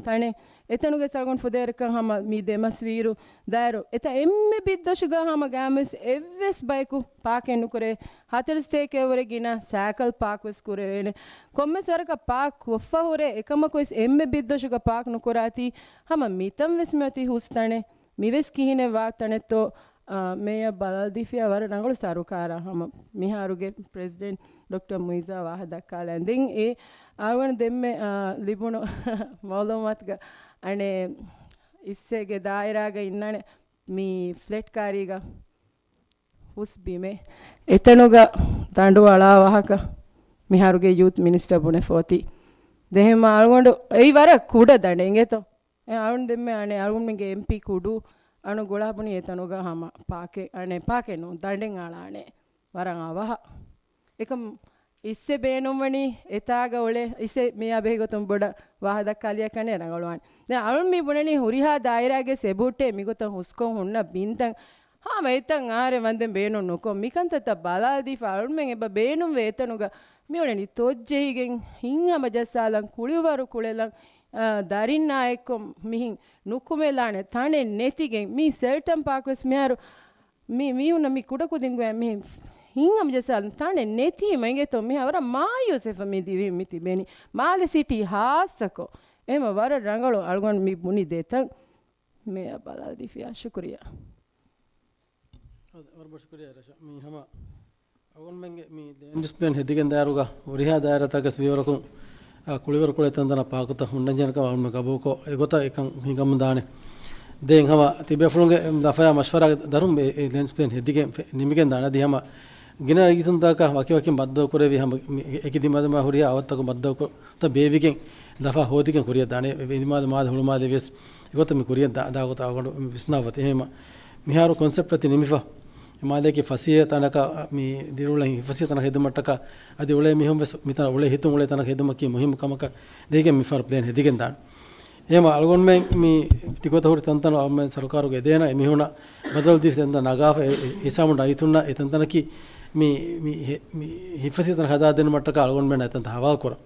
ތަނެއް. އެތަނުގެ އަޅުގަނޑު ފުދޭވަރަކަށް ހަމަ މި ދެމަސް ވީއިރު ދާއިރު އެތަ އެންމެ ބިއްދޮށުގަ ހަމަ ގާމްވެސް އެއްވެސް ބަޔަކު ޕާކެއް ނުކުރޭ. ހަތަރު ސަތޭކައަށް ވުރެ ގިނަ ސައިކަލް ޕާކް ވެސް ކުރެވޭނެ. ކޮންމެސް ވަރަކަށް ޕާކް ކޮށްފަ ހުރޭ އެކަމަކު ވެސް އެންމެ ބިއްދޮށުގަ ޕާކް ނުކުރާތީ ހަމަ މިތަން ވެސް މިއޮތީ ހުސް ތަނެއް. މިވެސް ކިހިނެއް ވާ ތަނެއްތޯ، އާ، މޭޔަ ބަލާލަދީފިޔާ ވަރަށް ރަނގަޅު ސަރުކާރާ ހަމަ މިހާރުގެ ޕްރެޒިޑެންޓް ޑޮކްޓަރ މުއިއްޒާ ވާހަ ދައްކާލަން. ދެން އެ އަޅުގަނޑު ދެންމެ، އާ، ލިބުނު މައުލޫމާތުގަ އަނެއް އިއްސޭގެ ދާއިރާގަ އިންނާނެ މި ފްލެޓް ކާރީގަ ހުސް ބިމެއް. އެތަނުގަ ދަނޑު އަޅާ ވާހަކަ މިހާރުގެ ޔޫތް މިނިސްޓަރ ބުނެފަ އޮތީ. ދެހެމަ އަޅުގަނޑު އެއީ ވަރަށް ކުޑަ ދަނޑެއް އިނގޭތޯ. އެ އަޅުން ދެންމެ އަނެއް އަޅުގަނޑުމެންގެ އެމްޕީ ކުޑޫ އަނު ގުޅާ ބުނި އެތަނުގަ ހަމަ ޕާކެއް އަނެއް ޕާކެއް ނޫން ދަނޑެއް އަޅާނެ. ވަރަށް އަވަހަށް. އެކަމް އިއްސެ ބޭނުންވަނީ އެތާގަ އުޅޭ އިއްސެ މިޔާ ބެހިގޮތުން ބޮޑަށް ވާހަ ދައްކާލިޔާ ކަންނޭ ރަނގަޅުވާނެ. ދެން އަޅުން މި ބުނަނީ ހުރިހާ ދާއިރާގެ ސެބޫޓޭ މިގޮތަށް ހުސްކޮށް ހުންނަ ބިންތައް ހަމަ އެތަން އަހަރެއް ވަންދެން ބޭނުން ނުކޮށް މިކަންތައްތައް ބަލާލަދީފަ އަޅުމެން އެބަ ބޭނުންވޭ އެތަނުގަ މިއުޅެނީ ތޮއްޖެހިގެން ހިތްހަމަ ޖައްސާލަން ކުޅިވަރު ކުޅެލަން، އާ، ދަރިންނާއެއްކޮށް މިހިން ނުކުމެލާނެ ތަނެއް ނެތިގެން މި ސެލްޓަން ޕާކް ވެސް މިހާރު މި، މީހުންނަށް މި ކުޑަކުދިންގޮޔަށް މިހިން ހިތްހަމަޖައްސާލަން ތަނެއް ނެތީމަ އިނގޭތޯ މިހާ ވަރަށް މާޔޫސްވެފަ މި ދިވެހިން މި ތިބެނީ. މާލެ ސިޓީ ހާއްސަކޮށް. އެހެމަ ވަރަށް ރަނގަޅު އަޅުގަނޑު މި ބުނި ދެތަން މޭޔަ ބަލާލަދީފިޔާ ޝުކުރިޔާ. އަދި ވަރަށް ބޮޑަށް ޝުކުރިޔާ ރަޝާ. މި ހަމަ އަޅުގަނޑުމެންގެ މި ލޭންޑް ޑިސްޕްލޭން ހެދިގެން ދާއިރުގަ ހުރިހާ ދާއިރާތަކަސް ވީވަރަކުން، އާ، ކުޅިވަރު ކުޅޭ ތަންތަނަށް ޕާކުތައް ހުންނަންޖެހޭނެކަމަށް އަޅުގަނޑު ގަބޫލުކޮށް، އެގޮތަށް އެކަން ހިނގަމުން ދާނެ. ދެން ހަމަ ތިބޭފުޅުންގެ ލަފަޔާ މަޝްވަރާގެ ދަށުން އެ، އެ ލެންސް ޕްލޭން ހެދިގެން ފެ-، ނިމިގެން ދާނެ. އަދި ހަމަ ގިނަ ރީތުންތަކަށް ވަކިވަކިން ބައްދަލު ކުރެވި ހަމަ މި އެކި ދިމާދިމާ ހުރިހާ އަވަށްތަކުން ބައްދަލު ކޮށް ތަ ބޭއްވިގެން ލަފާ ހޯދިގެން ކުރިއަށް ދާނެ. އެ ދިމާދި މާދަ ހުޅުމާލެ ވިޔަސް އެގޮތަށް މި ކުރިއަށް ދާ، ދާ ގޮތަށް އަޅުގަނޑު ވިސްނާ އޮތީ. އެހެން މިހާރު ކޮންސެޕްޓް ތި ނިމިފަ. އެ މާލޭގެ ފަސޭހަ ތަނަކަށް މި ދިރިއުޅެން ހިފަސޭހަ ތަނަކަށް ހެދުމަށްޓަކާ އަދި އުޅޭ މީހުން ވެސް މިތަނަށް އުޅޭ ހިތުން އުޅޭ ތަނަކަށް ހެދުމަކީ މުހިއްމު ކަމަކަށް ލެއިގެން މި ފަހަރު ޕްލޭން ހެދިގެން ދާނެ. އެހެން އަޅުގަނޑުމެން މި ތިގޮތަށް ހުރި ތަންތަނަށް އަޅުގަނޑުމެން ސަރުކާރުގެ އެދޭނަ އެ މީހުންނަށް ބަދަލު ދީފަ ތަންތަން ނަގާފަ އެ، އެ ހިސާބުން ރައްޔިތުންނަށް އެ ތަންތަނަކީ މި، މި ހެ-، މި ހިފަސޭހަ ތަނަކަށް ހަދާދިނުމަށްޓަކާ އަޅުގަނޑުމެން އެ ތަންތަން ހަވާލު ކުރަން.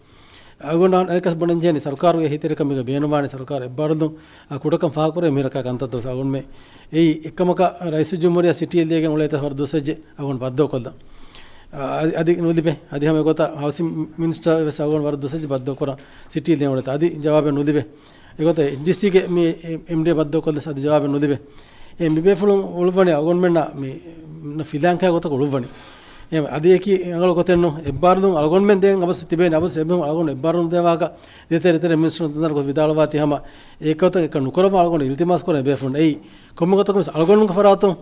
އަޅުގަނޑު އަނެއްކަސް ބުނަން ޖެހެނީ ސަރުކާރުގެ އެހީތެރިކަމުގެ ބޭނުންވާނެ ސަރުކާރު އެއްބާރުލުން އަ، ކުޑަކަން ފާހަގަކުރޭ މިހިރަކާ ކަންތައްތައް އަޅުގަނޑުމެން. އެއީ އެކަމަކަށް ރައީސުލްޖުމްހޫރިއްޔާ ސިޓީއެއް ލިޔެގެން އުޅޭތަ ވަރަށް ދުވަސްވެއްޖެ އަޅުގަނޑު ބައްދަލުކޮށްލަން. އަ، އަދި، އަދި ނުލިބޭ. އަދި ހަމަ އެގޮތަށް ހައުސިން މިނިސްޓަރ ވެސް އަޅުގަނޑު ވަރަށް ދުވަސްވެއްޖެ ބައްދަލުކުރަން ސިޓީ ލިޔެގެން އުޅޭތަ. އަދި ޖަވާބެއް ނުލިބޭ. އެގޮތަށް އެމްޑީސީގެ މި އެމްޑީއޭ ބައްދަލުކޮށްލަސް އަދި ޖަވާބެއް ނުލިބޭ. އެ މިބޭފުޅުން އުޅުއްވަނީ އަޅުގަނޑުމެންނަށް މި، މި ފިލާންކާ ގޮތަކަށް އުޅުއްވަނީ. އެ އަދި އެކި ރަނގަޅު ގޮތެއްނު. އެއްބާރުލުން އަޅުގަނޑުމެން ދެން އަބަސް ތިބޭނީ އަބަސް އެބަހުން އަޅުގަނޑު އެއްބާރުލުން ދެވާކަށް ދޭތެރެ ތެރެ މިނިސްޓަރުން ތަންތަނަށް ގޮސް ވިދާޅުވާތީ ހަމަ އެކަތަކަށް އެކަން ނުކުރަމަށް އަޅުގަނޑު އިލްތިމާސް ކުރަން ބޭފުން. އެއީ ކޮންމެ ގޮތަކުން ވެސް އަޅުގަނޑުގެ ފަރާތުން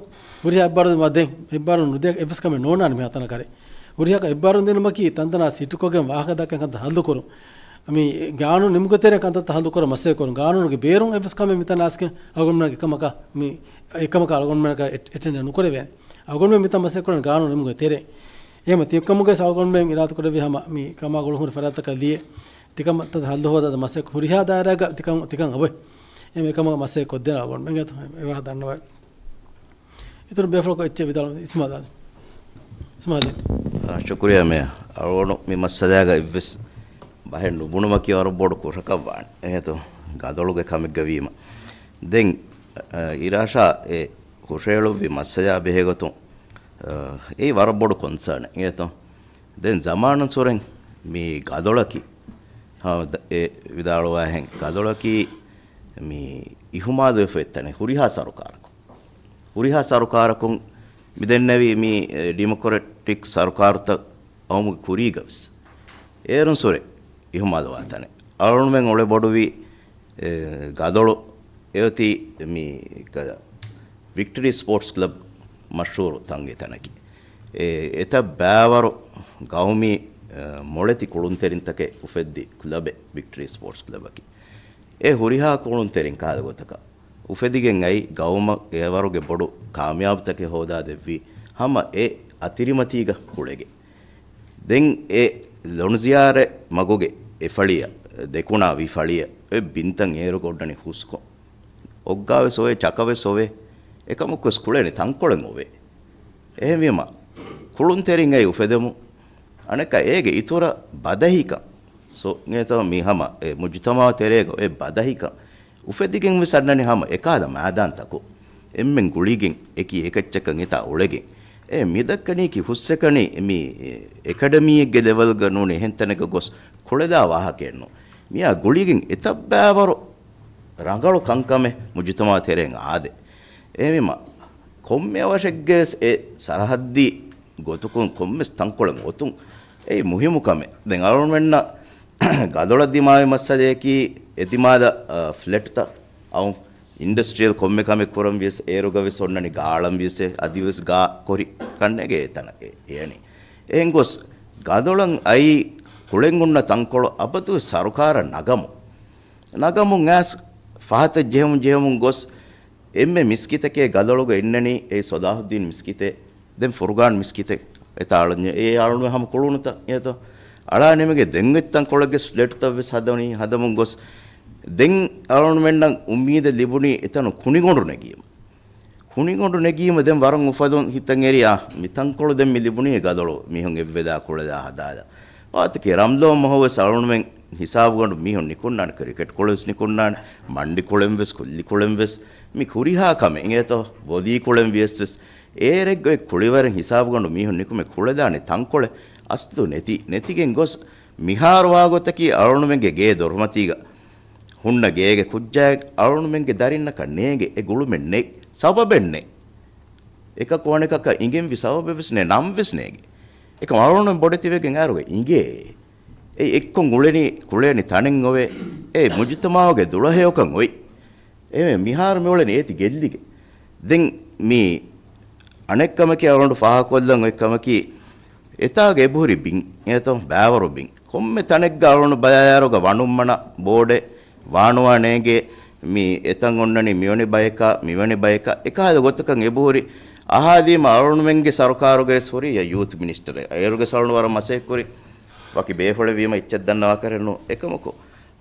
ހުރިހާ އެއްބާރުލުން ދެން އެއްބާރުލުން ނުދޭ އެއްވެސް ކަމެއް ނޯންނާނެ މިހާތަނަކަށް. ހުރިހާ އެއްބާރުލުން ދިނުމަކީ ތަންތަނާ ސިޓުކޮށްގެން ވާހަކަ ދައްކަން ކަންތައް ހައްލުކުރުން. މި ގާނޫނު ނިމުގެ ތެރެއިން ކަންތައްތައް ހައްލުކުރަން މަސައްކަތްކުރުން. ގާނޫނުގެ ބޭރުން އެއްވެސް ކަމެއް މިތަނަށް އައިސްގެން އަޅުގަނޑުމެން އެކަމަކަށް މި، އެކަމަކަށް އަޅުގަނޑުމެން އެޓެންޑެއް ނުކުރެވޭނެ. އަޅުގަނޑުމެން މިތަން މަސައްކަތްކުރަން ގާނޫނު ނިމުގެ ތެރޭ. އެހެން ތިކަމުގެ އަޅުގަނޑުމެން އިރާދަކުރެއްވި ހަމަ މި ކަމާ ގުޅުން ހުރި ފަރާތަކަށް ލިޔެ. ތިކަމަށް ހައްލު ހޯދާ މަސައްކަތް ހުރިހާ ދާއިރާގަ ތިކަން، ތިކަން އޮވޭ. އެ މިކަމަށް މަސައްކަތް ކޮށްދޭނަ އަޅުގަނޑުމެން އެ ވާހަކަ ދަންނަވައި. އިތުރު ބޭފުޅަކު އެއްޗެއް ވިދާޅު އިސްމާލާ. އިސްމާލާ. އާ، ޝުކުރިއްޔާ މޭޔަ. އަޅުގަނޑު މި މައްސަލާގަ އެއްވެސް ބަހެއް ނުބުނުމަކީ ވަރަށް ބޮޑު ކުށަކަށް ވާނެ. އެހެންތޯ؟ ގަދޮޅުގެ ކަމެއްގަ ވީމަ. ދެން، އަ، އިރާޝާ އެ ހުށައެޅުއްވި މައްސަލާ ބެހޭގޮތުން، އަ، އެއީ ވަރަށް ބޮޑު ކޮންސާނެއް. އެހެންތޯ؟ ދެން ޒަމާނުއްސުރެން މި ގަދޮޅަކީ، ހާ، ދ-، އެ ވިދާޅުވާހެން ގަދޮޅަކީ މި އިހުމާލުވެފަ އެއްތަނެއް ހުރިހާ ސަރުކާރަކުން. ހުރިހާ ސަރުކާރަކުން މި ދެންނެވި މި، އެ، ޑިމޮކްރެޓިކް ސަރުކާރުތައް އައުމުގެ ކުރީގަވެސް އޭރުންސުރެ އިހުމާލުވާތަނެއް. އަޅުގަނޑުމެން އުޅެ ބޮޑުވި، އެ، ގަދޮޅު އެއޮތީ މި ކަ-، ވިކްޓަރީ ސްޕޯޓްސް ކްލަބް މަޝްހޫރު ތަންގެ ތަނަކީ. އެ، އެތައް ބައިވަރު ގައުމީ، އެ، މޮޅެތި ކުޅުންތެރިންތަކެއް އުފެއްދި ކްލަބެއް ވިކްޓަރީ ސްޕޯޓްސް ކްލަބަކީ. އެ ހުރިހާ ކުޅުންތެރިން ކަހަލަ ގޮތަކަށް އުފެދިގެން އައި ގައުމަށް އެވަރުގެ ބޮޑު ކާމިޔާބުތަކެއް ހޯދާދެއްވި ހަމަ އެ އަތިރިމަތީގަ ކުޅެގެން. ދެން އެ ލޮނުޒިޔާރެ މަގުގެ އެ ފަޅިއަށް، ދެކުނާ ވި ފަޅިއަށް އެ ބިންތައް އޭރުގަ އޮންނަނީ ހުސްކޮށް. އޮއްގާވެސް އޮވޭ، ޗަކަވެސް އޮވޭ. އެކަމަކުވެސް ކުޅޭނެ ތަންކޮޅެއް އޮވޭ. އެހެންވީމަ، ކުޅުންތެރިން އެ އުފެދެމު، އަނެއްކާ އޭގެ އިތުރަށް ބަދަހިކަން، ސޯ، އެތައް މި ހަމަ އެ މުޖުތަމަޢު ތެރޭގަ އެ ބަދަހިކަން އުފެދިގެން ވެސް އަންނަނީ ހަމަ އެކާލަ މައިދާންތަކުން. އެންމެން ގުޅިގެން އެކި އެކައްޗަކަށް އެތާ އުޅެގެން. އެ މިދައްކަނީކީ ހުސްއެކަނި މި އެކަޑަމީއެއްގެ ލެވެލްގަ ނޫނީ އެހެން ތަނެއްގަ ގޮސް ކުޅެލާ ވާހަކައެއްނު. މިއާ ގުޅިގެން އެތައް ބައިވަރު ރަނގަޅު ކަންކަމެއް މުޖުތަމަޢު ތެރެއިން އާދެ. އެހެންވީމަ، ކޮންމެ އަވަށެއްގެވެސް އެ ސަރަހައްދީ ގޮތުކުން ކޮންމެސް ތަންކޮޅެއް އޮތުން އެއީ މުހިއްމު ކަމެއް. ދެން އަޅުގަނޑުމެންނަށް ގަދޮޅަށް ދިމާވި މައްސަލަޔަކީ އެ ދިމާލަށް، އަ، ފްލެޓްތައް އައުން އިންޑަސްޓްރިއަލް ކޮންމެ ކަމެއް ކުރަން ވިޔަސް އޭރުގަ ވެސް އޮންނަނީ ގާ އަޅަން ވިޔަސް އެ އަދިވެސް ގާ ކޮރި ކަންނޭގެ އެ ތަނަށް އެ އެޔަނީ. އެހެން ގޮސް ގަދޮޅަށް އައީ ކުޅެން ހުންނަ ތަންކޮޅު އަބަދު ސަރުކާރަށް ނަގަމު. ނަގަމުން އައިސް ފަހަތަށް ޖެހެމުން ޖެހެމުން ގޮސް އެންމެ މިސްކިތަކޭ ގަދޮޅުގަ އިންނަނީ އެ ސޮލާހުއްދީން މިސްކިތެއް. ދެން ފުރުގާން މިސްކިތެއް އެތާ އަޅަންޏެ، އެ އަޅުން ހަމަ ކުޅުނުތަ އޭތޯ؟ އަޅާ ނިމިގެ ދެން އޮތް ތަންކޮޅެއްގެ ފްލެޓްތައް ވެސް ހަދަނީ، ހަދަމުން ގޮސް ދެން އަޅުންމެންނަށް އުއްމީދެއް ލިބުނީ އެތަނު ކުނިގޮނޑު ނެގީމަ. ކުނިގޮނޑު ނެގީމަ ދެން ވަރަށް އުފަލުން ހިތަށް އެރި، އާ، މި ތަންކޮޅު ދެން މި ލިބުނީ ގަދޮޅު މީހުން އެއްވެލާ ކުޅެލާ ހަދާލާ. ވާތަކީ ރަމްޟާން މަހު ވެސް އަޅުންމެން ހިސާބުގަނޑު މީހުން ނިކުންނާނެ، ކްރިކެޓް ކުޅެން ވެސް ނިކުންނާނެ، މަންޑި ކުޅެން ވެސް، ކުއްލި ކުޅެން ވެސް، މި ހުރިހާ ކަމެއް އިނގޭތޯ، ވޮލީ ކުޅެން ވިޔަސް ވެސް. އޭރެއްގަ އޮތް ކުޅިވަރެއް ހިސާބުގަނޑު މީހުން ނިކުމެ ކުޅެދާނެ ތަންކޮޅެއް އަސްލު ނެތި، ނެތިގެން ގޮސް މިހާރު ވާގޮތަކީ އަޅުންމެންގެ ގޭ ދޮރުމަތީގަ ހުންނަ ގޭގެ ކުއްޖާއެއް އަޅުންމެންގެ ދަރިންނަކަށް ނޭނގެ އެ ގުޅުމެއް ނެތް، ސަބަބެއް ނެތް. އެކަކު އަނެކަކަށް އިނގެންވި ސަބަބެއް ވެސް ނެތް، ނަމް ވެސް ނޭނގެ. އެކަމް އަޅުން ބޮޑެތިވެގެން އައިރުގަ އިނގޭ. އެ އެއްކޮން އުޅެނީ، ކުޅޭނީ ތަނެއް އޮވޭ. އެ މުޖުތަމަޢުގެ ދުޅަހެޔޮކަން އޮތް. އެ މިހާރު މިއުޅެނީ އޭތި ގެއްލިގެން. ދެން މި އަނެއްކަމަކީ އަޅުގަނޑު ފާހަގަކޮށްލަން އޮތް ކަމަކީ، އެތާގަ އެބަހުރި ބިން، އެތޯ ބާވަރު ބިން. ކޮންމެ ތަނެއްގަ އަޅުގަނޑު ބަލާލާއިރުގަ ވަނުންމަނަ ބޯޑެއް ވާނުވާ ނޭނގޭ، މި އެތަން އޮންނަނީ މިވެނި ބަޔަކާ، މިވެނި ބަޔަކާ، އެކަހަލަ ގޮތަކަށް އެބަހުރި އަހާލީމަ އަޅުގަނޑުމެންގެ ސަރުކާރުގައި ވެސް ހުރި ޔޫތު މިނިސްޓަރެއް. އޭރުގެ ސަޅުން ވަރަށް މަސައްކަތް ކުރި. ވަކި ބޭފުޅެއް ވީމަ އެއްޗެއް ދަންނަވާ ކަރެއް ނޫން. އެކަމަކު،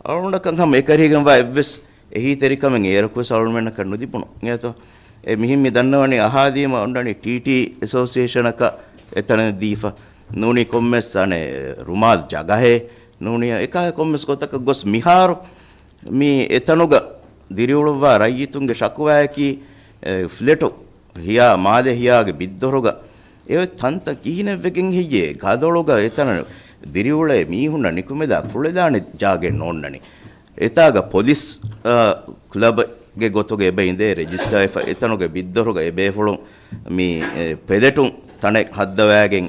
އަޅުގަނޑަކަށް ހަމަ އެކަރީގެންވާ އެއްވެސް އެހީތެރިކަމެއް އޭރަކުވެސް އަޅުގަނޑުމެންނަކަށް ނުލިބުނު. އިނގޭތޯ؟ އެ މިހެން މި ދަންނަވަނީ އަހާލީމަ އޮންނަނީ ޓީޓީ އެސޯސިއޭޝަނަކަށް އެތަނެއް ދީފަ. ނޫނީ ކޮންމެސް އަނެއް ރުމާލް ޖަގަހޭ ނޫނީ އެކާ ކޮންމެސް ގޮތަކަށް ގޮސް މިހާރު މި އެތަނުގަ ދިރިއުޅުއްވާ ރައްޔިތުންގެ ޝަކުވާއަކީ، އެ، ފްލެޓު ހިޔާ، މާލެ ހިޔާގެ ބިއްދޮރުގަ އެ ތަންތަން ކިހިނެއްވެގެން ހެއްޔޭ؟ ގަދޮޅުގަ އެތަނަށް ދިރިއުޅޭ މީހުންނަށް ނިކުމެލާ ކުޅެލާނެ ޖާގައެއް ނޯންނަނީ. އެތާގަ ޕޮލިސް، އާ، ކްލަބްގެ ގޮތުގަ އެބަ އިނދޭ ރެޖިސްޓާވެފަ. އެތަނުގެ ބިއްދޮރުގަ އެ ބޭފުޅުން މި، އެ، ޕެލެޓުން ތަނެއް ހައްދަވާގެން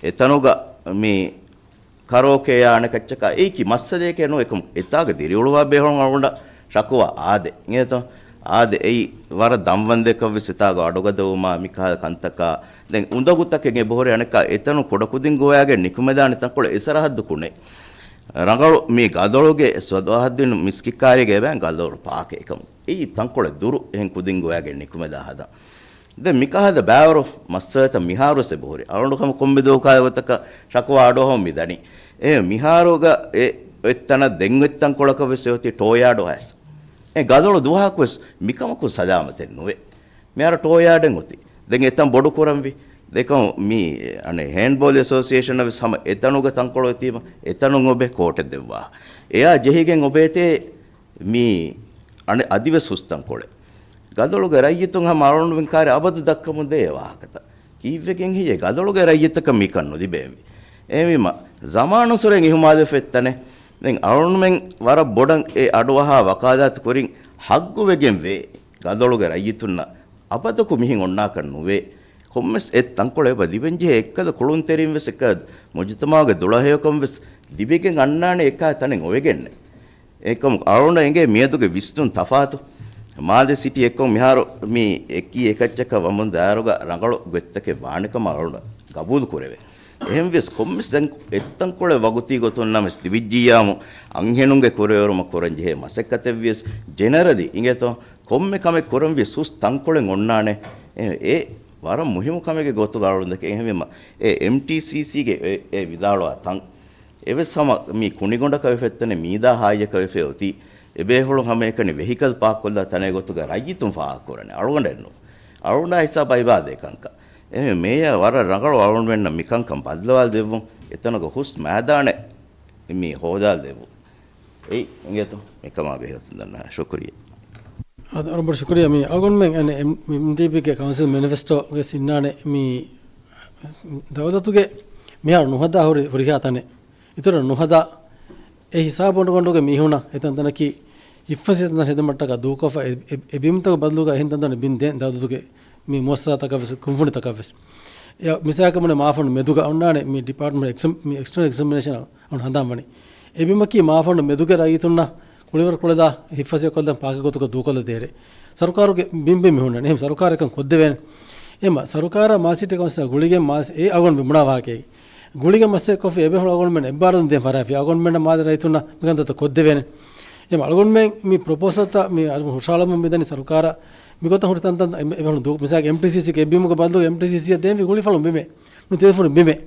އެތަނުގަ މި ކަރޯކޭއާ އަނެކައްޗަކާ އެއީކީ މައްސަލައެކޭ ނޫން. އެކަމު އެތާގަ ދިރިއުޅުވާ ބޭފުޅުން އަޅުގަނޑަށް ޝަކުވާ އާދެ. އިނގޭތޯ؟ އާދެ، އެއީ ވަރަށް ދަންވަންދެކަށްވެސް އެތާގަ އަޑުގަދަވުމާ މިކަހަލަ ކަންތަކާ. ދެން އުނދަގުތަކެއް އެބަހުރި އަނެއްކާ އެތަނު ކުޑަކުދިން ގޮވާގެން ނިކުމެލާނެ ތަންކޮޅެއް އެ ސަރަހައްދު ކުނެ. ރަނގަޅު މި ގަދޮޅުގެ ސަރަހައްދުން މިސްކިއްކާރީގެ އެބައިން ގަދޮޅު ޕާކެއް އެކަމު. އެއީ ތަންކޮޅެއް ދުރު އެހެން ކުދިން ގޮވާގެން ނިކުމެލާ ހަދާ. ދެން މިކަހަލަ ބާވަރު މައްސަލަތައް މިހާރުވެސް އެބަހުރި. އަޅުގަނޑު ކަމަށް ކޮންމެ ދުވަހަކު ކާލަ ގޮތަކަށް ޝަކުވާ އަޑުއަހަމުން މި ދަނީ. އެ މިހާރުގަ އެ އޮތްތަނަށް ދެން އޮތް ތަންކޮޅަކަށް ވެސް އެ އޮތީ ޓޯޔާޑު ހާސް. އެ ގަދޮޅު ދުވަހަކުވެސް މިކަމަކު ސަލާމަތެއް ނުވޭ. މިހާރު ޓޯޔާޑެއް އޮތީ. ދެން އެތަން ބޮޑު ކުރަންވީ. ދެކަމު މި އަނެއް ހޭންޑްބޯލް އެސޯސިއޭޝަނަށް ވެސް ހަމަ އެތަނުގަ ތަންކޮޅު އޮތީމަ އެތަނުން އޮބޭ ކޯޓެއް ދެއްވާ. އެއާ ޖެހިގެން އޮބޭތޭ މި އަނެއް އަދިވެސް ހުސް ތަންކޮޅެއް. ގަދޮޅުގެ ރައްޔިތުން ހަމަ އަޅުގަނޑުމެން ކާރި އަބަދު ދައްކަމުން ދޭ އެ ވާހަކަތައް. ކީއްވެގެން ހެއްޔޭ ގަދޮޅުގެ ރައްޔިތަކަށް މިކަން ނުލިބޭންވީ؟ އެހެންވީމަ، ޒަމާނުއްސުރެން އިހުމާލުވެފަ އޮތް ތަނެއް. ދެން އަޅުގަނޑުމެން ވަރަށް ބޮޑަށް އެ އަޑުއަހާ ވަކާލާތު ކުރިން ހައްގުވެގެން ވޭ. ގަދޮޅުގެ ރައްޔިތުންނަށް އަބަދަކު މިހެން އޮންނާކަށް ނުވޭ. ކޮންމެސް އެ ތަންކޮޅެއް އެބަ ލިބެންޖެހޭ އެއްކަލަ ކުޅުންތެރިން ވެސް އެއްކަލަ މުޖުތަމާގެ ދުޅަހެޔޮކަން ވެސް ލިބިގެން އަންނާނެ އެކާ ތަނެއް އޮވެގެންނެއް. އެކަމު އަޅުގަނޑަށް އެނގޭ މިއަދުގެ ވިސްނުން ތަފާތު. މާލެ ސިޓީ އެއްކޮށް މިހާރު މި އެކީ އެކައްޗަކަށް ވަމުން ދާއިރުގަ ރަނގަޅު ގޮތްތަކެއް ވާނެ ކަމަށް އަޅުގަނޑަށް ގަބޫލު ކުރެވޭ. އެހެންވެސް ކޮންމެސް ދެން އެއްތަންކޮޅެއް ވަގުތީ ގޮތުން ނަމަވެސް ލިބިއްޖިއްޔާމު އަންހެނުންގެ ކުރިއެރުމަށް ކުރަންޖެހޭ މަސައްކަތެއްވިޔަސް ޖެނެރަލީ އިނގޭތޯ ކޮންމެ ކަމެއް ކުރަންވީ ހުސް ތަންކޮޅެއް އޮންނާނެ. އެ، އެ ވަރަށް މުހިއްމު ކަމެއްގެ ގޮތުގަ އަޅުގަނޑަކީ. އެހެންވީމަ އެ އެމްޓީސީސީގެ އެ، އެ ވިދާޅުވާ ތަން އެވެސް ހަމަ މި ކުނިގޮނޑަކަށް ވެފަ އޮތްތަނެއް މީދާ ހާއްޔަކަށް ވެފަ އޮތީ. އެބޭފުޅުން ހަމައެކަނި ވެހިކަލް ޕާކްކޮށްލާ ތަނެއް ގޮތުގަ ރައްޔިތުން ފާހަގަކުރަނީ. އަޅުގަނޑެއްނު. އަޅުގަނޑާ ހިސާބަށް އިބާދޭ ކަންކަން. އެހެން މޭޔަރ ވަރަށް ރަނގަޅު އަޅުގަނޑުމެންނަށް މިކަންކަން ބައްލަވާލަދެއްވުން. އެތަނުގަ ހުސް މައިދާނެއް މި ހޯދާލަދެއްވުން. އެއީ އިނގޭތޯ މިކަމާ ބެހޭ ގޮތުން ދަންނަވާ. ޝުކުރިއްޔާ. އަދި ވަރަށް ބޮޑަށް ޝުކުރިއްޔާ. މި އަޅުގަނޑުމެން އަނެއް އެމް-، މި އެމްޑީޕީގެ ކައުންސިލް މެނިފެސްޓޯގައި އިންނާނެ މި ދައުލަތުގެ މިހާރު ނުހަދާ ހުރި ހުރިހާ ތަނެއް އިތުރަށް ނުހަދާ، އެ ހިސާބުގަނޑުގެ މީހުނަށް އެތަންތަނަކީ ހިތްފަސޭހަ ތަންތަން ހެދުމަށްޓަކާ ދޫކޮށްފަ އެ، އެ، އެ ބިމުތަކުގެ ބަދަލުގަ އެހެން ތަންތަނެއް ބިން ދޭން ދައުލަތުގެ މި މުއައްސަސާތަކަށް ވެސް ކުންފުނިތަކަށް ވެސް. އެ މިސާލަކަށް ބުނެ މާފަންނު މެދުގަ އޮންނާނެ މި ޑިޕާޓްމަންޓް އެކްސަމް-، މި އެކްސްޓަރނަލް އެކްޒަމިނޭޝަން ހަނދާން ވަނީ. އެ ބިމަކީ މާފަންނު މެދުގެ ރައްޔިތުންނަށް ކުޅިވަރު ކުޅެލާ ހިތްފަސޭހަކޮށްލަން ޕާކެއް ގޮތުގަ ދޫކޮށްލަ ދޭރެ. ސަރުކާރުގެ ބިން ބިން މި ހުންނަނީ. އެހެން ސަރުކާރަކަށް ކޮށްދެވޭނެ. އެމަ ސަރުކާރަށް މާލެ ސިޓީ ކައުންސިލާ ގުޅިގެން މާލެ އެ އަޅުގަނޑު ބުނާ ވާހަކައެއް. ގުޅިގެން މަސައްކަތް ކޮށްފި އެބޭފުޅުން އަޅުގަނޑުމެން އެއްބާރުލުން ދޭން ފަރާތް އަޅުގަނޑުމެންނަށް މާލެ ރައްޔިތުންނަށް މިކަންތައް ކޮށްދެވޭނެ. އެމަ އަޅުގަނޑުމެން މި ޕްރޮޕޯސަލްތައް މި އަޅުގަނޑު ހުށަހަޅަމުން މިދަނީ ސަރުކާރަށް މިގޮތަށް ހުރި ތަންތަން އެ-، އެބޭފުޅުން ދޫ-، މިސާލަކަށް އެމްޓީސީސީގެ އެ ބިމުގެ ބަދަލުގަ އެމްޓީސީސީއަށް ދޭންވީ ގުޅިފަޅުން ބިމެއް. ނު ތެލެފުނު ބިމެއް.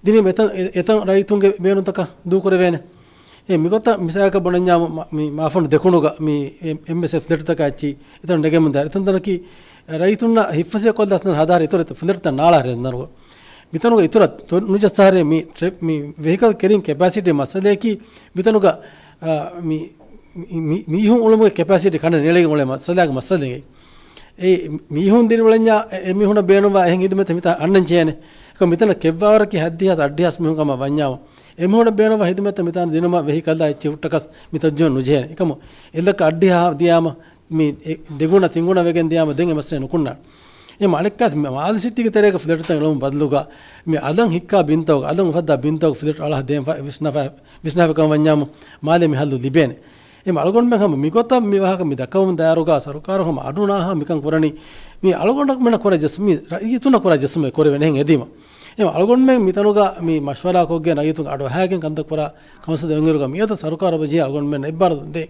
ދިނީމަ އެތަން، އެ-، އެތަން ރައްޔިތުންގެ ބޭނުންތަކަށް ދޫކުރެވޭނެ. އެ މިގޮތަށް މިސާލަކަށް ބުނަންޏާ މަ-، މަ-، މި މާފަން ދެކުނުގަ މި އެ-، އެމްއެސްއެފް ފްލެޓްތަކާ އެއްޗި އެތަން ނެގެމުން ދާ. އެތަން ތަނަކީ ރައްޔިތުންނަށް ހިތްފަސޭހަކޮށްލާ ތަން ހަދާރި އިތުރަށް ފްލެޓްތައް ނާޅާ ހެންދަނުގަ. މިތަނުގަ އިތުރަށް ތޮ-، ނުޖައްސާރޭ މި ޓްރެ-، މި ވެހިކަލް ކެރިން ކެޕޭސިޓީ މައްސަލައަކީ މިތަނުގަ، އާ، މި، މި، މި، މީހުން އުޅުމުގެ ކެޕޭސިޓީ ކަނޑަ ނޭޅިގެން އުޅޭ މައްސަލައެއް މައްސަލައިގެ. އެ މީހުން ދިރިއުޅެންޏާ އެ، އެ މީހުނަށް ބޭނުންވާ އެހެން ހިދުމަތެއް މިތާ އަންނަން ޖެހޭނެ. އެކަމް މިތަނަށް ކެއްވާވަރަކީ ހަތްދިހަސް އަށްޑިހަސް މީހުން ކަމަށް ވަންޏާމު، އެ މީހުނަށް ބޭނުންވާ ހިދުމަތްތައް މިތާނަ ދިނުމަށް ވެހިކަލާ އެއްޗެއް ހުއްޓަކަސް މިތައް ޖެހުން ނުޖެހޭނެ. އެކަމު އެއްލައްކަ އަށްޑިހަ ދިޔާމަ، މި އެ ދެގުނަ ތިންގުނަ ވެގެން ދިޔާމަ ދެން އެ މައްސަލަ ނުކުންނާނެ. އެ މަ-، އަނެއްކާސް މި މާލެ ސިޓީގެ ތެރޭގަ ފްލެޓުތައް އެޅުމުގެ ބަދަލުގަ މި އަލަށް ހިއްކާ ބިންތަކުގަ، އަލަށް އުފައްދާ ބިންތަކުގަ ފްލެޓު އަޅާ ދޭން ފަ-، ވިސްނާފަ-، ވިސްނާފަ ކަމަށް ވަންޏާމު، މާލެ މި ހައްލު ލިބޭނެ. އެމަ އަޅުގަނޑުމެން ހަމަ މިގޮތަށް މި ވާހަކަ މި ދައްކަވަމުން ދާއިރުގަ ސަރުކާރު ހަމަ އަޑުނާހާ މިކަން ކުރަނީ، މި އަޅުގަނޑުމެންނަށް ކުރާ ޖަސް-، މި ރައްޔިތުންނަށް ކުރާ ޖަސްމެއް ކުރެވޭނެ ހެން އެދީމަ. އެމަ އަޅުގަނޑުމެން މިތަނުގަ މި މަޝްވަރާ ކޮށްގެން ރައްޔިތުން އަޑު އަހާގެން ކަންތައް ކުރާ ކައުންސިލް އެންގިރުގަ މިއަދު ސަރުކާރު އޮބަ ޖެހޭ އަޅުގަނޑުމެން އެއްބާރު ދޭ.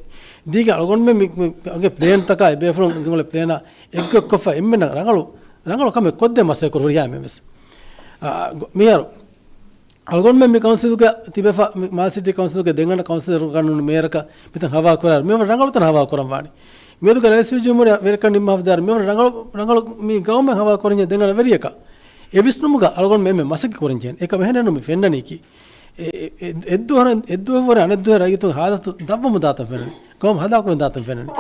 ދީގެ އަޅުގަނޑުމެން މި، މި، އަގެ ޕްލޭން ތަކާ އެބޭފުޅުން ގެ ޕްލޭނާ އެއްގޮތްކޮށްފަ އެންމެންނަށް ރަނގަޅު، ރަނގަޅު ކަމެއް ކޮށްދޭ މަސައްކަތް ކުރު ހުރިހާ މެމްބަރު. އާ، ގޮ-، މިހާރު އަޅުގަނޑުމެން މި ކައުންސިލްގަ ތިބެފަ، މި މާލެ ސިޓީ ކައުންސިލްގެ ދެންގަނޑަ ކައުންސިލަރު ގަންނޫނު މޭޔަރަކަށް މިތަން ހަވާ ކުރާ، މިވަރަށް ރަނގަޅު ތަން ހަވާ ކުރަން ވާނީ. މިއަދުގަ ރައީސުލްޖުމްހޫރިއްޔާ ވެރިކަން ނިންމާފަ ދާއިރު މިވަރަށް ރަނގަޅު، ރަނގަޅު މި ގައުމެއް ހަވާ ކުރަންޖެހޭ ދެންގަނޑަ ވެރިޔަކަށް. އެ ވިސްނުމުގަ އަޅުގަނޑު އެންމެ މަސައްކަތް ކުރަންޖެހޭނެ. އެކަ މެހެނެއްނު މި ފެންނަނީކީ. އެ، އެ، އެ، އެއްދުވަހު، އެއްދުވަހު ވަރަށް އަނެއްދުވަހު ރައްޔިތުން ހާލަތު ދަށްވަމުން ދާތަން ފެންނަނީ. ގައުމު ހަލާކުވެން ދާތަން ފެންނަނީ.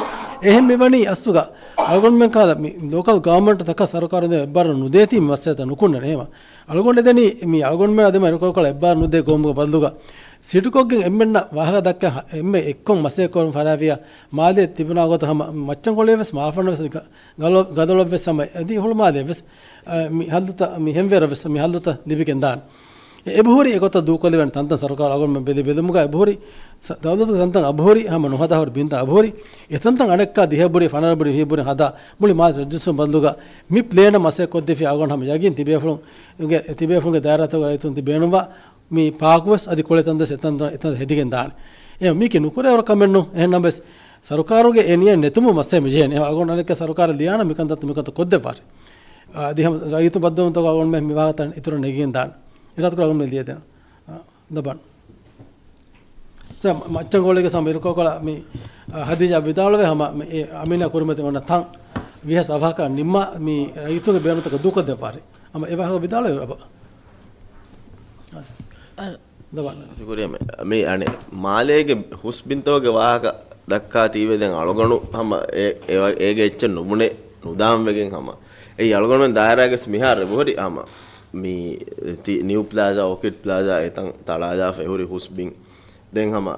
އެހެން މިވަނީ އަސްލުގަ އަޅުގަނޑުމެން ކާލަ މި ލޯކަލް ގަވަރމަންޓް ތަކަށް ސަރުކާރުން އެއްބާރު ނުދޭތީ މި މައްސަލަތައް ނުކުންނަނީ. އެހެމަ އަޅުގަނޑު ދެނީ މި އަޅުގަނޑުމެން އަދި މަ އިރުކޮޅަކަށް އެއްބާރު ނުދޭ ގައުމުގެ ބަދަލުގަ ސިޓުކޮށްގެން އެންމެންނަށް ވާހަކަ ދައްކަ އެންމެ އެއްކޮށް މަސައްކަތް ކުރަން ފަރާވިޔާ މާލޭ ތިބުނާ ގޮތަށް ހަމަ މައްޗަންގޮޅިއަށް ވެސް މާފަންނަށް ވެސް ގަ-، ގަލޮ-، ގަދޮޅަށް ވެސް ހަމަ އަދި ހުޅުމާލެއަށް ވެސް، އަ، މި ހައްލުތައް މި ހެންވޭރަށް ވެސް މި ހައްލުތައް ލިބިގެން ދާނެ. އެ އެބަހުރި އެގޮތަށް ދޫކޮށްލެވޭނެ ތަންތަން ސަރުކާރު އަޅުގަނޑުމެން ބެލި ބެލުމުގަ އެބަހުރި ސަ-، ދައުލަތުގެ ތަންތަން އަބަހުރި ހަމަ ނުހަދާ ހުރި ބިންތައް އަބަހުރި. އެތަންތަން އަނެއްކާ ދިހަ ބުރި ފަނަރަ ބުރި ވިހި ބުރި ހަދާ މުޅި މާލެ ރައްޔިތުން ބަދަލުގަ މި ޕްލޭނަށް މަސައްކަތް ކޮށްދީފި އަޅުގަނޑު ހަމަ ޔަގީން ތިބޭފުޅުންގެ، ތިބޭފުޅުންގެ ދާއިރާތަކުގެ ރައްޔިތުން ތި ބޭނުންވާ މި ޕާކުވެސް އަދި ކުޅޭ ތަންތަން އެތަން އެތަން ހެދިގެން ދާނެ. އެ މީކީ ނުކުރެވޭ ކަމެއްނު. އެހެންނަމަވެސް ސަރުކާރުގެ އެ ނިޔަތް ނެތުމުން މައްސަލަ މިޖެހޭނެ. އެ އަޅުގަނޑު އަނެއްކާ ސަރުކާރަށް ލިޔާނަ މިކަންތައް މިކަންތައް ކޮށްދެއްވާށޭ. އަ، އަދި ހަމަ ރައްޔިތު ބައްދަލުވުންތަކު އަޅުގަނޑުމެން މި ވާހަކަތައް އިތުރަށް ނެގިގެން ދާނެ. އެ ރަދުކޮޅު އަޅުގަނޑުމެން ލިޔެދޭނަން. އަ، ދަބާން. ސަ، މައްޗަންގޮޅީގެ ސަމަ އިރުކޮޅުކޮޅަށް މި، އަ، ހަދީޖާ ވިދާޅުވޭ ހަމަ މި، އެ، އަމީނާ ކުރިމަތި އޮންނަ ތަން ވިހަސް އަވަހަކަށް ނިންމާ މި ރައްޔިތުންގެ ބޭނުންތަކަށް ދޫކޮށްދެއްވާށޭ. ހަމަ އެ ވާހަކަ ވިދާޅުވޭ އަބަ. އަ، ދަބާން. ޝުކުރިއްޔާ މެ-، މި އަނެއް މާލޭގެ ހުސް ބިންތަކުގެ ވާހަކަ ދައްކާތީވެ ދެން އަޅުގަނޑު ހަމަ އެ-، އެ-، އޭގެ އެއްޗެއް ނުބުނެ ނުދާން ވެގެން ހަމަ. އެއީ އަޅުގަނޑުމެން ދާއިރާގެ މިހާރު އެބަހުރި ހަމަ މި ތި-، ނިއު ޕްލާޒާ، އޯކިޑް ޕްލާޒާ އެތަން ތަޅާލާފަ އެހުރި ހުސް ބިން. ދެން ހަމަ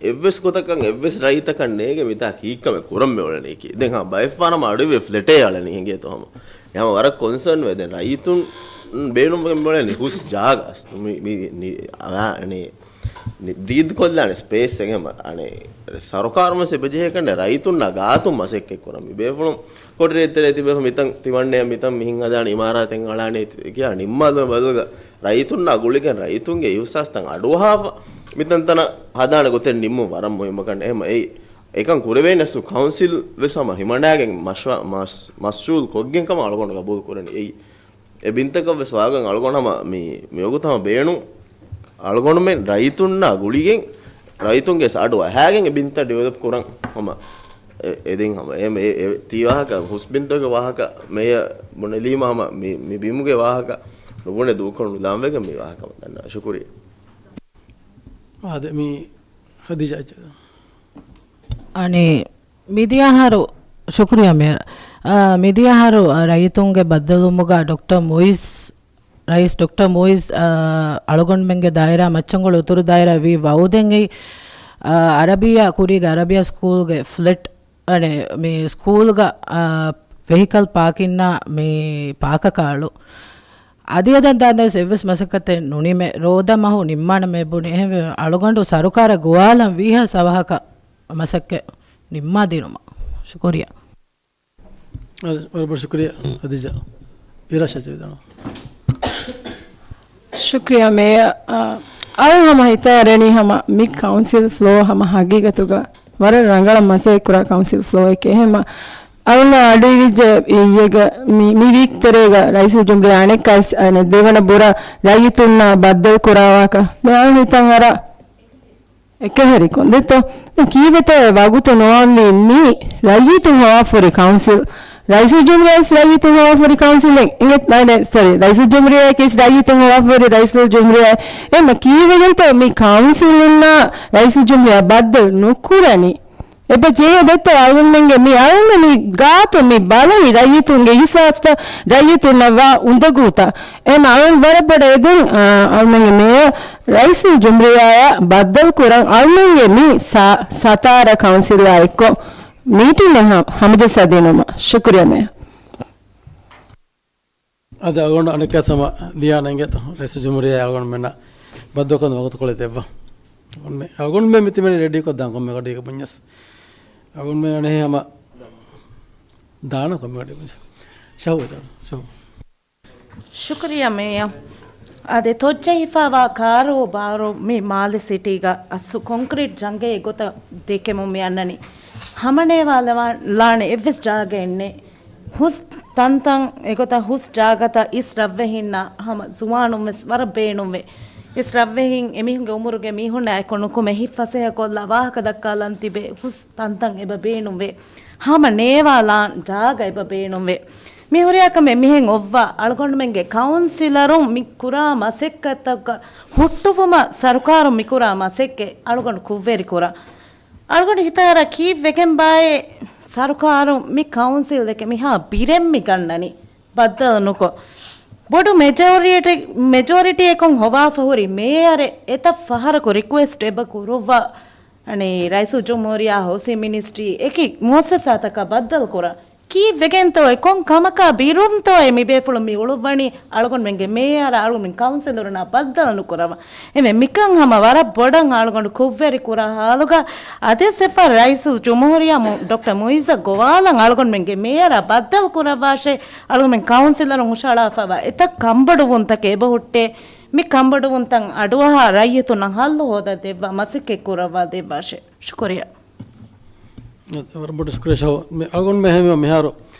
އެއްވެސް ގޮތަކަށް އެއްވެސް ރައްޔިތަކަށް ނޭގެ މިތާ ކީއްކަމެއް ކުރަން މިއުޅެނީކީ. ދެން ހަމަ ބައެއްފަހަރު ހަމަ އަޑުއިވޭ ފްލެޓޭ އަޅަނީ ހިނގޭތޯ ހަމަ. އެ ހަމަ ވަރަށް ކޮންސާން ވޭ. ދެން ރައްޔިތުން ބޭނުންވެގެން މިއުޅެނީ ހުސް ޖާގަ އަސްތު މި، މި، ނި-، އަ، ނި-، ނި-، ބްރީދް ކޮށްލާނެ ސްޕޭސް އެނގޭ ހަމަ. އަނެ ސަރުކާރުން ވެސް އެބަޖެހޭ ކަންނޭ ރައްޔިތުންނާ ގާތުން މަސައްކަތް ކުރަން. މި ބޭފުޅުން ކޮޓަރި އެތެރޭ ތިބޭފުޅުން މިތަން ތިމަންނެ މިތަން މިހިން ހަދާނެ އިމާރާތެއް އަޅާނެ ކިޔާ ނިންމާލުމެ ބަދަލުގަ ރައްޔިތުންނާ ގުޅިގެން ރައްޔިތުންގެ އިހުސާސްތައް އަޑުއަހާފަ މިތަންތަނަށް ހަދާނެ ގޮތެއް ނިންމުން ވަރަށް މުހިއްމު ކަން. އެހެމަ އެއީ އެކަން ކުރެވޭނެސް ކައުންސިލް ވެސް ހަމަ ހިމަނާގެން މަޝްވަ-، މަސް-، މަސްއޫލް ކޮށްގެން ކަމަށް އަޅުގަނޑު ގަބޫލު ކުރަނީ. އެއީ އެ ބިންތަކަށް ވެސް ވާގޮތް އަޅުގަނޑު ހަމަ މި، މިވަގުތު ހަމަ ބޭނުން އަޅުގަނޑުމެން ރައްޔިތުންނާ ގުޅިގެން ރައްޔިތުންގެ އަޑު އަހާގެން އެ ބިންތައް ޑިވެލޮޕް ކުރަން ހަމަ އެ-، އެދެން ހަމަ އެ، އެ، އެ ތީ ވާހަކަ ހުސް ބިންތަކުގެ ވާހަކަ މޭޔަރ ބުނެލީމަ ހަމަ މި، މި ބިމުގެ ވާހަކަ ނުބުނެ ދޫކޮށް ނުލާން ވެގެން މި ވާހަކަ ދަންނަވަން. ޝުކުރިއްޔާ. އާދެ، މި ޚަދީޖާ އެއްޗެއް. އަނެއް މިދިޔަ އަހަރު، ޝުކުރިއްޔާ މޭޔަރ. އާ، މިދިޔަ އަހަރު، އާ، ރައްޔިތުންގެ ބައްދަލުވުމުގަ ޑޮކްޓަރ މުއިޒް، ރައީސް ޑޮކްޓަރ މުއިޒް، އާ، އަޅުގަނޑުމެންގެ ދާއިރާ މައްޗަންގޮޅު އުތުރު ދާއިރާ ވީ ވައުދެއް އެއީ، އާ، އަރަބިއްޔާ ކުރީގެ އަރަބިއްޔާ ސްކޫލްގެ ފްލެޓް، އަނެއް މި ސްކޫލްގަ، އާ، ވެހިކަލް ޕާކިންނާ މި ޕާކަކާޅު. އަދި އަދަން ދާންދަވެސް އެއްވެސް މަސައްކަތެއް ނުނިމެ، ރޯދަ މަހު ނިންމާނަމޭ ބުނި. އެހެންވެ އަޅުގަނޑު ސަރުކާރަށް ގޮވާލަން ވީހާ ސަވަހަކަށް މަސައްކަތް ނިންމާދިނުމަށް. ޝުކުރިއްޔާ. އަދި ވަރަށް ބޮޑަށް ޝުކުރިއްޔާ ހަދީޖާ. އިރާޝާ ޗެވިދާނަ. ޝުކުރިއްޔާ މޭޔަރ. އަ، އަޅު ހަމަ ހިތަށް އަރަނީ ހަމަ މި ކައުންސިލް ފްލޯ ހަމަ ހަގީގަތުގަ ވަރަށް ރަނގަޅަށް މަސައްކަތް ކުރާ ކައުންސިލް ފްލޯއެކޭ. އެހެންމަ އަޅުން އަޑުއިވިއްޖެ އިއްޔެގަ މި، މި ވީކް ތެރޭގަ ރައީސުލްޖުމްހޫރިއްޔާ އަނެއްކާސް އަނެއް ދެވަނަ ބުރަ ރައްޔިތުންނާ ބައްދަލު ކުރާވާކަށް ދެ އަޅުން ހިތަށް އަރާ އެކަހެރިކޮށް ދެތޯ؟ ކީއްވެތަ ވަގުތު ނުވަންވީ މީ ރައްޔިތުން ހޮވާފަހުރި ކައުންސިލް؟ ރައީސުލްޖުމްހޫރިއްޔާ ރައްޔިތުން ހޮވާފަހުރި ކައުންސިލެއް އިނގޭ، ނާނެ، ސޮރީ، ރައީސުލްޖުމްހޫރިއްޔާ ކީސް ރައްޔިތުން ހޮވާފަހުރި ރައީސުލްޖުމްހޫރިއްޔާ. އެމަ ކީއްވެގެންތޯ މި ކައުންސިލުންނާ ރައީސުލްޖުމްހޫރިއްޔާ ބައްދަލު ނުކުރަނީ؟ އެބަ ޖެހޭ ދެއްތޯ އަޅުމެންގެ މި އަޅުމެން މި ގާތު މި ބަލަނީ ރައްޔިތުންގެ އިހްސާސްތައް، ރައްޔިތުންނަށް ވާ އުނދަގޫތައް. އެމަ އަޅުން ވަރަށް ބޮޑަށް އެދެން، އާ، އަޅުމެންގެ މޭޔަރ ރައީސުލްޖުމްހޫރިއްޔާއާ ބައްދަލު ކުރަން އަޅުމެންގެ މި ސަ-، ސަތާރަ ކައުންސިލާ އެއްކޮށް މީޓިންއެއް ހަ-، ހަމަޖައްސާދިނުމަށް. ޝުކުރިއްޔާ މޭޔަރ. އަދި އަޅުގަނޑު އަނެއްކާސް ހަމަ ލިޔާނަން އިނގޭތޯ ރައީސުލްޖުމްހޫރިއްޔާ އަޅުގަނޑުމެންނަށް ބައްދަލުކުރަން ވަގުތުކޮޅެއް ދެއްވާ. އަޅުގަނޑުމެން މިތިބެނީ ރެޑީކޮށްދާން ކޮންމެ ގަޑިއަކަށް ބުންޏަސް. އަޅުގަނޑުމެން އަނެއް ހަމަ ދާނަ ކޮންމެ ގަޑި ބުންޏަސް. ޝަހު ދާނަ، ޝަހު. ޝުކުރިއްޔާ މޭޔަ. އާދެ، ތޮއްޖެހިފައިވާ ކާރޫ ބާރު މި މާލެ ސިޓީގަ އަސްލު ކޮންކްރީޓް ޖަންގެއް އެގޮތަށް ދެކެމުން މި އަންނަނީ. ހަމަނޭވާލާނެ އެއްވެސް ޖާގައެއް ނެތް. ހުސް ތަންތަން އެގޮތަށް ހުސް ޖާގަތައް އިސް ރަށްވެހިންނަށް ހަމަ ޒުވާނުން ވެސް ވަރަށް ބޭނުންވޭ. އިސް ރަށްވެހިން އެމީހުންގެ އުމުރުގެ މީހުންނާ އެކު ނުކުމެ ހިތް ފަސޭހަކޮށްލާ ވާހަކަ ދައްކާލަން ތިބޭ ހުސް ތަންތަން އެބަ ބޭނުންވޭ. ހަމަ ނޭވާލާން ޖާގަ އެބަ ބޭނުންވޭ. މި ހުރިހާ ކަމެއް މިހެން އޮއްވާ އަޅުގަނޑުމެންގެ ކައުންސިލަރުން މި ކުރާ މަސައްކަތްތަކަށް ހުއްޓުވުމަށް ސަރުކާރުން މި ކުރާ މަސައްކަތް އަޅުގަނޑު ކުށްވެރި ކުރަން. އަޅުގަނޑު ހިތަށް އަރާ ކީއްވެގެންބާއޭ ސަރުކާރުން މި ކައުންސިލް ދެކެ މިހާ ބިރެއް މި ގަންނަނީ ބައްދަލު ނުކޮށް. ބޮޑު މެޖޯރިޓީ، މެޖޯރިޓީއަކުން ހޮވާފަ ހުރި މޭޔަރެއް އެތައް ފަހަރަކު ރިކުއެސްޓް އެބަ ކުރުއްވާ، އަނެއް ރައީސުލްޖުމްހޫރިއްޔާ، ހައުސިން މިނިސްޓްރީ އެކި މުއައްސަސާތަކަށް ބައްދަލު ކުރަން. ކީއްވެގެންތޯއޭ؟ ކޮން ކަމަކާ ބިރުންތޯއޭ މި ބޭފުޅުން މި އުޅުއްވަނީ އަޅުގަނޑުމެންގެ މޭޔަރާ އަޅުގަނޑުމެން ކައުންސިލަރުންނާ ބައްދަލު ނުކުރަވަން؟ އެމެ މިކަން ހަމަ ވަރަށް ބޮޑަށް އަޅުގަނޑު ކުށްވެރި ކުރާ ހާލުގަ އަދިވެސް އެފަ ރައީސުލްޖުމްހޫރިއްޔާ މު-، ޑޮކްޓަރ މުއިއްޒަށް ގޮވާލަން އަޅުގަނޑުމެންގެ މޭޔަރާ ބައްދަލު ކުރައްވާށޭ. އަޅުގަނޑުމެން ކައުންސިލަރުން ހުށައަޅާފައިވާ އެތައް ކަންބޮޑުވުންތަކެއް އެބަ ހުއްޓޭ. މި ކަންބޮޑުވުންތައް އަޑުއަހާ ރައްޔިތުންނަށް ހައްލު ހޯދާ ދެއްވާ މަސައްކަތް ކުރައްވާ ދެއްވާށޭ. ޝުކުރިއްޔާ. ވަރަށް ބޮޑު ޝުކުރިއްޔާ ޝަހު. މި އަޅުގަނޑުމެން ހަމަ މިހާރު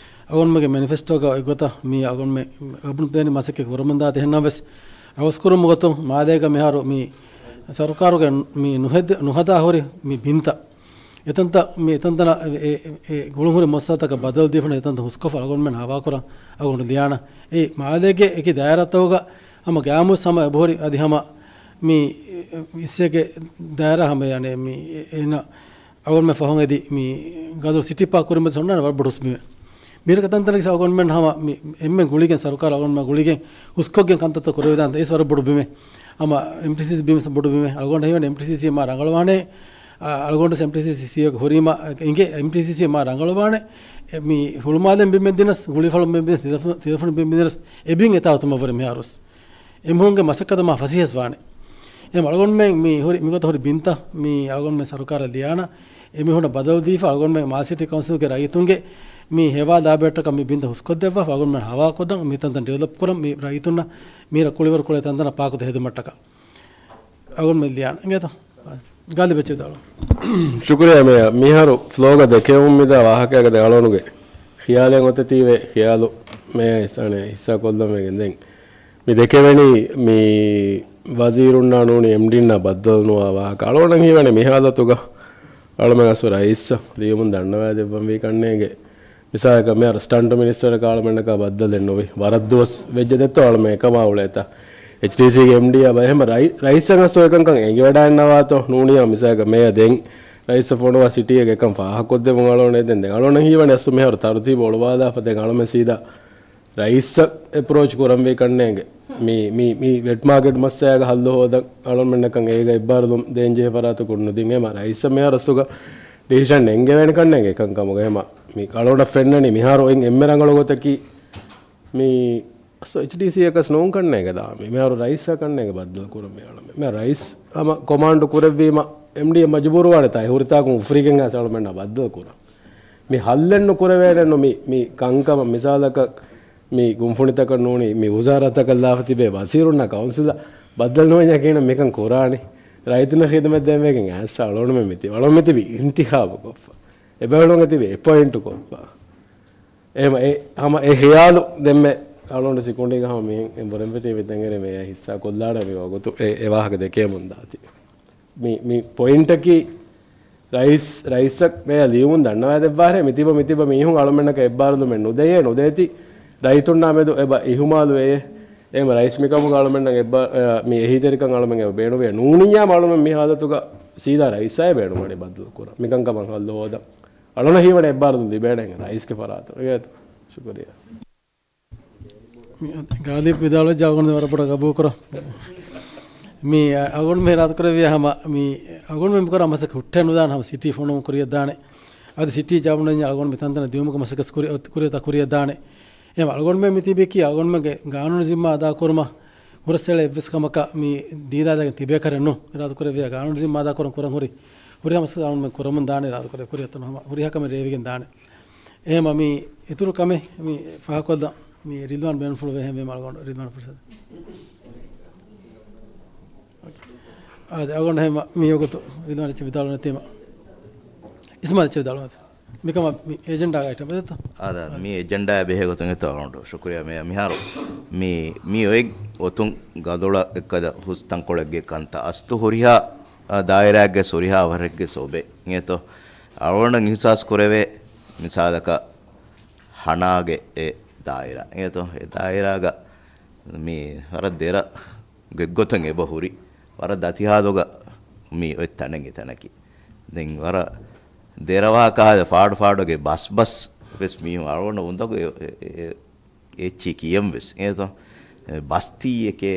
އަޅުގަނޑުމެންގެ މެނިފެސްޓޯގަ އެގޮތަށް މި އަޅުގަނޑުމެން އަބުނު ދޭނީ މަސައްކަތް ކުރަމުންދާތީ. އެހެންނަމަވެސް އަވަސްކުރުމުގަތު މާލޭގަ މިހާރު މި ސަރުކާރުގެ މި ނުހެދ-، ނުހަދާ ހުރި މި ބިންތައް އެތަންތަ-، މި އެތަންތަނަށް އެ، އެ، އެ ގުޅުންހުރި މުއައްސަސާތަކަށް ބަދަލު ދީފަން އެތަންތަން ހުސްކޮށްފަ އަޅުގަނޑުމެން ހަވާކުރަން އަޅުގަނޑު ލިޔާނަ. އެ މާލޭގެ އެކި ދާއިރާތަކުގަ ހަމަ ގާމުސް ހަމަ އެބަހުރި އަދި ހަމަ މި އިސްއެކެ ދާއިރާ ހަމަ ޔާނެ މި އެ-، އޭނަ އަޅުގަނޑުމެން ފަހުން އެދި މި ގަދުރު ސިޓީ ޕާކް ކުރިމަ ސޮންނާނެ ވަރަށް ބޮޑު ހުސްބިމެ. މިރަ ކަތަންތަނަކީ އަޅުގަނޑުމެން ހަމަ މި އެންމެން ގުޅިގެން ސަރުކާރު އަޅުގަނޑުމެން ގުޅިގެން ހުސްކޮށްގެން ކަންތައްތައް ކުރެވިދާނެ އެސް ވަރަށް ބޮޑު ބިމެ. ހަމަ އެމްޓީސީސީ ބިމެ ބޮޑު ބިމެ. އަޅުގަނޑު ހީވަނީ އެމްޓީސީސީ މާ ރަނގަޅުވާނެ. އަ، އަޅުގަނޑު އެމްޓީސީސީ ސީއީއޯ ހުރީމަ އިނގޭ އެމްޓީސީސީ މާ ރަނގަޅުވާނެ. އެ، މި ހުޅުމާލެން ބިމެއް ދިނަސް، ގުޅިފަޅު ބިމެއް ދިނަސް، ތިލަފު-، ތިލަފުނި ބިމެއް ދިނަސް، އެ ބިން އެތާ އޮތުމަށްވުރެ މިހާރުސް. އެމީހުންގެ މަސައްކަތަށް މާ ފަސޭހަސް ވާނެ. އެހެން އަޅުގަނޑުމެން މި ހުރި، މިގޮތަށް ހުރި ބިންތައް މި އަޅުގަނޑުމެން ސަރުކާރަށް ލިޔާނަ، އެމީހުންނަށް ބަދަލު ދީފަ، އަޅުގަނޑުމެން މާލެ ސިޓީ ކައުންސިލްގެ ރައްޔިތުންގެ މި ހެވާ ލާބަޔަށްޓަކަ މި ބިންތައް ހުސްކޮށްދެއްވާފަ، އަޅުގަނޑުމެން ހަވާކޮށްދަން މިތަންތަން ޑިވެލޮޕް ކުރަން މި ރައްޔިތުންނަށް މީރަ ކުޅިވަރު ކުޅޭ ތަންތަނަށް ޕާކުތައް ހެދުމަށްޓަކަ. އަޅުގަނޑުމެން ލިޔާނަ. އިނގޭތޯ؟ ގާލިބެއްޗެއް ދާޅު. ޝުކުރިއްޔާ މޭޔަ. މިހާރު ފްލޯގަ ދެކެވުމުން މިދާ ވާހަކައިގަ ދެ އަޅުގަނޑުގެ ޚިޔާލެއް އޮތަތީވެ ޚިޔާލު މޭޔަ އިސް އަނެއް ހިއްސާ ކޮށްލަން ވެގެން ދެން. މި ދެކެވެނީ މި ވަޒީރުންނާ ނޫނީ އެމްޑީންނާ ބައްދަލު ނުވާ ވާހަކަ. އަޅުގަނޑަށް ހީވަނީ މި ހާލަތުގަ އަޅުމެން އަސްލު ރައީސަށް ލިޔުމުން ދަންނަވައިދެއްވަން ވީ ކަންނޭނގެ. މިސާލަކަށް މިހާރު ސްޓަންޓް މިނިސްޓަރަކަށް އަޅުމެންނަކާ ބައްދަލެއް ނުވި. ވަރަށް ދުވަސް ވެއްޖެ ދެއްތޯ އަޅުމެން އެކަމާ އުޅޭތަ؟ އެޗްޑީސީގެ އެމްޑީއާ ބަ އެހެމަ ރައި-، ރައީސަށް އަސްލު އެކަންކަން އެނގިވަޑައިންނަވާތޯ؟ ނޫނިޔާ މިސާލަކަށް މޭޔަ ދެން ރައީސަށް ފޮނުވާ ސިޓީއެއް އެކަން ފާހަގަކޮށްދެއްވުން އަޅުގަނޑު އެދެން. ދެން އަޅުގަނޑަށް ހީވަނީ އަސްލު މިހާރު ތަރުތީބު އޮޅުވާލާފަ ދެން އަޅުމެން ސީދާ ރައީސަށް އެޕްރޯޗް ކުރަންވީ ކަންނޭނގެ. މި، މި، މި ވެޓް މާކެޓް މައްސަލައިގަ ހައްލު ހޯދަން އަޅުމެންނަކަށް އޭގަ އެއްބާރުލުން ދޭންޖެހޭ ފަރާތަކުން ނުދިން. އެމަ ރައީސަށް މިހާރު އަސްލުގަ ޑިސިޝަން އެނގެވޭނެ ކަންނޭނގެ އެކަން ކަމުގަ. އެމަ މި އަޅުގަނޑަށް ފެންނަނީ މިހާރު އޮތް އެންމެ ރަނގަޅު ގޮތަކީ މި އަސްލު އެޗްޑީސީއަކަސް ނޫން ކަންނޭނގެ ދާ. މި މިހާރު ރައީސާ ކަންނޭނގެ ބައްދަލު ކުރަން މި އަޅަމެ. މި ރައީސް ހަމަ ކޮމާންޑު ކުރެއްވީމަ އެމްޑީއެ މަޖުބޫރުވާނެ ތާ ހުރިތާކުން އުފުރިގެން އަސްލު އަޅުމެންނާ ބައްދަލު ކުރަން. މި ހައްލެއް ނުކުރެވޭނެއްނު މި، މި ކަންކަމަށް މިސާލަކަށް މި ގުންފުނިތަކަށް ނޫނީ، މި ވުޒާރާތަކަށް ލާފަ ތިބޭ ވަޒީރުންނާ ކައުންސިލަށް ބައްދަލު ނުވަންޏާ ކިހިނެއް މިކަން ކުރާނީ؟ ރައްޔިތުންނަށް ޚިދުމަތް ދޭން ވެގެން އައިސް އަޅުގަނޑުމެން މިތި، އަޅުގަނޑު މިތިބީ އިންތިޚާބު ކޮށްފަ. އެބައެޅުން އެތިބީ އެޕޮއިންޓު ކޮށްފަ. އެހެމަ އެ، ހަމަ އެ ޚިޔާލު ދެންމެ އަޅުގަނޑު ސިކުނޑީގަ ހަމަ މިހެން އެ ބުރެންފެތި މިތަން އެރެ މޭޔަ ހިއްސާ ކޮށްލާނެ މި ވަގުތު އެ، އެ ވާހަކަ ދެކޭމުން ދާތީ. މި، މި ޕޮއިންޓަކީ ރައީސް، ރައީސަށް މޭޔަ ލިޔުމުން ދަންނަވައިދެއްވާހެ، މިތިބަ، މިތިބަ މީހުން އަޅުމެންނަކަށް އެއްބާރުލުމެއް ނުދެޔޭ، ނުދޭތީ، ރައްޔިތުންނާ މެދު އެބަ އިހުމާލު ވެޔޭ. އެހެމަ ރައީސް މިކަމުގަ އަޅުމެންނަށް އެއްބާ-، އަ، މި އެހީތެރިކަން އަޅުމެން އެބަ ބޭނުވޭ. ނޫނިއްޔާ އަޅުމެން މި ހާލަތުގަ ސީދާ ރައީސާއޭ ބޭނުންވަނީ ބައްދަލު ކުރަން. މިކަންކަމަށް ހައްލު ހޯދަން. އަޅުނަށް ހީވަނީ އެއްބާރުލުން ލިބޭނެ ރައީސްގެ ފަރާތުން. އިނގޭތަ؟ ޝުކުރިއްޔާ. މި ގާލިބް ވިދާޅުވެއްޖެ އަޅުގަނޑު ވަރަށް ބޮޑަށް ގަބޫލުކުރަން. މި އަޅުގަނޑު މި އިރާދަކުރެއްވިޔާ ހަމަ، މި އަޅުގަނޑު މި ކުރާ މަސައްކަތް ހުއްޓެއް ނުދާނެ ހަމަ ސިޓީ ފޮނުވުން ކުރިޔަށް ދާނެ. އަދި ސިޓީ ޖައުނަންޏާ އަޅުގަނޑު މި ތަންތަނަށް ދިއުމުގެ މަސައްކަތް ކުރި-، ކުރިޔަތާ ކުރިޔަށް ދާނެ. އެހެމަ އަޅުގަނޑުމެން މި ތިބީކީ އަޅުގަނޑުމެންގެ ގާނޫނު ޒިންމާ އަދާކުރުމަށް ހުރަސްއެޅޭ އެއްވެސް ކަމަކަށް މި ދީދާދާގެ ތިބޭކަރެއް ނޫން. އިރާދަކުރެއްވިޔާ ގާނޫނު ޒިންމާދާކުރަން ކުރަން ހުރި ހުރިހާ މައްސަލަ އަޅުމެން ކުރަމުން ދާނެ. އިރާދަކުރެ ކުރި އަތަނު ހަމަ ހުރިހާ ކަމެއް ރޭވިގެން ދާނެ. އެހެމަ މި އިތުރު ކަމެއް މި ފާހަކޮށްލަން މި ރިލްވާން ބޭނުންފުޅުވޭ. ހެން ވީމަ އަޅުގަނޑު ރިލްވާން ފުރުސަތު. އާދެ، އަޅުގަނޑު ހެން މި ވަގުތު ރިލްވާން އެއްޗެއް ވިދާޅުވަން ނެތީމަ. އިސްމާލް އެއްޗެއް ވިދާޅުވަން ނެތީމަ. މިކަމަށް މި އެޖެންޑާގައި އައިޓަމް އެދެތޯ؟ އާދެ، މި އެޖެންޑާއާ ބެހޭ ގޮތުން އެތޯ އަޅުގަނޑު ޝުކުރިއްޔާ މޭޔަ. މިހާރު މި، މި އޮތް އޮތުން ގަދޮޅަށް އެއްކަލަ ހުސް ތަންކޮޅެއްގެ ކަންތައް އަސްތު ހުރިހާ، އާ، ދާއިރާއެއްގެ ހުރިހާ އަވަރެއްގެ ސޯބެ އިނގޭތޯ. އަޅުގަނޑަށް އިހުސާސް ކުރެވޭ މިސާލަކަށް ހަނާގެ އެ ދާއިރާ އިނގޭތޯ. އެ ދާއިރާގަ މި ވަރަށް ދެރަ ގޮތްގޮތުން އެބަ ހުރި ވަރަށް ދަތިހާލުގަ މި އޮތް ތަނެއް އެތަނަކީ. ދެން ވަރަށް ދެރަވާ ކާލަ ފާޑު ފާޑުގެ ބަސް ބަސް ވެސް މީހުން އަޅުގަނޑަށް އުނދަގޫ އެ، އެ، އެ، އެއްޗި ކިޔަން ވެސް އޭތޯ. އެ، ބަސްތީއެކޭ،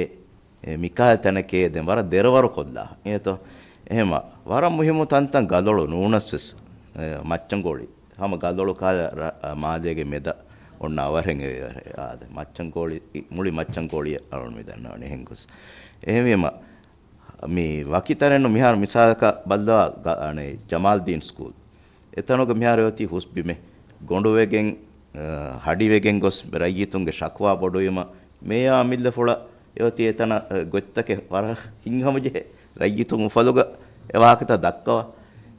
އެ، މިކާލަ ތަނެކޭ ދެން ވަރަށް ދެރަވަރު ކޮށްލާ އޭތޯ. އެހެމަ ވަރަށް މުހިއްމު ތަންތަން ގަލޮޅު ނޫނަސް ވެސް، އެ، މައްޗަންގޮޅި ހަމަ ގަލޮޅު ކާލަ ރަ-، އަ، މާލޭގެ މެދަށް އޮންނަ އަވަރެން އެވެ. އާދެ، މައްޗަންގޮޅި، މުޅި މައްޗަންގޮޅި އަޅުން މި ދަންނަވަނީ ހެން ގޮސް. އެހެންވީމަ، މި ވަކި ތަނެއް ނޫން. މިހާރު މިސާލަކަށް ބައްލަވާ ގަ-، އަނެއް ޖަމާލްދީން ސްކޫލް. އެތަނުގަ މިހާރު އޮތީ ހުސް ބިމެއް. ގޮނޑުވެގެން، އަ، ހަޑިވެގެން ގޮސް ރައްޔިތުންގެ ޝަކުވާ ބޮޑުވީމަ، މޭޔާ އަމިއްލަފުޅަށް އެ އޮތީ އެތަނަށް، އަ، ގޮތްތަކެއް ވަރަށް ހިތްހަމަޖެހޭ. ރައްޔިތުން އުފަލުގަ އެ ވާހަކަތައް ދައްކަވާ.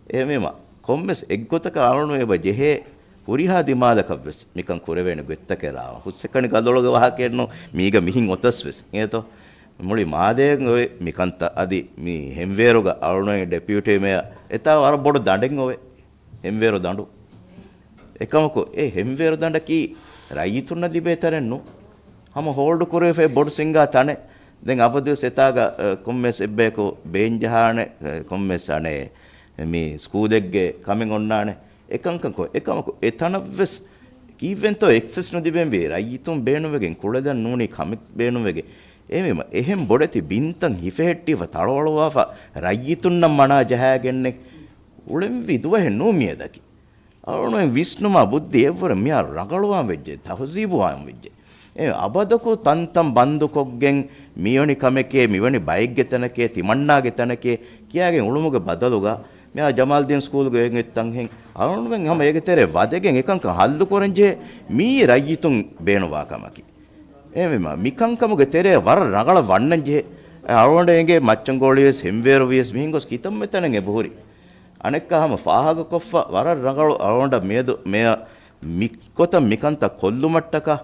އެހެންވީމަ، ކޮންމެސް އެއްގޮތަކަށް އަޅުނު އެބަ ޖެހޭ ހުރިހާ ދިމާލަކަށްވެސް މިކަން ކުރެވޭނެ ގޮތްތަކެއް ރާވާ. ހުސްއެކަނި ގަދޮޅުގެ ވާހަކައެއްނު، މީގަ މިހިން އޮތަސްވެސް އޭތޯ. މުޅި މާލޭގަ އޮތް މިކަންތައް އަދި މި ހެންވޭރުގަ އަޅުނު ޑެޕިއުޓީ މޭޔަރ އެތާ ވަރަށް ބޮޑު ދަނޑެއް އޮވޭ. ހެންވޭރު ދަނޑު. އެކަމަކު، އެ ހެންވޭރު ދަނޑަކީ ރައްޔިތުންނަށް ލިބޭ ތަނެއް ނޫން. ހަމަ ހޯލްޑް ކުރެވިފައި ބޮޑު ސިންގާ ތަނެއް. ދެން އަބަދުވެސް އެތާގަ، އަ، ކޮންމެސް އެއްބަޔަކު ބޭން ޖަހާނެ، އަ، ކޮންމެސް އަނެއް މި ސްކޫލެއްގެ ކަމެއް އޮންނާނެ. އެކަންކަން ކޮ، އެކަމަކު، އެ ތަނަށްވެސް ކީއްވެންތޯ އެކްސެސް ނުލިބެންވީ؟ ރައްޔިތުން ބޭނުންވެގެން، ކުޅެދަން ނޫނީ ކަމެއް ބޭނުންވެގެން. އެހެންވީމަ، އެހެން ބޮޑެތި ބިންތައް ހިފެހެއްޓިފަ، ތަޅުއަޅުވާފަ، ރައްޔިތުންނަށް މަނާ ޖަހައިގެންނެއް އުޅެންވީ ދުވަހެއް ނޫން މިއަދަކީ. އަޅުގަނޑުމެން ވިސްނުމާ ބުއްދި އެއްވުރެ މިހާރު ރަނގަޅުވާން ވެއްޖެ، ތަހުޒީބުވާން ވެއްޖެ. އެ އަބަދަކު ތަންތަން ބަންދުކޮށްގެން މިވެނި ކަމެކޭ، މިވެނި ބައެއްގެ ތަނެކޭ، ތިމަންނާގެ ތަނެކޭ ކިޔާގެން އުޅުމުގެ ބަދަލުގަ މިހާ ޖަމާލްދީން ސްކޫލްގެ އޮތް އޮތްތަންހެން އަޅުގަނޑުމެން ހަމަ އޭގެ ތެރޭ ވަދެގެން އެކަންކަން ހައްލު ކުރަން ޖެހޭ މިއީ ރައްޔިތުން ބޭނުންވާ ކަމަކީ. އެހެންވީމަ، މިކަންކަމުގެ ތެރޭ ވަރަށް ރަނގަޅަށް ވަންނަން ޖެހޭ. އަޅުގަނޑު އެނގޭ މައްޗަންގޮޅި ވިޔަސް ހެންވޭރު ވިޔަސް މިހެން ގޮސް ކިތަންމެ ތަނެއް އެބަހުރި. އަނެއްކާ ހަމަ ފާހަގަކޮށްފަ ވަރަށް ރަނގަޅު އަޅުގަނޑަށް މިއަދު މެޔަ މިކޮތަށް މިކަންތައް ކޮށްލުމަށްޓަކާ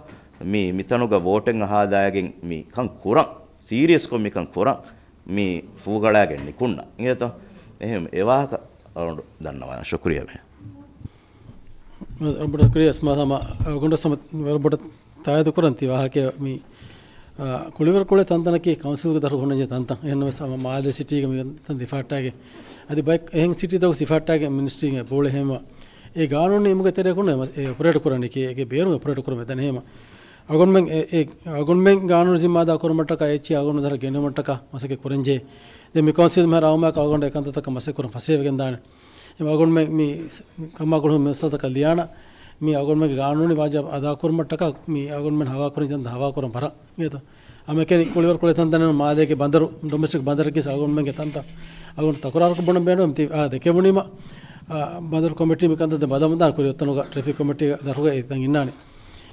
މި، މިތަނުގަ ވޯޓެއް އަހާލާގެން މި ކަން ކުރަން، ސީރިއަސްކޮށް މިކަން ކުރަން މި ފޫގަޅާގެން ނިކުންނަ. އިނގޭތޯ؟ އެހެން އެވާހަކަ އަޅުގަނޑު ދަންނަވާން. ޝުކުރިއްޔާ މޭޔަ. ވަރަށް ބޮޑަށް ޝުކުރިއްޔާ އިސްމާއިލް ހަމަ އަޅުގަނޑަށް ހަމަ ވަރަށް ބޮޑަށް ތާއީދު ކުރަން ތި ވާހަކައެއް މި، އާ، ކުޅިވަރު ކުޅޭ ތަންތަނަކީ ކައުންސިލްގެ ދަށުގަ ހުންނަންޖެހޭ ތަންތަން. އެހެންނަމަވެސް ހަމަ މާލޭ ސިޓީގަ މި ތަން ދިފާއްޓާގެ އަދި ބައެއް އެހެން ސިޓީތަކު ސިފާއްޓާގެ މިނިސްޓްރީގެ ބޯޅަ ހޭމަ އެ ގާނޫނީ އިމުގެ ތެރެއަކުން އެ މަ-، އެ އޮޕަރޭޓް ކުރަނީކީ އޭގެ ބޭރުން އޮޕަރޭޓް ކުރަމެ ދަނީ ހޭމަ. އަޅުގަނޑުމެން އެ، އެ، އަޅުގަނޑުމެން ގާނޫނު ޒިންމާދާ ކުރުމަށްޓަކާ އެއްޗިހި އަޅުގަނޑު ދަރަ ގެންނުމަށްޓަކާ މަސައްކަތް ކުރަންޖެހޭ. ދެން މި ކައުންސިލް މިހާރު އައުމާކަށް އަޅުގަނޑު އެކަންތައްތަކަށް މަސައްކަތް ކުރަން ފަސޭހަވެގެންދާނެ. އެ އަޅުގަނޑުމެން މި ސް-، މި ކަމާކުޅު މި މައްސަލަތަކަށް ލިޔާނަ، މި އަޅުގަނޑުމެންގެ ގާނޫނީ ވާޖިބު އަދާކުރުމަށްޓަކާ މި އަޅުގަނޑުމެން ހަވާކުރަން ޖަންދަ ހަވާކުރަން ފަރާ. އިނގޭތޯ؟ އަމައެކަނި ކުޅިވަރު ކުޅޭ ތަންތަނެއް މާލޭގެ ބަނދަރު، ޑޮމެސްޓިކް ބަނދަރަކީ އަޅުގަނޑުމެންގެ ތަންތަން. އަޅުގަނޑު ތަކުރާރުކޮށް ބުނަން ބޭނުން ތި، އާ، ދެކެވުނީމަ، އާ، ބަނދަރު ކޮމިޓީ މި ކަންތައް ދެ ބަދަމުދާ ކުރި އޮތަނުގަ ޓްރެފިކް ކޮމިޓީ ދަށުގަ އެތަން އިންނާނެ.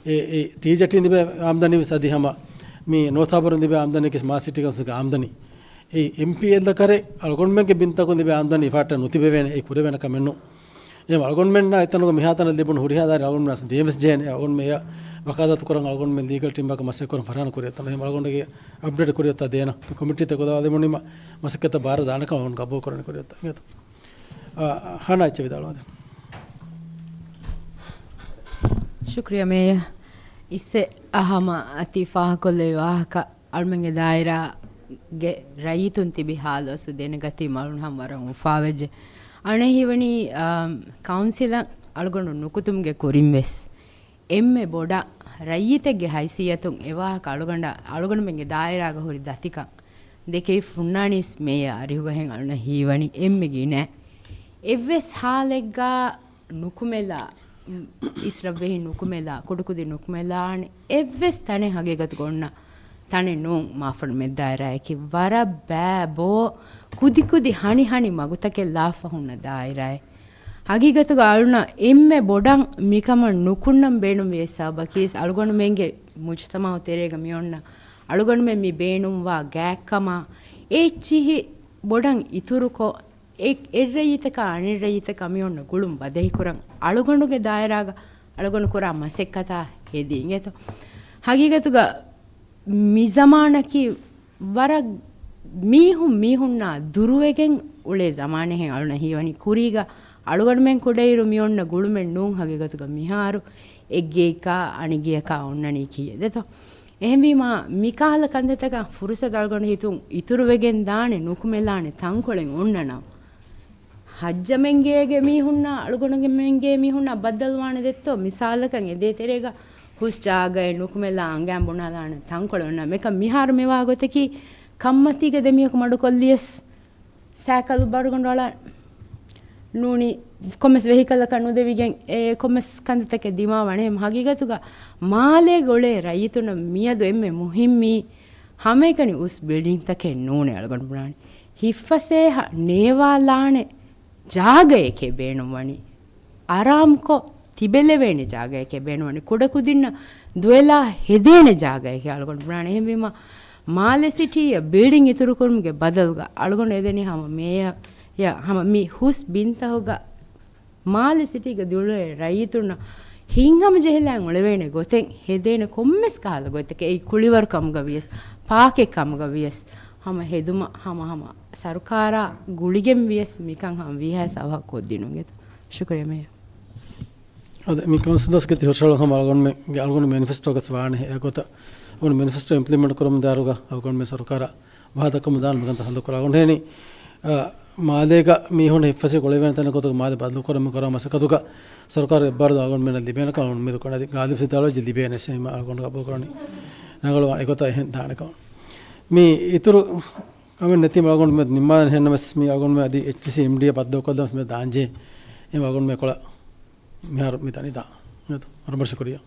އެ، އެ، ޓީ ޖެޓީން ލިބޭ އާމްދަނީ ވެސް އަދި ހަމަ މި ނޯތް ހާބަރުން ލިބޭ އާމްދަނީ ކިސް މާލޭ ސިޓީ ކައުންސިލްގެ އާމްދަނީ. އެ އެމްޕީއެލް ދަކަރެ އަޅުގަނޑުމެންގެ ބިންތަކުން ލިބޭ އާމްދަނީ އެފާޓަށް ނުތިބެވޭނެ، އެ ކުރެވޭނެ ކަމެއް ނޫން. އެ އަޅުގަނޑުމެންނާ އެތަނުގަ މިހާތަނަށް ލިބުނު ހުރިހާ ދާއިރާ އަޅުގަނޑުމެން އަސް ދޭވެސް ޖޭނެ އަޅުގަނޑުމެން އެ ވަކާލާތު ކުރަން އަޅުގަނޑުމެން ލީގަލް ޓީމްއަކަށް މަސައްކަތް ކުރަން ފަރާނަ ކުރި އެތަނު. އެހެން އަޅުގަނޑުގެ އަޕްޑޭޓް ކުރި އޮތާ ދޭނަ ކޮމިޓީ ތެ ގުދާ ދެމުނީމަ މަސައްކަތަށް ބާރަ ދާނެކަން އަޅުގަނޑު ގަބޫލު ކުރަން ކުރި އޮތާ. އާ، ހަނާ އެއްޗެއް ވިދާޅުވާ. ޝުކްރިޔާ މޭޔަ. އިސްސެ އަހަމަ އަތި ފާހަކޮށްލެވި ވާހަކަ އަޅުމެންގެ ދާއިރާގެ ރައްޔިތުން ތިބި ހާލު އަސްލު ދެނެގަތީމަ އަޅުން ހަމަ ވަރަށް އުފާވެއްޖެ. އަނެއް ހީވަނީ، އާ، ކައުންސިލަށް އަޅުގަނޑު ނުކުތުމުގެ ކުރިން ވެސް އެންމެ ބޮޑަށް ރައްޔިތެއްގެ ހައިސިއްޔަތުން އެވާހަކަ އަޅުގަނޑަށް، އަޅުގަނޑުމެންގެ ދާއިރާގަ ހުރި ދަތިކަން ދެކެވި ފުންނާނީސް މޭޔަ އަރިހުގަ ހެން އަޅުނަށް ހީވަނީ އެންމެ ގިނަ. އެއްވެސް ހާލެއްގަ ނުކުމެލާ، އިސްރަށްވެހި ނުކުމެލާ، ކުޑަކުދިން ނުކުމެލާނެ އެއްވެސް ތަނެއް ހަގީގަތުގަ އޮންނަ ތަނެއް ނޫން މާފަންމެ ދާއިރާއަކީ ވަރަށް ބައި ބޯ ކުދިކުދި ހަނިހަނި މަގުތަކެއް ލާފަ ހުންނަ ދާއިރާއެއް. ހަގީގަތުގަ އަޅުނަށް އެންމެ ބޮޑަށް މިކަމަށް ނުކުންނަން ބޭނުންވި އެއް ސަބަބަކީ އަޅުގަނޑުމެންގެ މުޖުތަމައު ތެރޭގަ މިއޮންނަ އަޅުގަނޑުމެން މި ބޭނުންވާ ގާތްކަމާ އެއްޗިހި ބޮޑަށް އިތުރުކޮށް، އެ-، އެއްރައްޔިތަކާ އަނެއްރައްޔިތަކާ މިއޮންނަ ގުޅުން ބަދަހިކުރަން އަޅުގަނޑުގެ ދާއިރާގަ އަޅުގަނޑު ކުރާ މަސައްކަތާ ހެދީ އިނގޭތޯ. ހަގީގަތުގަ މި ޒަމާނަކީ ވަރަށް މީހުން މީހުންނާ ދުރުވެގެން އުޅޭ ޒަމާނެއްހެން އަޅުނަށް ހީވަނީ. ކުރީގަ އަޅުގަނޑުމެން ކުޑައިރު މިއޮންނަ ގުޅުމެއް ނޫން ހަގީގަތުގަ މިހާރު އެއްގެއަކާ އަނެއްގެއަކާ އޮންނަނީ ކިޔޭ ދެތޯ. އެހެންވީމާ، މިކަހަލަ ކަންތައްތަކަށް ފުރުސަތު އަޅުގަނޑު ހިތުން އިތުރުވެގެން ދާނެ، ނުކުމެލާނެ ތަންކޮޅެއް އޮންނަނަމަ. ހައްޖަމެންގޭގެ މީހުންނާ އަޅުގަނޑުމެންގޭ މީހުންނާ ބައްދަލުވާނެ ދެއްތޯ؟ މިސާލަކަށް އެދޭ ތެރޭގަ ހުސް ޖާގައެއް ނުކުމެލާ އަނގައިން ބުނާލާނެ ތަންކޮޅެއް އޮންނަ. މިކަން މިހާރު މިވާ ގޮތަކީ ކަންމަތީގަ ދެމީހަކު މަޑުކޮށްލިޔަސް ސައިކަލު ބަރުގަނޑު އަޅާ ނޫނީ ކޮންމެސް ވެހިކަލަކަށް ނުދެވިގެން އެ ކޮންމެސް ކަންތައްތަކެއް ދިމާވާނެ. ހަގީގަތުގަ މާލޭގަ އުޅޭ ރައްޔިތުންނަށް މިއަދު އެންމެ މުހިއްމީ ހަމައެކަނި އުސް ބިލްޑިންތަކެއް ނޫނޭ އަޅުގަނޑު ބުނާނީ. ހިތްފަސޭހަ ނޭވާލާނެ ޖާގައެކޭ ބޭނުންވަނީ. އަރާމްކޮށް ތިބެލެވޭނެ ޖާގައެކޭ ބޭނުންވަނީ. ކުޑަކުދިންނަށް ދުވެލާ ހެދޭނެ ޖާގައެކޭ އަޅުގަނޑު ބުނާނެ. އެހެންވީމަ، މާލެ ސިޓީއަށް ބިލްޑިން އިތުރުކުރުމުގެ ބަދަލުގަ އަޅުގަނޑު އެދެނީ ހަމަ މޭޔަ، ޔަ، ހަމަ މި ހުސް ބިންތަކުގަ މާލެ ސިޓީގަ ދިއުޅޭ ރައްޔިތުންނަށް ހިތްހަމަޖެހިލައިން އުޅެވޭނެ ގޮތެއް ހެދޭނެ ކޮންމެސް ކަހަލަ ގޮތެއް، އެއީ ކުޅިވަރު ކަމުގަ ވިޔަސް، ޕާކެއް ކަމުގަ ވިޔަސް، ހަމަ ހެދުމަށް ހަމަ ހަމަ ސަރުކާރާ ގުޅިގެން ވިޔަސް މިކަން ހަމަ ވީހާވެސް އަވަހަށް ކޮށްދިނުން އެތަ. ޝުކުރިޔާ މޭޔަރ. އަދި މި ކައުންސިލް ދަސްކިތި ހުށަހަޅު ހަމަ އަޅުގަނޑުމެންގެ އަޅުގަނޑު މެނިފެސްޓޯގަސް ވާނެ އެގޮތަށް އަޅުގަނޑު މެނިފެސްޓޯ އިމްޕްލިމެންޓް ކުރަމުން ދާއިރުގަ އަޅުގަނޑުމެން ސަރުކާރަށް ވާހަކަ ދައްކަމުން ދާން މިކަންތައް ހަނދުކޮށް އަޅުގަނޑު ހޭނީ، އަ، މާލޭގަ މީހުން ހިތްފަސޭހަ އުޅެވޭނެ ތަނެއް ގޮތުގަ މާލެ ބަދަލުކުރަމުން ކުރާ މަސައްކަތުގަ ސަރުކާރުގެ އެއްބާރުލުން އަޅުގަނޑުމެންނަށް ލިބޭނެކަން އަޅުގަނޑު އުއްމީދު ކުރަން. އަދި ގާލިބް ސިދާޅުވެއްޖެ ލިބޭނެ ސެމީމާ އަޅުގަނޑު ގަބޫލުކުރަނީ. ރަނގަޅުވާނެ އެގޮތަށް އެހެން ދާނެކަމަށް. މި އިތުރު ކަމެއް ނެތީމަ އަޅުގަނޑު މެދު ނިންމާލަން ހެންނަމަސް މި އަޅުގަނޑު މެ އަދި އެޗްޑީސީ އެމްޑީއަށް ބައްދަލުކޮށްލަމަސް މެ ދާންޖެހޭ. އެމް އަޅުގަނޑު މެ ކޮޅަށް މިހާރު މި ދަނީ ދާ. ވަރަށް ބޮޑަށް ޝުކުރިއްޔާ.